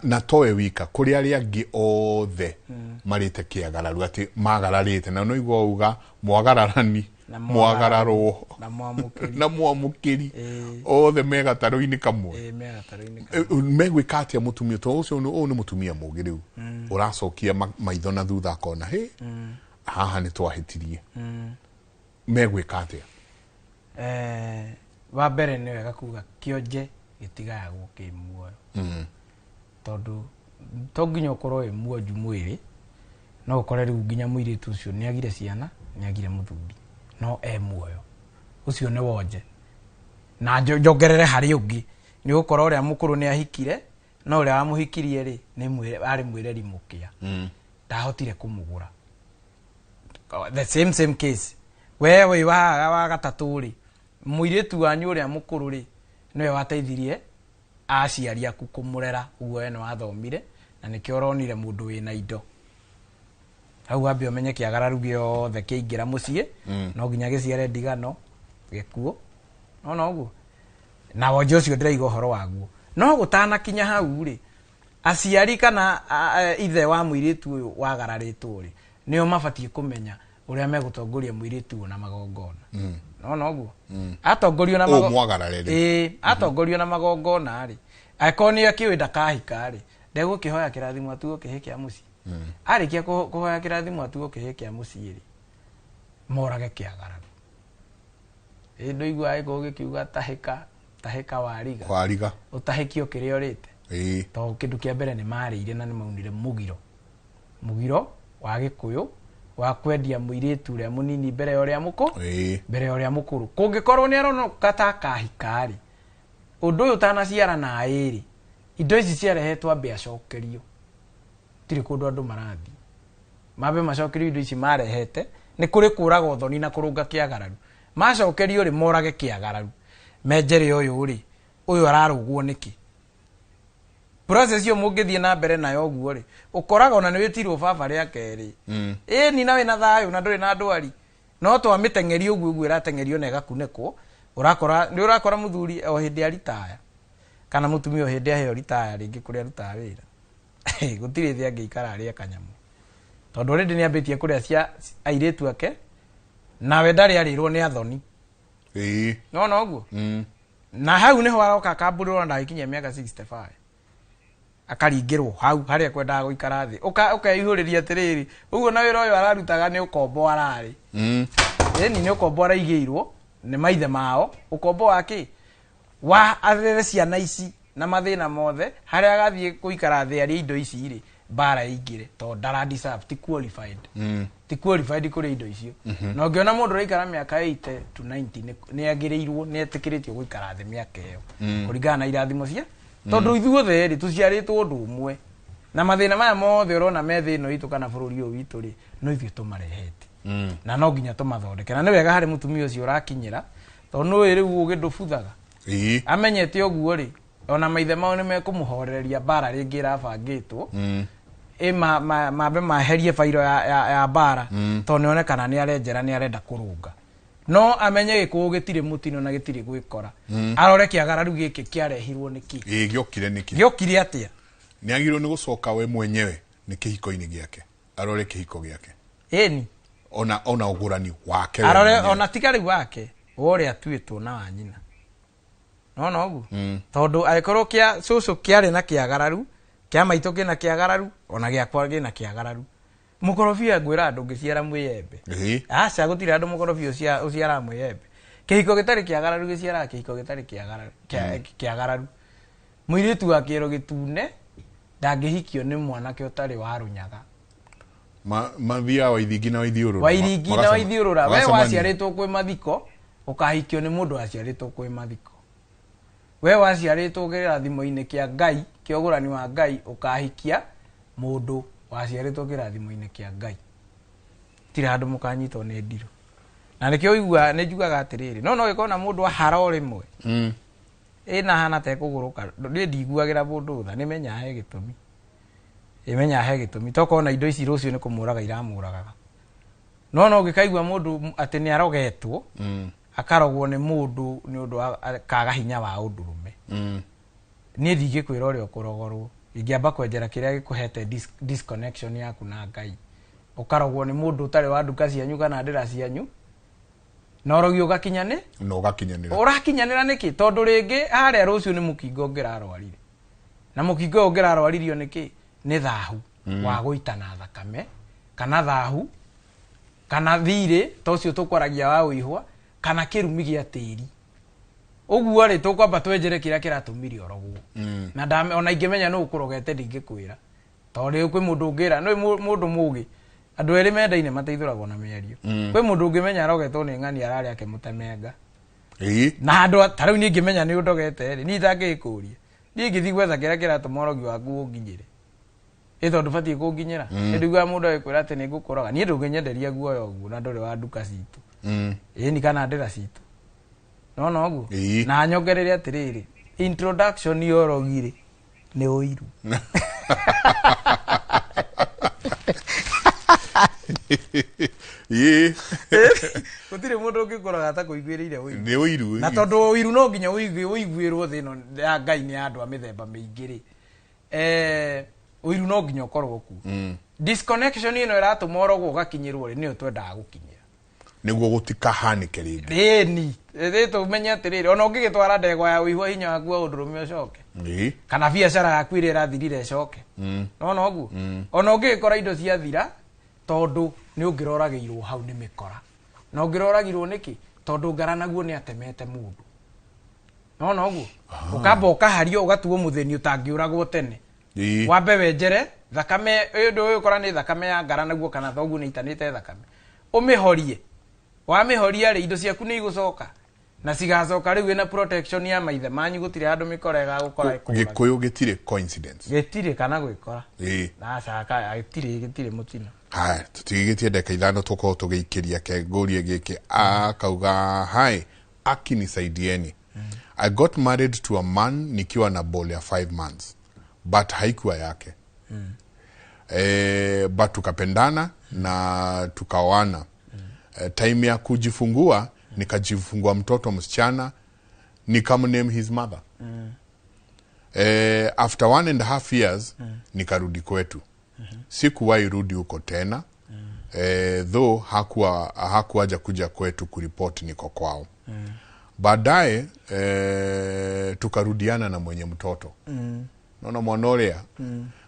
Na towe wika, kũrĩ arĩa angĩ othe marĩte kĩagararu atĩ magararĩte, na no igua uga mwagararani, Na mwagararwo, na mwamũkĩri, na mwamũkĩri, othe me gatarũ-inĩ kamwe. Me gatarũ-inĩ kamwe. Megwĩka atĩa mũtumia tondũ ũcio ũyũ nĩ mũtumia mũũgĩ rĩu ũracokia maitho na thutha akona hĩ, haha nĩ twahĩtirie. Megwĩka atĩa? Wa mbere nĩ wega kuga kĩonje gĩtigayagwo kĩ muoyo. Tondũ to nginya ũkorwo wĩ muonju mwĩrĩ, no ũkore rĩu nginya mũirĩtu ũcio nĩ agire ciana, nĩ agire mũthuri, no e muoyo. Ũcio nĩ wonje. Na njongerere harĩ ũngĩ, nĩ gũkorwo ũrĩa mũkũrũ nĩ ahikire, no ũrĩa wamũhikirie rĩ, nĩ arĩ mwĩreri mũkĩa. Ndahotire kũmũgũra. The same case. We wĩ wa gatatũ rĩ, mũirĩtu wanyu ũrĩa mũkũrũ rĩ, nĩwe wateithirie aciari aku kũmũrera, ũguo we nĩ wathomire, Na nĩkĩo ũronire mũndũ wĩna indo hau wambe ũmenye kĩagararu gĩothe kĩaingĩra mũciĩ, no nginya gĩciare ndigano gĩkuũ. Nona ũguo na wonje ũcio ndĩraiga ũhoro waguo, no gũtanakinya hau rĩ, aciari kana ithe wa mũirĩtu ũyũ wagararĩtwo rĩ, nĩo mabatiĩ kũmenya ũrĩa megũtongoria mũirĩtu ũyũ na magongona. Nona ũguo atongorio na Ũũ mwagarare rĩ. Ĩĩ, atongorio na magongona rĩ, angĩkorwo nĩ akĩũĩ ndakahika rĩ, ndegũkĩhoya kĩrathimo atuo kĩhĩ kĩa mũciĩ. Arĩkia kũhoya kĩrathimo atuo kĩhĩ kĩa mũciĩ rĩ, morage kĩagararu. Ĩ ndũigua gĩkũyũ gĩkiuga tahĩka tahĩka wariga, Wariga. ũtahĩkio kĩrĩa ũrĩte. Tondũ kĩndũ kĩa mbere nĩ marĩire na nĩ maunire mũgiro, mũgiro wa gĩkũyũ wa kwendia mũirĩtu ũrĩa mũnini mbere ya ũrĩa mũkũ mbere ya ũrĩa mũkũrũ. Kũngĩkorwo nĩ aronoka ta akahika rĩ, ũndũ ũyũ ũtanaciara na ĩrĩ, indo ici ciarehetwo ambe acokerio. Tirĩ kũndũ andũ marathiĩ, mambe macokerio indo ici marehete. Nĩ kũrĩ kũraga ũthoni na kũrũnga kĩagararu. Macokerio rĩ, morage kĩagararu, menjere ũyũ rĩ, ũyũ ararũgwo nĩkĩ. Process ĩyo mũngĩthiĩ na mbere nayo ũguo rĩ, ũkoraga ona nĩ wĩtirwo baba rĩa kerĩ. Ĩni na wĩna thayũ na ndũrĩ na ndwari, no twamĩteng'eria ũguo ũguo ĩrateng'erio na ĩgakunĩkwo, ũrakora nĩ ũrakora mũthuri o hĩndĩ aritaya kana mũtumia o hĩndĩ aheo ritaya rĩngĩ kũrĩa arutaga wĩra, gũtirĩ thĩ angĩikara arĩe kanyamũ, tondũ already nĩ ambĩtie kũrĩa cia airĩtu ake, nawe ndarĩ arĩrwo nĩ athoni. Nona ũguo na hau nĩho aroka akambũrĩrwo na ndagĩkinyia mĩaka 65, akaringĩrwo hau harĩa kwendaga gũikara thĩ. Ũkeihũrĩria atĩrĩrĩ, ũguo na wĩra ũyũ ararutaga nĩ ũkombo ararĩ. Ĩni nĩ ũkombo araigĩirwo nĩ maithe mao, ũkombo wa kĩ wa arere ciana ici na mathĩna mothe. Harĩa agathiĩ gũikara thĩ arĩe indo ici rĩ, mbara ĩingĩre, tondũ ndara deserve, ti qualified, ti qualified kũrĩa indo icio. Na ũngĩona mũndũ ũraikara mĩaka 80 to 90, nĩ agĩrĩirwo, nĩ etĩkĩrĩtio gũikara thĩ mĩaka ĩyo kũringana na irathimo cia, tondũ ithuothe rĩ tũciarĩtwo ũndũ ũmwe, na mathĩna maya mothe ũrona me thĩ ĩno itũ kana bũrũri ũyũ witũ rĩ, no ithuĩ tũmarehete na no nginya tũmathondeke. Na nĩ wega harĩ mũtumia ũcio ũrakinyĩra, tondũ nĩũĩ rĩu ũgĩ ndũbuthaga. Amenyete ũguo rĩ, ona maithe mao nĩ mekũmũhorereria mbara rĩngĩ ĩrabangĩtwo, ĩ mambe maherie bairo ya mbara, tondũ nĩonekana nĩ arenjera, nĩ arenda kũrũnga. No amenye gĩkũyũ gĩtirĩ mũtino na gĩtirĩ gwĩkora. Arore kĩagararu gĩkĩ kĩarehirwo nĩkĩ. Ĩĩ, gĩokire nĩkĩ? Gĩokire atĩa? Nĩ agĩrĩirwo nĩ gũcoka we mwenyewe nĩ kĩhiko-inĩ gĩake, arore kĩhiko gĩake. Ĩni. Ona ũgũrani wake we arore mwenyewe. Ona tiga rĩu wake wa ũrĩa atuĩtwo na wa nyina. Nona ũguo, tondũ angĩkorwo kĩa cũcũ kĩarĩ na kĩagararu, kĩa maitũ kĩna kĩagararu, ona gĩakwa kĩna kĩagararu. Mũkorobia ngwĩra andũ ngĩciara mwĩembe. Aca, gũtirĩ andũ mũkorobia ũciaraga mwĩembe. Kĩhiko gĩtarĩ kĩagararu gĩciaraga kĩhiko gĩtarĩ kĩagararu. Mũirĩtu wa kĩero gĩtune ndangĩhikio nĩ mwanake ũtarĩ wa rũnyaga. Mathiaga waithingi na waithiũrũra. Wairingi na waithiũrũra. We magacemania. waciarĩtwo kwĩ mathiko, ũkahikio nĩ mũndũ waciarĩtwo kwĩ mathiko. We waciarĩtwo kĩrathimo-inĩ kĩa Ngai, kĩa ũgũrani wa Ngai, ũkahikia mũndũ waciarĩtwo kĩrathimo-inĩ kĩa Ngai. Tirĩ handũ mũkanyitwo nĩ ndirũ. Na nĩkĩo ũiguaga, nĩ njugaga atĩrĩrĩ, no no gĩkorwo na mũndũ ahara o rĩmwe. Ĩ na hana tekũgũrũka, niĩ ndiguagĩra mũndũ tha, nĩmenyaga he gĩtũmi. Ĩmenyaga he gĩtũmi. Tokorwo na indo ici rũciũ nĩ kũmũraga iramũragaga. No no ũngĩkaigua mũndũ atĩ nĩ arogetwo, akarogwo nĩ mũndũ nĩ ũndũ wa kaga hinya wa ũndũrũme. Niĩ ndingĩkwĩra ũrĩa ũkũrogorwo, ingĩamba kwenjera kĩrĩa gĩkũhete disconnection yaku na Ngai. Ũkarogwo nĩ mũndũ ũtarĩ wa nduka cianyu kana ndĩra cianyu, na ũrogi ũgakinya nĩ? Na ũgakinyanĩra. Ũrakinyanĩra nĩkĩ? Tondũ rĩngĩ harĩa rũciũ nĩ mũkingo ũngĩrarwarire. Na mũkingo ũyũ ũngĩrarwaririo nĩkĩ? Nĩ thahu wa gũitana thakame, kana thahu, kana thirĩ, ta ũcio tũkwaragia wa ũihwa, kana kĩrumi gĩa tĩri. Ũguo rĩ, tũkwamba twenjere kĩrĩa kĩratũmire ũrogwo. Na ona ingĩmenya nũ ũkũrogete ndingĩkwĩra. Tondũ rĩu kwĩ mũndũ ũngĩra, nĩ mũndũ mũgĩ. Andũ erĩ mendaine mateithũragwo na mĩario. Kwĩ mũndũ ũngĩmenya arogetwo nĩ ng'ani ararĩa akĩmũtemenga. Na handũ ta rĩu niĩ ingĩmenya nĩ ũndogete rĩ, niĩ itangĩgĩkũria. Niĩ ingĩthiĩ gwetha kĩrĩa kĩratũma ũrogi waku ũnginyĩre. Ĩ tondũ ndũbatiĩ kũnginyĩra. Nĩ ndiguaga mũndũ agĩkwĩra atĩ nĩ ngũkũroga. Niĩ ndũngĩnyenderia guoya ũguo na ndũrĩ wa nduka citũ. Ĩni kana ndĩra citũ. Nona ũguo? Na nyongerere atĩrĩrĩ, introduction ya ũrogi rĩ, nĩ ũiru. Ĩĩ. Gũtirĩ mũndũ ũngĩkũraga atakũiguĩrĩire ũiru. Nĩ ũiru. Na tondũ ũiru no nginya ũiguĩrwo thĩ ĩno ya Ngai nĩ ya andũ a mĩthemba mĩingĩ rĩ, ũiru no nginya ũkorwo kuo. Disconnection ĩno ĩratũma ũrogwo ũgakinyĩrwo rĩ, nĩyo twendaga gũkinyĩra. Nĩguo gũtikahanĩke rĩngĩ. Ĩni ĩ tũmenye atĩrĩrĩ, ona ũngĩgĩtwara ndegwa ya ũihwa hinya waku wa ũndũrũme ũcoke, kana biacara yaku ĩrĩa ĩrathirire ĩcoke. Nona ũguo, ona ũngĩgĩkora indo ciathira, tondũ nĩ ũngĩroragĩirwo hau nĩ mĩkora. Na ũngĩroragirwo nĩkĩ? Tondũ ngara naguo nĩ atemete mũndũ. Nona ũguo, ũkamba ũkahario ũgatuo mũthĩni ũtangĩũragwo tene. Wambe wenjere thakame ũndũ ũyũ ũkora nĩ thakame ya ngara naguo, kana thoguo nĩ itanĩte thakame, ũmĩhorie. Wamĩhoria rĩ, indo ciaku nĩ igũcoka, na cigacoka rĩu wĩna protection ya maithe manyu, gũtirĩ handũ mĩkora ĩgagũkora ĩkũrage. Gĩkũyũ gĩtirĩ coincidence. Gĩtirĩ kana gwĩkora. Nacaka gĩtirĩ mũtino. Haya, tũtigĩtie ndagĩka 5 tũkorwo tũgĩikĩria kengũrie gĩkĩ. Akauga, hi, akinisaidieni. I got married to a man nikiwa na ball ya 5 months, but haikuwa yake. But tukapendana na tukaoana. Time ya kujifungua, nikajifungua mtoto msichana, nikamname his mother. After 1.5 years, nikarudi kwetu. Sikuwahi rudi huko tena. Though hakuwaja kuja kwetu kuripoti niko kwao. Baadaye tukarudiana na mwenye mtoto. Naona mwanorea.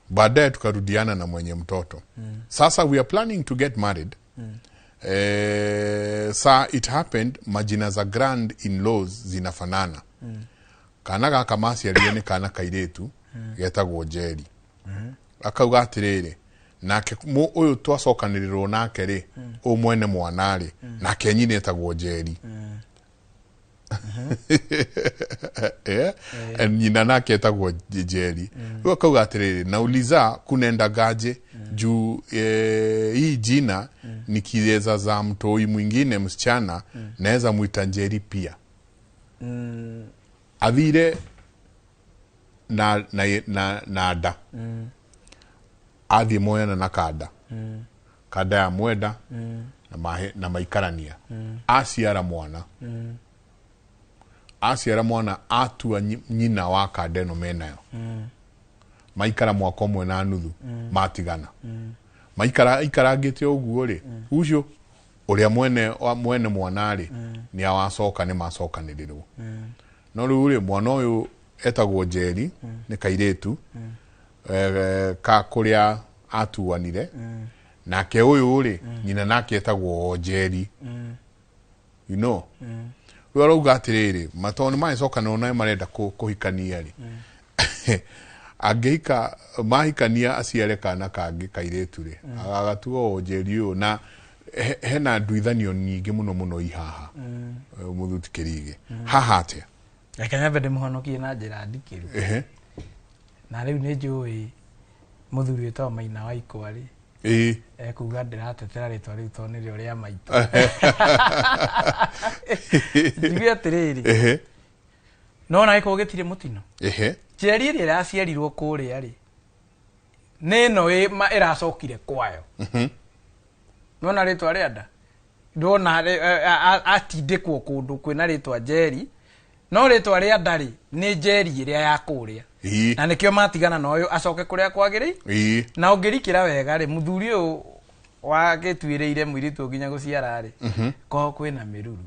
Baadaye tukarudiana na mwenye mtoto. Sasa we are planning to get married. Sa it happened majina za grand in-laws zinafanana. Kana gaka maciarire nĩ kana kairĩtu getagwo Njeri. Akauga atĩrĩrĩ, nake ũyũ twacokanĩrĩrwo nake rĩ, ũyũ mwene mwana rĩ, nake nyina etagwo Njeri. Nyina nake etagwo Njeri. Rĩu akauga atĩrĩrĩ, nauliza kunenda gaje juu hii jina nikiweza za mtoi mwingine msichana naweza muita Njeri pia. Athire na nda. Athiĩ moyana na kanda. Kanda ya mwenda na maikarania. Aciara mwana. Aciara mwana atua nyina wa kanda ĩno menayo. Maikara mwaka ũmwe na nuthu, matigana. Maikara ikarangĩte ũguo rĩ, ucio ũrĩa mwene mwana rĩ, nĩ awacoka, nĩ macokanĩrĩrwo. No rĩu rĩ, mwana ũyũ etagwo Njeri, nĩ kairĩtu, ka kũrĩa atuanire. Nake ũyũ rĩ, nyina nake etagwo Njeri. You know? Rĩu arauga atĩrĩrĩ, matondũ nĩ magĩcokanĩrwo na marenda kũhikania rĩ. Angĩhika, mahikania aciare kana kangĩ kairĩtu rĩ, agagatua o Njeri ũyũ, na hena nduithanio nyingĩ mũno mũno i haha. Mũthuti Kĩrigĩ. Haha atĩa? Reke nyambe ndĩmũhonokie na njĩra ndikĩru. Na rĩu nĩ njũĩ mũthuri wĩtagwo Maina wa Ikwa rĩ, ekuga ndĩratetera rĩtwa rĩu tondũ nĩrĩo rĩa maitũ. Njigue atĩrĩrĩ, no ona gĩkorwo gĩtirĩ mũtino. Njeri ĩrĩa ĩraciarirwo kũrĩa rĩ, nĩ ĩno ĩracokire kwayo. Nona rĩtwa rĩa nda, ndona atindĩkwo kũndũ kwĩna rĩtwa Njeri, no rĩtwa rĩa nda rĩ, nĩ Njeri ĩrĩa ya kũrĩa. Na nĩkĩo matigana na ũyũ acoke kũrĩa kwagĩrĩire. Na ũngĩrikĩra wega rĩ, mũthuri ũyũ wagĩtuĩrĩire mũirĩtu nginya gũciara rĩ, kwao kwĩna mĩruru.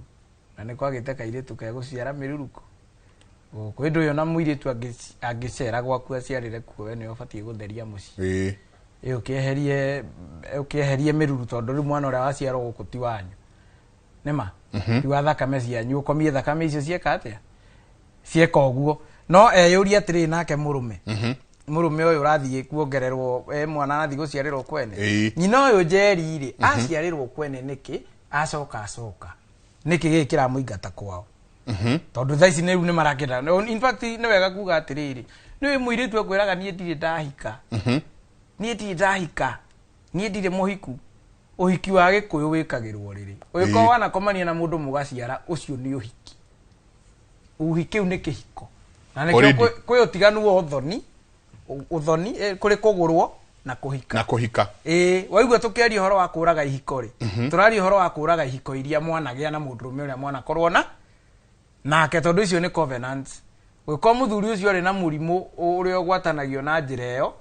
Na nĩ kwagĩte kairĩtu ke gũciara mĩruru kũ. Gũkũ hĩndĩ ĩyo na mũirĩtu angĩcera gwaku aciarĩre kuo, we nĩwe ũbatiĩ gũtheria mũciĩ. Ũkĩeherie mĩruru tondũ rĩu mwana ũrĩa waciarwo gũkũ ti wanyu. Nĩma? Ti wa thakame cianyu, ũkomie thakame icio cieka atĩa? Cieka ũguo. No eyũrie atĩrĩrĩ nake mũrũme. Mũrũme ũyũ ũrathiĩ kuongererwo, mwana arathiĩ gũciarĩrwo kwene. Nyina ũyũ Njeri rĩ, aciarĩrwo kwene nĩkĩ? Acoka acoka. Nĩkĩ gĩkĩ kĩramũingata kwao? Tondũ thaa ici rĩu nĩ marakĩenda. In fact nĩ wega kuga atĩrĩrĩ, nĩ mũirĩtu ekwĩraga niĩ ndirĩ ndahika. Niĩ ndirĩ ndahika. Niĩ ndirĩ mũhiku. Ũhiki wa Gĩkũyũ wĩkagĩrwo rĩrĩ. Ũngĩkorwo wanakomania na mũndũ mũgaciara, ũcio nĩ ũhiki. Ũhiki ũyũ nĩ kĩhiko. Na nĩkĩo kwĩ ũtiganu wa ũthoni Uthoni kuri kugurwo na kuhika. Na kuhika. Waigua tukiaria uhoro wa kuraga ihiko ri. Turaria uhoro wa kuraga ihiko iria mwanagĩa na mũndũrũme ũrĩa mwanakorwo na nake tondu icio nĩ covenants. Gwĩko mũthuri ũcio arĩ na mũrimũ ũrĩa ũgwatanagio na njĩra ĩyo,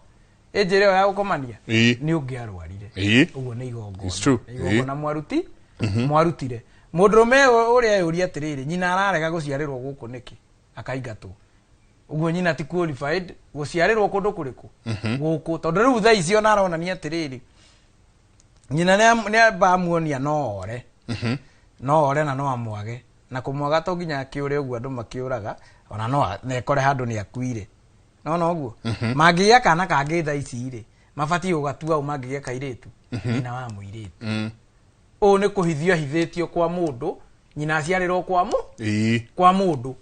njĩra ĩyo ya gũkomania nĩ ũngĩarwarire. Ũguo nĩ igongona. Igongona mwaruti mwarutire. Mũndũrũme ũrĩa eyũria atĩrĩrĩ, nyina ararega gũciarĩrwo gũkũ nĩkĩ? Akaingatwo. Ũguo nyina ti qualified gũciarĩrwo kũndũ kũrĩkũ? Gũkũ. Tondũ rĩu thaa icio ona aronania atĩrĩrĩ, nyina nĩ amba amuonia no ore. No ore na no amwage. Na kũmwaga to nginya akĩũre ũguo andũ makĩũraga, ona no nekore handũ nĩ akuire. No no ũguo. Mangĩgĩa kana kangĩ thaa ici rĩ, mabatiĩ gũgatua ũ mangĩgĩa kairĩtu, nyina wa mũirĩtu. Ũũ nĩ kũhithio ahithĩtio kwa mũndũ, nyina aciarĩrwo kwa kwa mũndũ.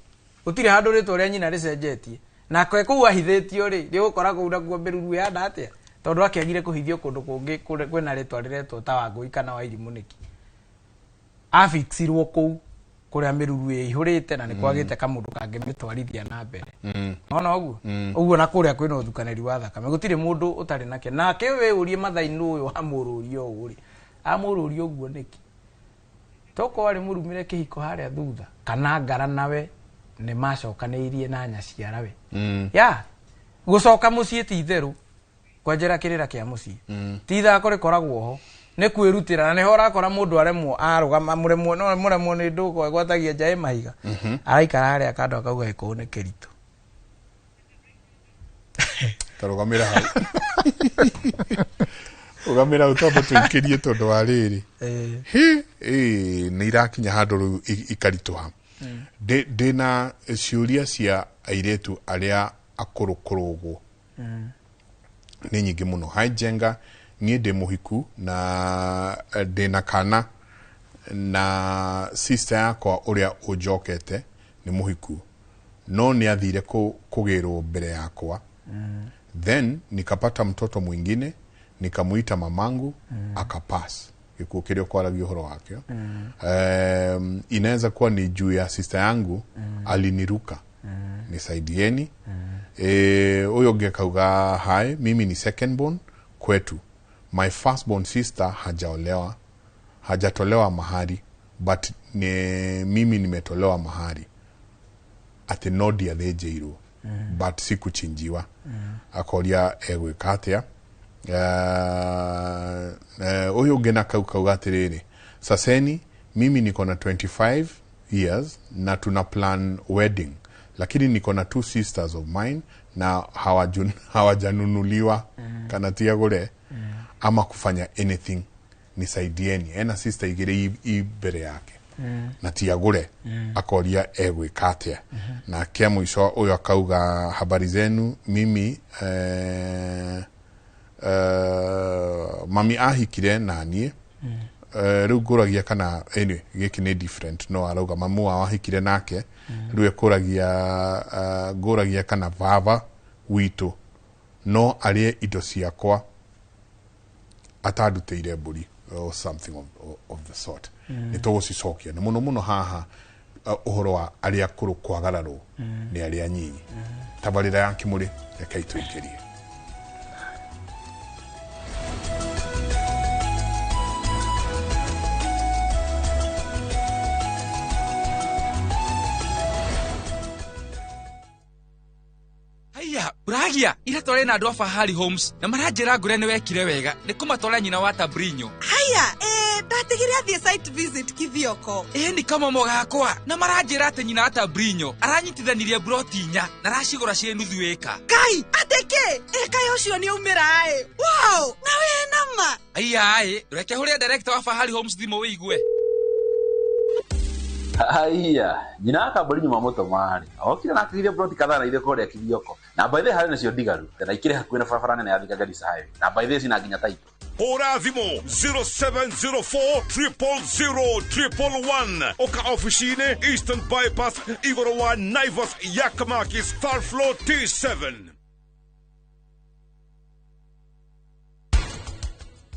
Gũtirĩ handũ rĩtwa rĩa nyina rĩcenjetie. Na kwe kũu ahithĩtio rĩ, rĩgũkora kũu nakuo mbĩruru ĩhana atĩa? Tondũ akĩagire kũhithio kũndũ kũngĩ kwĩna rĩtwa rĩretwo ta Wangũi kana Wairimũ nĩkĩ? Afixirwo kũu kũrĩa mĩruru ĩihũrĩte na nĩ kwagĩte kamũndũ kangĩmĩtwarithia na mbere. Nona ũguo? Ũguo na kũrĩa kwĩna ũthukanĩri wa thakame. Gũtirĩ mũndũ ũtarĩ nake. Nake wĩyũrie mathainĩ ũyũ wa mũrũria ũũ rĩ, amũrũria ũguo nĩkĩ? Tokorwo arĩ mũrumĩre kĩhiko harĩa thutha kana ngara nawe nĩ macokanĩirie na nyaciarawe. Ya gũcoka mũciĩ ti itherũ kwenjera kĩrĩra kĩa mũciĩ. Ti ithako rĩkoragwo ho, nĩ kwĩrutĩra na nĩho ũrakora mũndũ aremwo arũgama mũremwo no mũremwo nĩ ndũko egwatagia nja ĩ mahiga. Araikara harĩa kando akauga gĩkũũ nĩ kĩritũ. Tarũgamĩra hau. Rũgamĩra hau twambe tũikĩrie tondũ wa rĩrĩ. Hĩ, nĩ irakinya handũ rĩu ikaritũha. Ndĩna ciũria cia airĩtu arĩa akũrũ kũrũgwo. Nĩ nyingĩ mũno. Hi Njenga, niĩ ndĩ mũhiku na ndĩna kana na sister yakwa ũrĩa ũnjokete nĩ mũhiku no nĩ athire kũgĩrwo mbere yakwa. Then nikapata mtoto mwingine nikamuita mamangu akapass. Gĩkuũ kĩrĩa ũkwaragia ũhoro wakĩo. Inaweza kuwa ni juu ya sister yangu aliniruka. Nisaidieni. Huyo ũngĩ akauga hi, mimi ni second born kwetu. My first born sister hajaolewa, hajatolewa mahari, but mimi nimetolewa mahari. Ati no ndiathĩnjĩirwo, but sikuchinjiwa. Akoria egwĩka atĩa. Ũyũ ũngĩ na kau kauga atĩrĩrĩ, saseni mimi niko na 25 years na tuna plan wedding, lakini niko na 2 sisters of mine na hawajanunuliwa kana tiagũre ama kufanya anything, nisaidieni. Ena sister igĩrĩ i mbere yake na tiagũre. Akoria egwĩka atĩa. Na kia mũico ũyũ akauga habari zenu, mimi mami ahikire na niĩ. Rĩu ngũragia kana anyway gĩkĩ nĩ different, no arauga mamu wao ahikire nake. Rĩu ekũragia ngũragia kana baba witũ no arĩe indo ciakwa atandutĩire mbũri or something of the sort. Nĩ tũgũcicokia na mũno mũno haha ũhoro wa arĩa akũrũ kwagararwo nĩ arĩa anyinyi. Tabarĩra ya Kĩmũrĩ reke itũingĩrie. Uragia ira tware na andu a Fahari Homes na maranjira ngure ni wekire wega ni kumatwara nyina wa Tabrinyo. Haya, ndatigire athie site visit Kithioko. Ni kama mogakwa na maranjira ati nyina wa Tabrinyo aranyitithanirie broti inya na aracigura cie nuthu eka. Kai, ateke eka ucio ni umira ai. Wow, na we nama. Aya ai, reke huria director wa Fahari Homes thimu wigue. Haya, nyina wa Tabrinyo mamũtũma rĩ okire na akĩgire broti kadhaa na ithe kũrĩa Kithioko. Na by the harĩ nacio ndigaru na ikĩrĩ hakuhĩ na barabara nene ya Thika Garissa Highway. Na by the cina nginya taito. Hũra thimũ 0704 000 111 oka ofici-inĩ Eastern Bypass igũrũ wa Naivas Yakamakis third floor T7.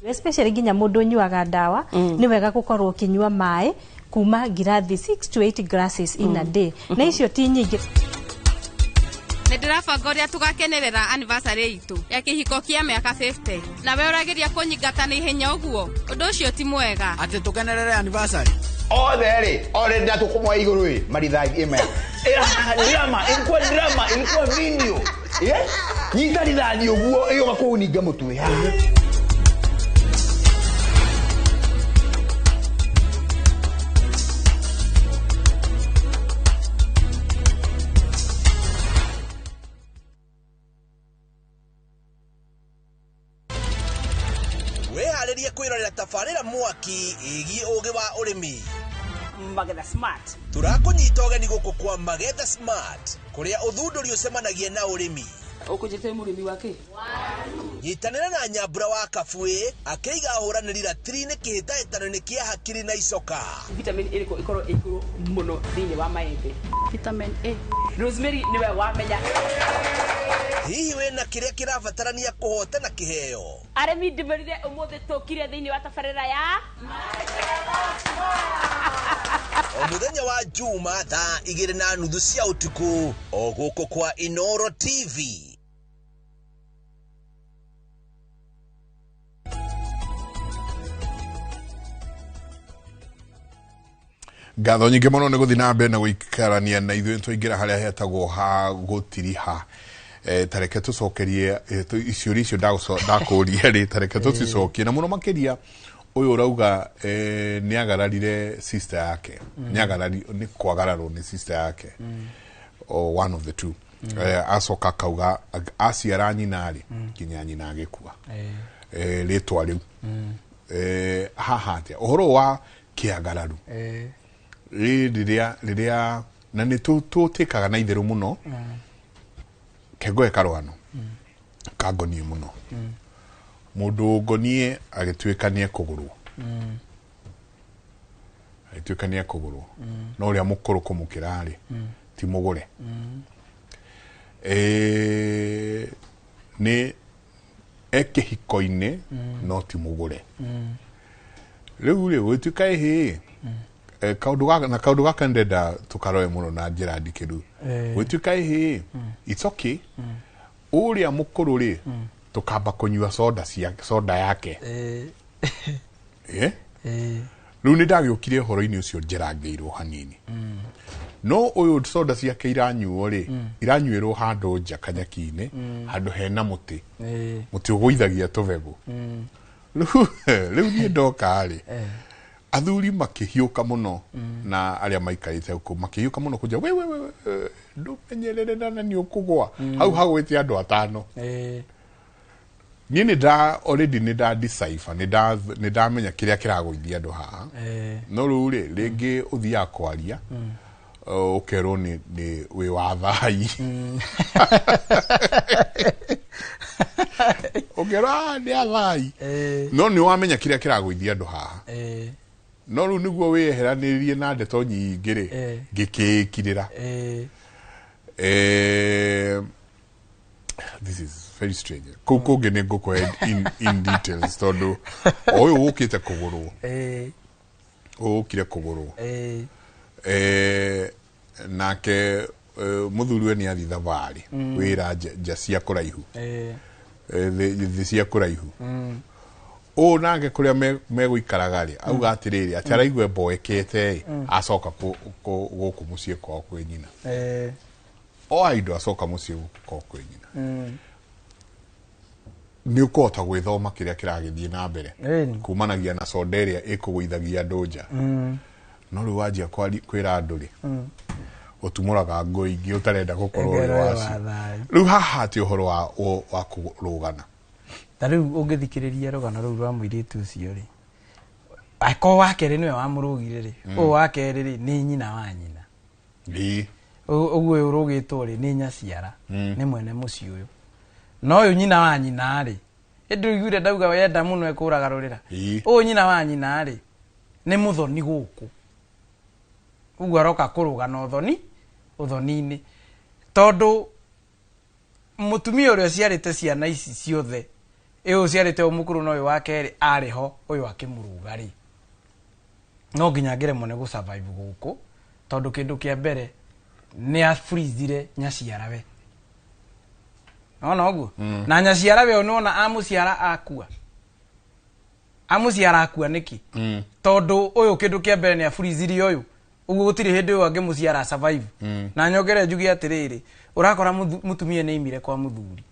Especially nginya mũndũ ũnyuaga ndawa, nĩ wega gũkorwo ũkĩnyua maĩ kuma ngirathi 6 to 8 glasses in a day. Na icio ti nyingĩ. Nĩ ndĩrabanga ũrĩa tũgakenerera anniversary itũ ya kĩhiko kĩa mĩaka 50. Nawe ũrageria kũnyingata na ihenya ũguo. Ũndũ ũcio ti mwega. Atĩ tũkenerere anniversary. Othe rĩ, ore ndatũkũmwa igũrũ ĩ, marithathi ĩmwe. Drama, ilikuwa drama, ilikuwa video. Yeah? Nyita rithathi ũguo ĩgũka kũũninga mũtwe haha. Wĩharĩrie kwĩrorera tabarĩra mwaki ĩgiĩ ũgĩ wa ũrĩmi. Magetha Smart. Tũrakũnyita ũgeni gũkũ kwa Magetha Smart, kũrĩa ũthundũri ũcemanagia na ũrĩmi. Ũkũnjĩte mũrĩmi wa kĩ? Nyitanĩra na Nyambura wa Kabuĩ akĩiga ahũranĩri ratiri-inĩ kĩhĩtahĩtano-inĩ kĩa hakiri na icoka. Vitamin ĩrĩkũ ĩkorwo ĩ igũrũ mũno thĩinĩ wa maembe? Vitamin A. Rosemary nĩwe wamenya. Hihi wĩna kĩrĩa kĩrabatarania kũhotana kĩheo? Arĩmi ndĩmerire ũmũthĩ tũkire thĩinĩ wa tabarĩra ya O mũthenya wa Juma thaa 2:30 cia ũtukũ o gũkũ kwa Inoro TV. Ngatho nyingĩ mũno nĩ gũthiĩ na mbere na gũikarania na ithuĩ twaingĩra harĩa hetagwo ha gũtiriha. Tareke tũcokerie ciũria icio ndakũria rĩ, tareke tũcicokie na mũno makĩria ũyũ ũrauga nĩ agararire sister yake. Nĩ kwagararwo nĩ sister yake. Or one of the two. Acoka akauga aciara nyina rĩ nginya nyina agĩkua. Rĩtwa rĩu. Haha atĩa ũhoro wa kĩagararu rĩrĩa na nĩ tũtĩkaga na itherũ mũno kengoe karwano kangonie mũno mũndũ ngonie agĩtuĩka nĩ ekũgũrwo agĩtuĩka nĩ ekũgũrwo no ũrĩa mũkũrũ kũmũkĩra rĩ ti mũgũre nĩ ekĩhiko-inĩ no ti mũgũre rĩu rĩ gũgĩtuĩka ĩhĩ kaũndũ gaka na kaũndũ gaka ndenda tũkaroe mũno na njĩra ndikĩru gũgĩtuĩka ĩhĩ it's okay ũrĩa mũkũrũ rĩ tũkamba kũnyua soda cia soda yake rĩu nĩ ndagĩũkire ũhoro-inĩ ũcio njerangĩirwo hanini no ũyũ soda ciake iranyuo rĩ iranyuĩrwo handũ nja kanyaki-inĩ handũ hena mũtĩ mũtĩ ũgũithagia tũbegũ rĩu niĩ ndoka rĩ athuri makĩhiũka mũno na arĩa maikarĩte kũu makĩhiũka mũno kũnjĩra we we we ndũmenyerere na nĩ ũkũgwa hau hagwĩte andũ atano niĩ nĩ nda already nĩ nda decipher nĩ ndamenya kĩrĩa kĩragũithia andũ haha no rĩu rĩ rĩngĩ ũthiaga kwaria ũkerwo nĩ wĩ wa thai ũkerwo nĩ athai no nĩ wamenya kĩrĩa kĩragũithia andũ haha no rĩu nĩguo wĩyeheranĩrie na ndeto nyingĩ rĩ ngĩkĩkirĩra this is very strange kũu kũngĩ nĩ ngũkũhe in details tondũ ũyũ ũkĩte kũgũrwo ũyũ ũkire kũgũrwo nake mũthuriwe nĩ athiĩ thabarĩ wĩra nja cia kũraihu thĩ cia kũraihu ũũ nake kũrĩa megũikaraga rĩ auga atĩrĩrĩ atĩ araigua mboekete acoka gũkũ mũciĩ kwao kwĩ nyina oa indo acoka mũciĩ kwao kwĩ nyina nĩ ũkũhota gwĩthoma kĩrĩa kĩragĩthiĩ na mbere kumanagia na soda ĩrĩa ĩkũgũithagia andũ nja no rĩu wanjia kwĩra andũ rĩ ũtumũraga ngũ ingĩ ũtarenda gũkorwo ũrĩ wacio rĩu haha atĩ ũhoro wa kũrũgana ta rĩu ũngĩthikĩrĩria rũgano rũu rwa mũirĩtu ũcio rĩ akorwo wa kerĩ nĩwe wamũrũgire rĩ ũyũ wa kerĩ rĩ nĩ nyina wa nyina ũguo ũyũ ũrũgĩtwo rĩ nĩ nyaciara nĩ mwene mũciĩ ũyũ no ũyũ nyina wa nyina rĩ ĩndĩ ũiguire ndauga wenda mũno ekũraga rũrĩra ũyũ nyina wa nyina rĩ nĩ mũthoni gũkũ ũguo aroka kũrũgana ũthoni ũthoni-inĩ tondũ mũtumia ũrĩa ũciarĩte ciana ici ciothe ĩũ ũciarĩte ũyũ mũkũrũ na ũyũ wa kerĩ arĩ ho ũyũ akĩmũrũga rĩ no nginya ngĩremwo nĩ gũ survive gũkũ tondũ kĩndũ kĩa mbere nĩ afreezire nyaciarawe Nona ũguo na nyaciara we nona amuciara akua amuciara akua niki tondu uyu kindu kia mbere ni aburiziri uyu uguo gutiri hindi uyu angimuciara survive. Na nyongere njuge atiriri urakora mutumia ni imire kwa muthuri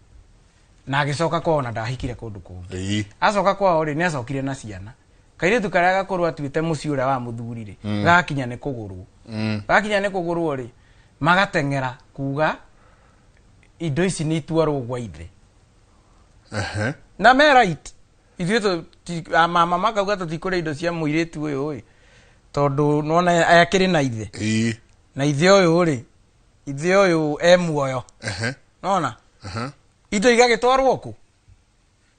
na agicoka kwao na ndahikire kundu kungi acoka kwao ri ni acokire na ciana kairitu karia gakorwo atuite mucii uria wa muthuri ri gakinya ni kugurwo gakinya ni kugurwo ri magateng'era kuga indo ici ni itwarwo gwa ithe. Na me right ithuĩ mama makauga tũtikũrĩa indo cia mũirĩtu ũyũ ĩ tondũ nĩwona akĩrĩ na ithe na ithe ũyũ rĩ ithe ũyũ e muoyo nona indo igagĩtwarwo kũ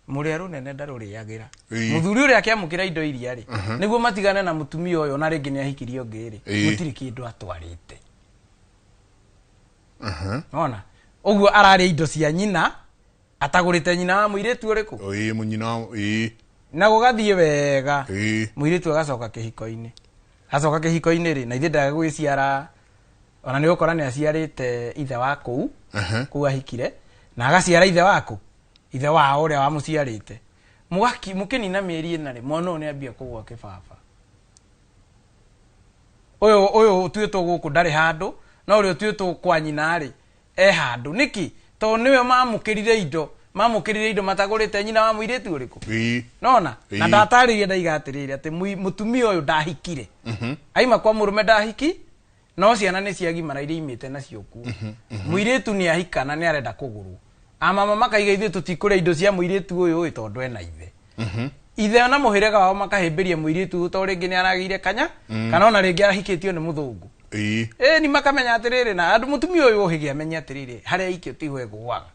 mũrĩa rũnene ndarũrĩagĩra mũthuri ũrĩa akĩamũkĩra indo iria rĩ nĩguo matigane na mũtumia ũyũ na rĩngĩ nĩahikirie ũngĩ rĩ gũtirĩ kĩndũ atwarĩte. Nona ũguo ararĩa indo cia nyina atagũrĩte nyina wa mũirĩtu ũrĩkũ ĩĩ mũnyina ĩĩ na gũgathiĩ wega mũirĩtu agacoka kĩhiko-inĩ acoka kĩhiko-inĩ rĩ na ithe ndagagwĩciara ona nĩ ũgũkora nĩ aciarĩte ithe wa kũu kũu ahikire na agaciara ithe waku ithe wao ũrĩa wamũciarĩte mũkĩnina mĩeri ĩna rĩ mwana ũyũ nĩ ambia kũgũa kĩbaba ũyũ ũyũ ũtuĩtwo gũkũ ndarĩ handũ no ũrĩa ũtuĩtwo kwa nyina rĩ e handũ nĩkĩ tondũ nĩwe mamũkĩrire indo matagũrĩte nyina wa mũirĩtu ũrĩkũ nona na ndatarĩria ndaiga atĩrĩrĩ atĩ mũtumia ũyũ ndahikire aima kwa mũrũme ndahiki no ciana nĩ ciagimara iria imĩte nacio kuo mũirĩtu nĩ ahika na nĩ arenda kũgũrwo amama makaiga ithuĩ tũtikũrĩa indo cia mũirĩtu ũyũ ĩ tondũ ena ithe ithe ona mũhĩrĩga wao makahĩmbĩria mũirĩtu ũyũ tondũ rĩngĩ nĩ aragĩire kanya kana ona rĩngĩ ahikĩtio nĩ mũthũngũ ĩ ni makamenya atĩrĩrĩ na andũ mũtumia ũyũ ũhĩge amenye atĩrĩrĩ harĩa aikio tiho egũaga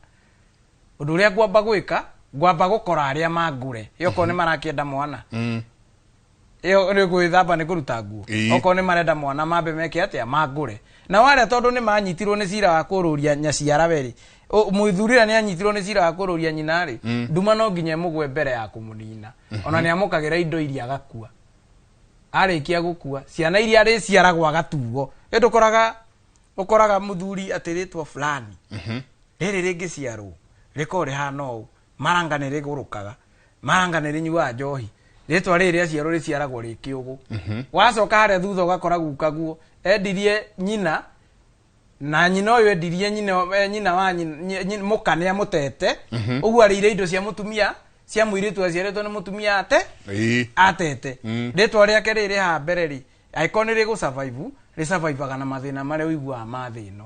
ũndũ ũrĩa ngwamba gwĩka ngwamba gũkora arĩa mangũre okorwo nĩ marakĩenda mwana ĩyo nĩ gwĩthamba nĩ kũruta nguo okorwo nĩ marenda mwana mambe meke atĩa mangũre na warĩa tondũ nĩ manyitirwo nĩ cira wa kũrũria nyaciara we rĩ mũthuri ũrĩa nĩ anyitirwo nĩ cira wa kũrũria nyina rĩ nduma no nginya ĩmũgwe mbere ya kũmũnina ona nĩ amũkagĩra indo iria agakua arĩkia gũkua ciana iria arĩciaragwo agatuo ĩndĩ ũkoraga mũthuri atĩrĩtwo fulani rĩrĩ rĩngĩciarwo rĩkorwo rĩhana ũũ maranga nĩ rĩgũrũkaga maranga nĩ rĩnyuaga njohi rĩtwa rĩrĩ rĩaciarwo rĩciaragwo rĩ kĩũgũ wacoka harĩa thutha ũgakora gukaguo endirie nyina na nyina ũyũ endirie nyina wa mũka nĩ amũtete ũguo arĩire indo cia mũtumia cia mũirĩtu aciarĩtwo nĩ mũtumia ate atete rĩtwa rĩake rĩrĩ haha mbere rĩ angĩkorwo nĩ rĩgũ survive rĩsurvivaga na mathĩna marĩa ũiguaga ma thĩ ĩno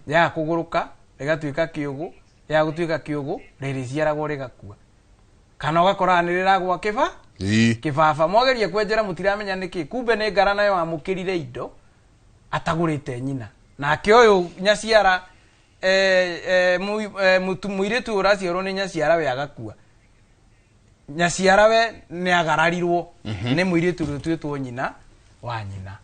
rĩaga kũgũrũka rĩgatuĩka kĩũgũ rĩaga gũtuĩka kĩũgũ rĩrĩciaragwo rĩgakua kana ũgakora nĩ rĩragwa kĩba kĩbaba mwageria kwenjera mũtiramenya nĩkĩ kumbe nĩ ngara nayo amũkĩrire indo atagũrĩte nyina nake ũyũ nyaciara mũirĩtu ũraciarwo nĩ nyaciara we agakua nyaciara we nĩ agararirwo nĩ mũirĩtu ũrĩa ũtuĩtwo nyina wa nyina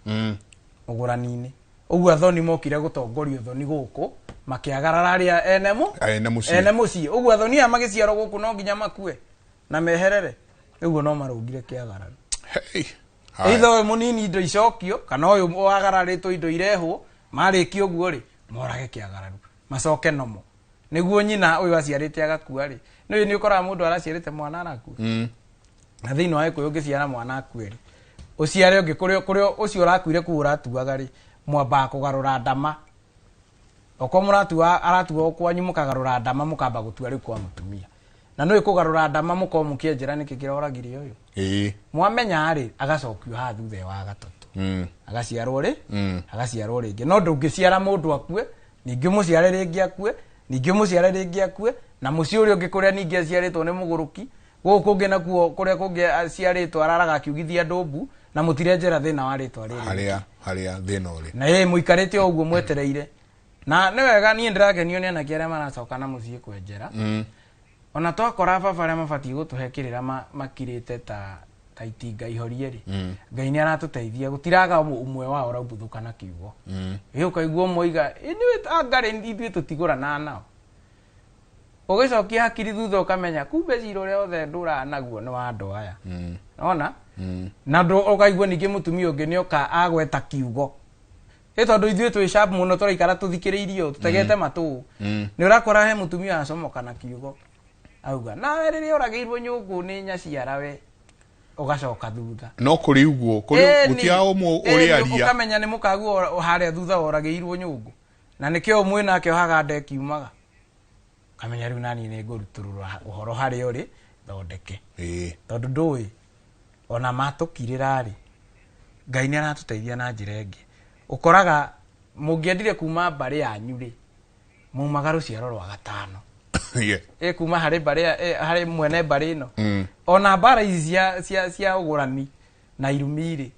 ũgũrani-inĩ ũguo athoni mokire gũtongoria ũthoni gũkũ makĩagarara arĩa ene mũciĩ ũguo athoni aya magĩciarwo gũkũ no nginya makue na meherere ũguo no marũngire kĩagararo either ũyũ mũnini indo icokio kana ũyũ wagararĩtwo indo irehwo marĩkia ũguo rĩ morage kĩagararu macoke nomo nĩguo nyina ũyũ aciarĩte agakua rĩ nĩ nĩ ũkoraga mũndũ araciarĩte mwana arakua na thĩinĩ wa Gĩkũyũ ũngĩciara mwana akue rĩ ũciare ũngĩ kũrĩa ũcio ũrakuire kũu ũratuaga rĩ mwambaga kũgarũra ndama okorwo mũratua aratua kwanyu mũkagarũra ndama mũkamba gũtua rĩu kwa mũtumia na nĩ kũgarũra ndama mũkorwo mũkĩenjera nĩkĩ kĩroragire ũyũ mwamenya rĩ agacokio haha thutha wa gatatũ agaciarwo rĩ agaciarwo rĩngĩ no ndũngĩciara mũndũ akue ningĩ mũciare rĩngĩ akue ningĩ mũciare rĩngĩ akue na mũciĩ ũrĩa ũngĩ kũrĩa ningĩ aciarĩtwo nĩ mũgũrũki gũkũ kũngĩ nakuo kũrĩa kũngĩ aciarĩtwo araraga akiugithia ndũmbu na mũtirenjera thĩna wa rĩtwa rĩrĩ harĩa thĩna ũrĩ na ĩ mũikarĩte o ũguo mwetereire na nĩ wega niĩ ndĩrakenio nĩ anake arĩa maracoka na mũciĩ kwenjera ona twakora baba arĩa mabatiĩ gũtũhe kĩrĩra makirĩte ta itinga ihorie rĩ Ngai nĩ aratũteithia gũtiraga ũmwe wao ũraumbuthũka na kiugo ĩ ũkaigua ũmwe oiga nĩwe angarĩ ithuĩ tũtigũranaga nao ũgĩcokia hakiri thutha ũkamenya kumbe cira ũrĩa othe ndũraga naguo nĩ wa andũ aya ona na ũkaigua ningĩ mũtumia ũngĩ nĩoka agweta kiugo Ĩ tondũ ithuĩ twĩ sharp mũno tũraikara tũthikĩrĩirio tũtegete matũ. Nĩ ũrakora he mũtumia acomoka na kiugo auga nawe rĩrĩa ũragĩirwo nyũngũ nĩ nyaciara we ũgacoka thutha. No kũrĩ ũguo kũrĩ gũtia ũmwe ũrĩaria. Ũkamenya nĩ mũkaguo harĩa thutha woragĩirwo nyũngũ na nĩkĩo ũmwe nake ohaga nda ĩkiumaga. Ũkamenya rĩu naniĩ nĩ ngũrutũrũra ũhoro harĩa ũrĩ thondeke. Tondũ ndũĩ ona matũkirĩra rĩ Ngai nĩ aratũteithia na njĩra ĩngĩ. Ũkoraga mũngĩendire kuma mbarĩ yanyu rĩ mumaga rũciaro rwa gatano. Ĩ kuma harĩ mbarĩ harĩ mwene mbarĩ ĩno. Ona mbara ici cia ũgũrani na irumi rĩ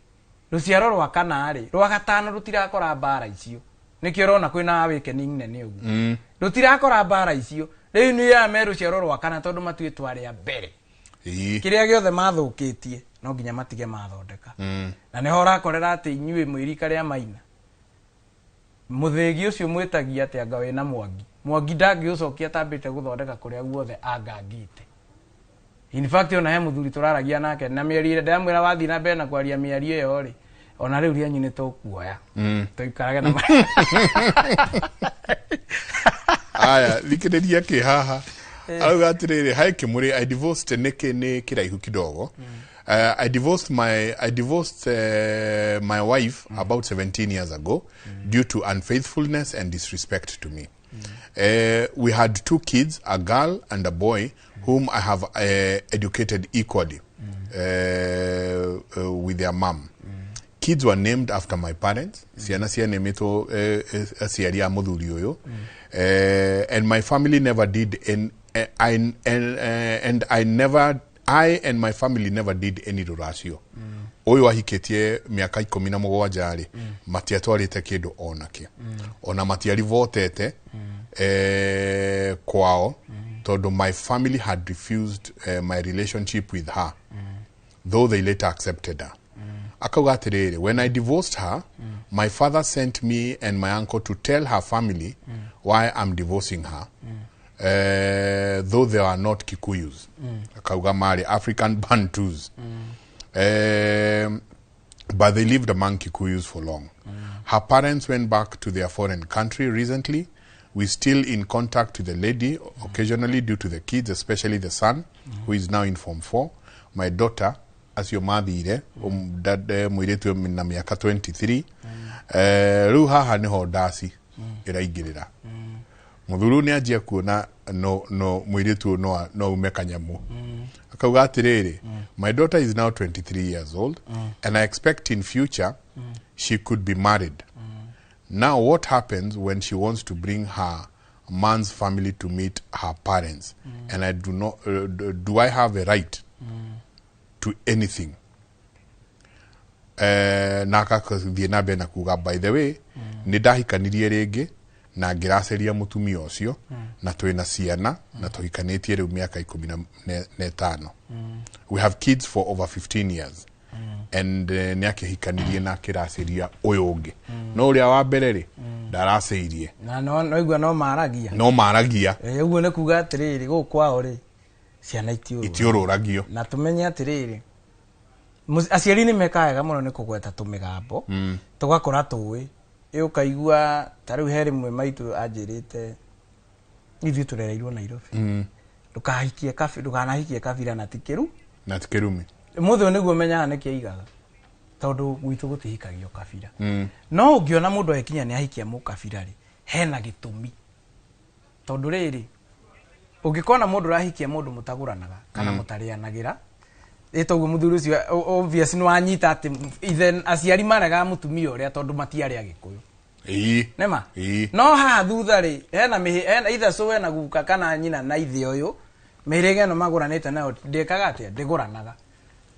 rũciaro rwa kana rĩ rwa gatano rũtirakora mbara icio. Nĩkĩo ũrona kwĩna awakening nene ũguo. Rũtirakora mbara icio. Rĩu nĩ aya me rũciaro rwa kana tondũ matuĩtwo arĩa mbere. Kĩrĩa gĩothe mathũkĩtie no nginya matige mathondeka. Na nĩho ũrakorera atĩ inyuĩ mwĩ rika rĩa Maina mũthĩgi ũcio mwĩtagia atĩ anga wĩna Mwangi. Mwangi ndangĩũcokia atambĩte gũthondeka kũrĩa guothe angangĩte. In fact ona he mũthuri tũraragia nake na mĩario ĩrĩa ndamwĩra wathiĩ na mbere na kwaria mĩario ĩyo rĩ ona rĩu rĩanyu nĩ tũkuoya. Tũikarage na Aya thikĩrĩria kĩ haha. Arauga atĩrĩrĩ hi Kĩmũrĩ, I divorced nĩkĩ nĩ kĩraihu kidogo. I divorced my wife about 17 years ago due to unfaithfulness and disrespect to me. We had 2 kids, a girl and a boy, whom I have educated equally with their mom. Kids were named after my parents. Ciana cianemetwo aciari a mũthuri ũyũ. And my family never did I and my family never did any ruracio. Ũyũ ahikĩtie mĩaka 17 rĩ matiatwarĩte kĩndũ onakĩ. Ona matiarivotete kwao tondũ my family had refused my relationship with her, though they later accepted her. Akauga atĩrĩrĩ, when I divorced her, my father sent me and my uncle to tell her family why I'm divorcing her. Though they are not Kikuyus. Akauga marĩ African Bantus. But they lived among Kikuyus for long. Her parents went back to their foreign country recently. We're still in contact with the lady occasionally due to the kids, especially the son, who is now in Form 4. My daughter, acio mathire, mũirĩtu na mĩaka 23. Rĩu haha nĩho ndaci ĩraingĩrĩra. Mũthuri nĩ anjia kuona no mũirĩtu no ume kanyamũ. Akauga atĩrĩrĩ, my daughter is now 23 years old and I expect in future she could be married. Now what happens when she wants to bring her man's family to meet her parents? And I do not do I have a right to anything? Na akathiĩ na mbere na kuga by the way nĩ ndahikanirie rĩngĩ na ngĩraceria mũtumia ũcio na twĩna ciana na tũhikanĩtie rĩu mĩaka 15. We have kids for over 15 years. And nĩ akĩhikanirie na akĩraceria ũyũ ũngĩ. No ũrĩa wa mbere rĩ ndaraceirie. Na no igua no maragia. No maragia. Ũguo nĩ kuga atĩrĩrĩ gũkũ kwao rĩ ciana itiũrũragio. Na tũmenye atĩrĩrĩ aciari nĩ mekaga wega mũno nĩ kũgweta tũmĩgambo tũgakora tũĩ ũkaigua ta rĩu he rĩmwe maitũ anjĩrĩte ithuĩ tũrereirwo Nairobi. Ndũkahikie kabira ndũkanahikie kabira na ti kĩru. Na ti kĩrumi. Mũthĩ ũyũ nĩguo menyaga nĩkĩ aigaga tondũ gwitũ gũtihikagio kabira. No ũngĩona mũndũ agĩkinya nĩ ahikia mũkabira rĩ hena gĩtũmi. Tondũ rĩrĩ ũngĩkona mũndũ ũrahikia mũndũ mũtagũranaga kana mũtarĩanagĩra ĩtoguo mũthuri ũcio obvious nĩ wanyita atĩ ithe aciari maregaga mũtumia ũrĩa tondũ matiarĩ Agĩkũyũ. Nĩma? No haha thutha rĩ hena ithe cũwe na guka kana nyina na ithe ũyũ mĩhĩrĩga ĩno magũranĩte nayo ndĩkaga atĩa ndĩgũranaga.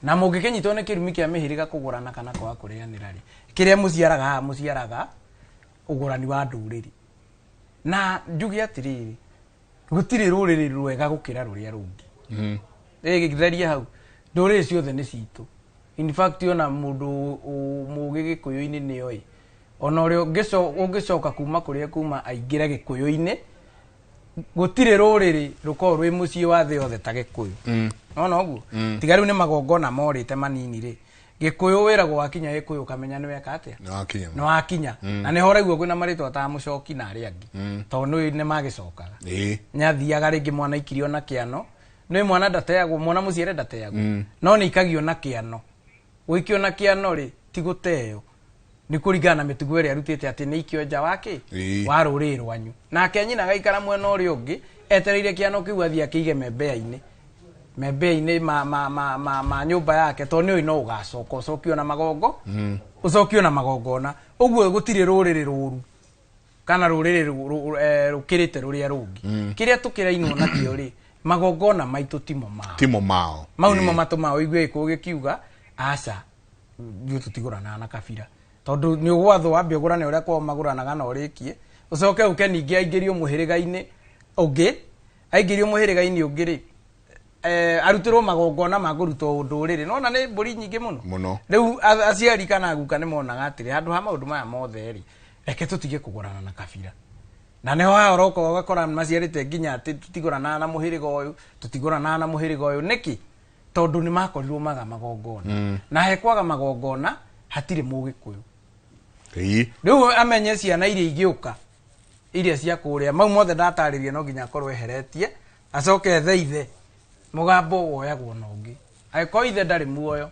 Na mũngĩkĩnyitwo nĩ kĩrumi kĩa mĩhĩrĩga kũgũrana kana kwaga kũrĩanĩra rĩ kĩrĩa mũciaraga haha mũciaraga ũgũrani wa ndũrĩrĩ. Na njuge atĩrĩrĩ gũtirĩ rũrĩrĩ rwega gũkĩra rũrĩa rũngĩ. Ĩgĩtheria hau ndũrĩrĩ ciothe nĩ citũ. In fact ona mũndũ mũgĩ gĩkũyũ-inĩ nĩoĩ ona ũrĩa ũngĩcoka kuma kũrĩa kuma aingĩre gĩkũyũ-inĩ gũtirĩ rũrĩrĩ rũkorwo rwĩ mũciĩ wa thĩ yothe ta gĩkũyũ. Nona ũguo tiga rĩu nĩ magongona morĩte manini rĩ Gĩkũyũ wĩragwo wakinya Gĩkũyũ ũkamenya nĩ weka atĩa, Nĩ wakinya. Nĩ wakinya. Na nĩho ũraigua kwĩna marĩtwa ta Mũcoki na arĩa angĩ, tondũ nĩ nĩ magĩcokaga. Nĩathiaga rĩngĩ mwana aikirio na kĩano, nĩ mwana ndateagwo, mwana mũciare ndateagwo, no nĩ ikagio na kĩano. Gũikio na kĩano rĩ, ti gũteo, nĩ kũringana na mĩtugo ĩrĩa arutĩte atĩ nĩ ikio nja wake wa rũrĩrĩ rwanyu, nake nyina agaikara mwena ũrĩa ũngĩ etereire kĩano kĩu athiĩ akĩige membea-inĩ ma nyũmba yake, tondũ nĩ ũĩ no ũgacoka ũcokio na magongo, ũcokio na magongona. Ũguo gũtirĩ rũrĩrĩ rũru kana rũrĩrĩ rũkĩrĩte rũrĩa rũngĩ. Kĩrĩa tũkĩrainwo nakĩo rĩ, magongona maitũ timo mao. Timo mao. Mau nĩmo matũmaga ũigue Gĩkũyũ gĩkiuga aca, ithuĩ tũtigũranaga na kabira, tondũ nĩ ũgwathwo wambe ũgũrane ũrĩa kwao magũranaga na ũrĩkie, ũcoke ũke ningĩ aingĩrio mũhĩrĩga-inĩ ũngĩ, aingĩrio mũhĩrĩga-inĩ ũngĩ rĩ, arutĩrwo magongona ma kũrutwo ũndũrĩrĩ. Nona nĩ mbũri nyingĩ mũno. Mũno. Rĩu aciari kana guka nĩ monaga atĩrĩ, handũ ha maũndũ maya mothe rĩ, reke tũtige kũgũrana na kabira. Na nĩho haha ũroka ũgakora maciarĩte nginya atĩ tũtigũranaga na mũhĩrĩga ũyũ, tũtigũranaga na mũhĩrĩga ũyũ. Nĩkĩ? Tondũ nĩ makorirwo maga magongona. Na he kwaga magongona hatirĩ Mũgĩkũyũ. Rĩu amenye ciana iria igĩũka, iria cia kũrĩa mau mothe ndatarĩria, no nginya akorwo eheretie, acoke ethe ithe. Mũgambo woyagwo na ũngĩ. Angĩkorwo ithe ndarĩ muoyo,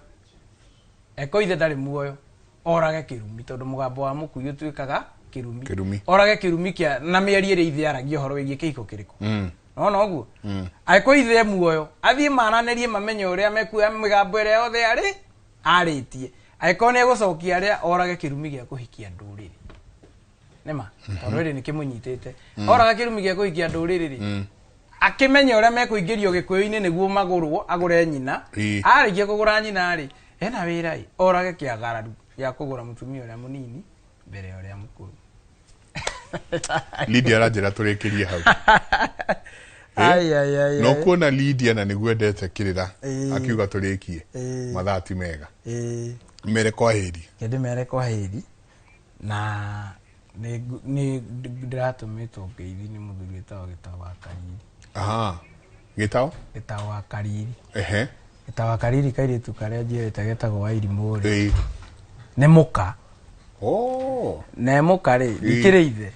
angĩkorwo ithe ndarĩ muoyo, orage kĩrumi, tondũ mũgambo wa mũkui ũtuĩkaga kĩrumi. Kĩrumi. Orage kĩrumi kĩa na mĩario ĩrĩa ithe aragia ũhoro wĩgiĩ kĩhiko kĩrĩkũ. Nona ũguo? Angĩkorwo ithe e muoyo, athiĩ maranĩrie, mamenye ũrĩa mekuoya mĩgambo ĩrĩa yothe arĩ arĩtie. Angĩkorwo nĩ egũcokia arĩa, orage kĩrumi gĩa kũhikia ndũrĩrĩ, nĩma tondũ ĩrĩ nĩ kĩmũnyitĩte. Oraga kĩrumi gĩa kũhikia ndũrĩrĩ rĩ, akĩmenye ũrĩa mekũingĩrio Gĩkũyũ-inĩ nĩguo magũrwo, agũre nyina. Arĩkia kũgũra nyina rĩ, ena wĩra ĩ, orage kĩagararu gĩa kũgũra mũtumia ũrĩa mũnini mbere ya ũrĩa mũkũrũ. Lydia aranjĩra tũrĩkĩrie hau. Ai, ai, ai, No ai. kuona Lydia na nĩguo endete kĩrĩra, akiuga tũrĩkie. Mathaa ti mega. Mere kwa heri. Ndĩmere kwa heri, na nĩ ndĩratũmĩtwo ngeithi nĩ mũthuri wĩtagwo Gĩtau wa Kariri. Aha. Gĩtao? Gĩtau wa Kariri. Gĩtau wa Kariri, kairĩtu karĩa njiarĩte getagwo Wairimũ rĩ, nĩ mũka. Oh. Na mũka rĩ, ndikĩrĩ ithe.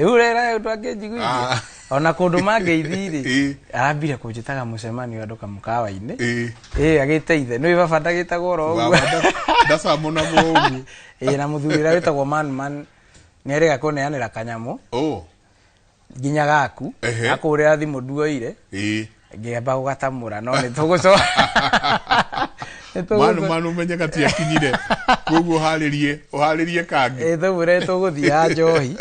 Rĩu rĩra ũndũ angĩnjiguithia ona kũndũ mangeithi rĩ, arambire kũnjĩtaga mũcemanio andũ kamũkawa-inĩ, ĩ agĩte ithe nĩ baba ndagĩtagwo oro ũguo. Baba ndacamunagwo ũguo. Ĩ, na mũthuri ũrĩa wĩtagwo man man nĩ erĩga kũneanĩra kanyamũ nginya gaku, akũrĩra thimũ nduoire, ngĩamba gũgatamũra, no nĩ tũgũcoka. Manu manu menye gatiakinyire, koguo ũharĩrie ũharĩrie kangĩ. Ĩ, tũmwĩre tũgũthiĩ ya njohi.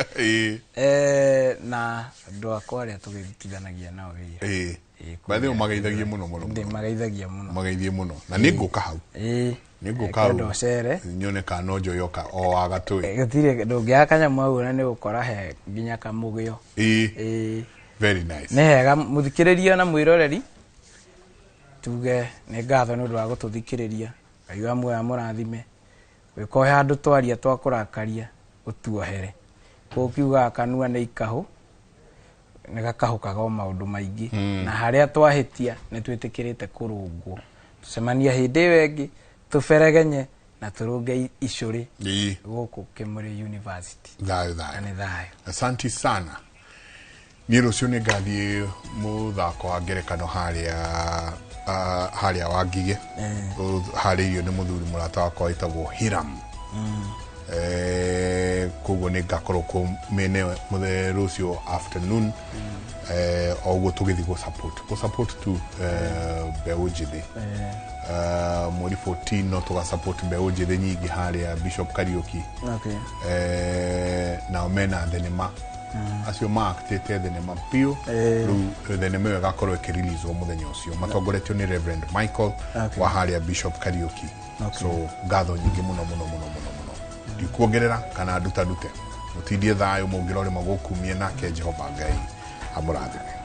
Na andũ akwa arĩa tũgĩrutithanagia nao wĩra. By the way, ũmageithagie mũno mũno mũno. Ndĩmageithagia mũno. Ũmageithie mũno, na nĩ ngũka hau, nĩ ngũka hau. Kwenda ũcere. Nyone kana no njoyoka o wa gatũĩ. Gũtirĩ ndũngĩaga kanyamũ hau, na nĩ gũkora he nginya kamũgĩo. Very nice. Nĩ hega mũthikĩrĩria na mwĩroreri, tuge nĩ ngatho nĩ ũndũ wa gũtũthikĩrĩria. Ngai wa muoyo amũrathime. Gwĩka handũ twaria twakũrakaria, ũtuohere. Kũu kiugaga kanua nĩ ikahũ, nĩ gakahũkaga o maũndũ maingĩ. Na harĩa twahĩtia nĩ twĩtĩkĩrĩte kũrũngwo. Tũcemania hĩndĩ ĩyo ĩngĩ, tũberegenye na tũrũnge icũrĩ gũkũ Kĩmũrĩ University. Thayũ thayũ. Na nĩ thayũ. Asanti sana. Niĩ rũciũ nĩ ngathiĩ mũthako wa ngerekano harĩa wa Ngigĩ, harĩirio nĩ mũthuri mũrata wakwa wĩtagwo Hiram. Koguo nĩ ngakorwo kũu mĩena ĩyo rũciũ afternoon, o ũguo tũgĩthiĩ gũ support tu mbeũ njĩthĩ. Mweri 14 no tũga support mbeũ njĩthĩ nyingĩ harĩa Bishop Kariuki. Nao mena thenema, acio maaktĩte thenema biũ. Rĩu thenema ĩyo ĩgakorwo ĩkĩreleaswo mũthenya ũcio, matongoretio nĩ Reverend Michael wa harĩa Bishop Kariuki. So ngatho nyingĩ mũno mũno mũno mũno mũno, ndikuongerera kana nduta ndute. Mũtindie thayũ, mũngĩrorĩma gũkumie nake Jehova Ngai amũrathime.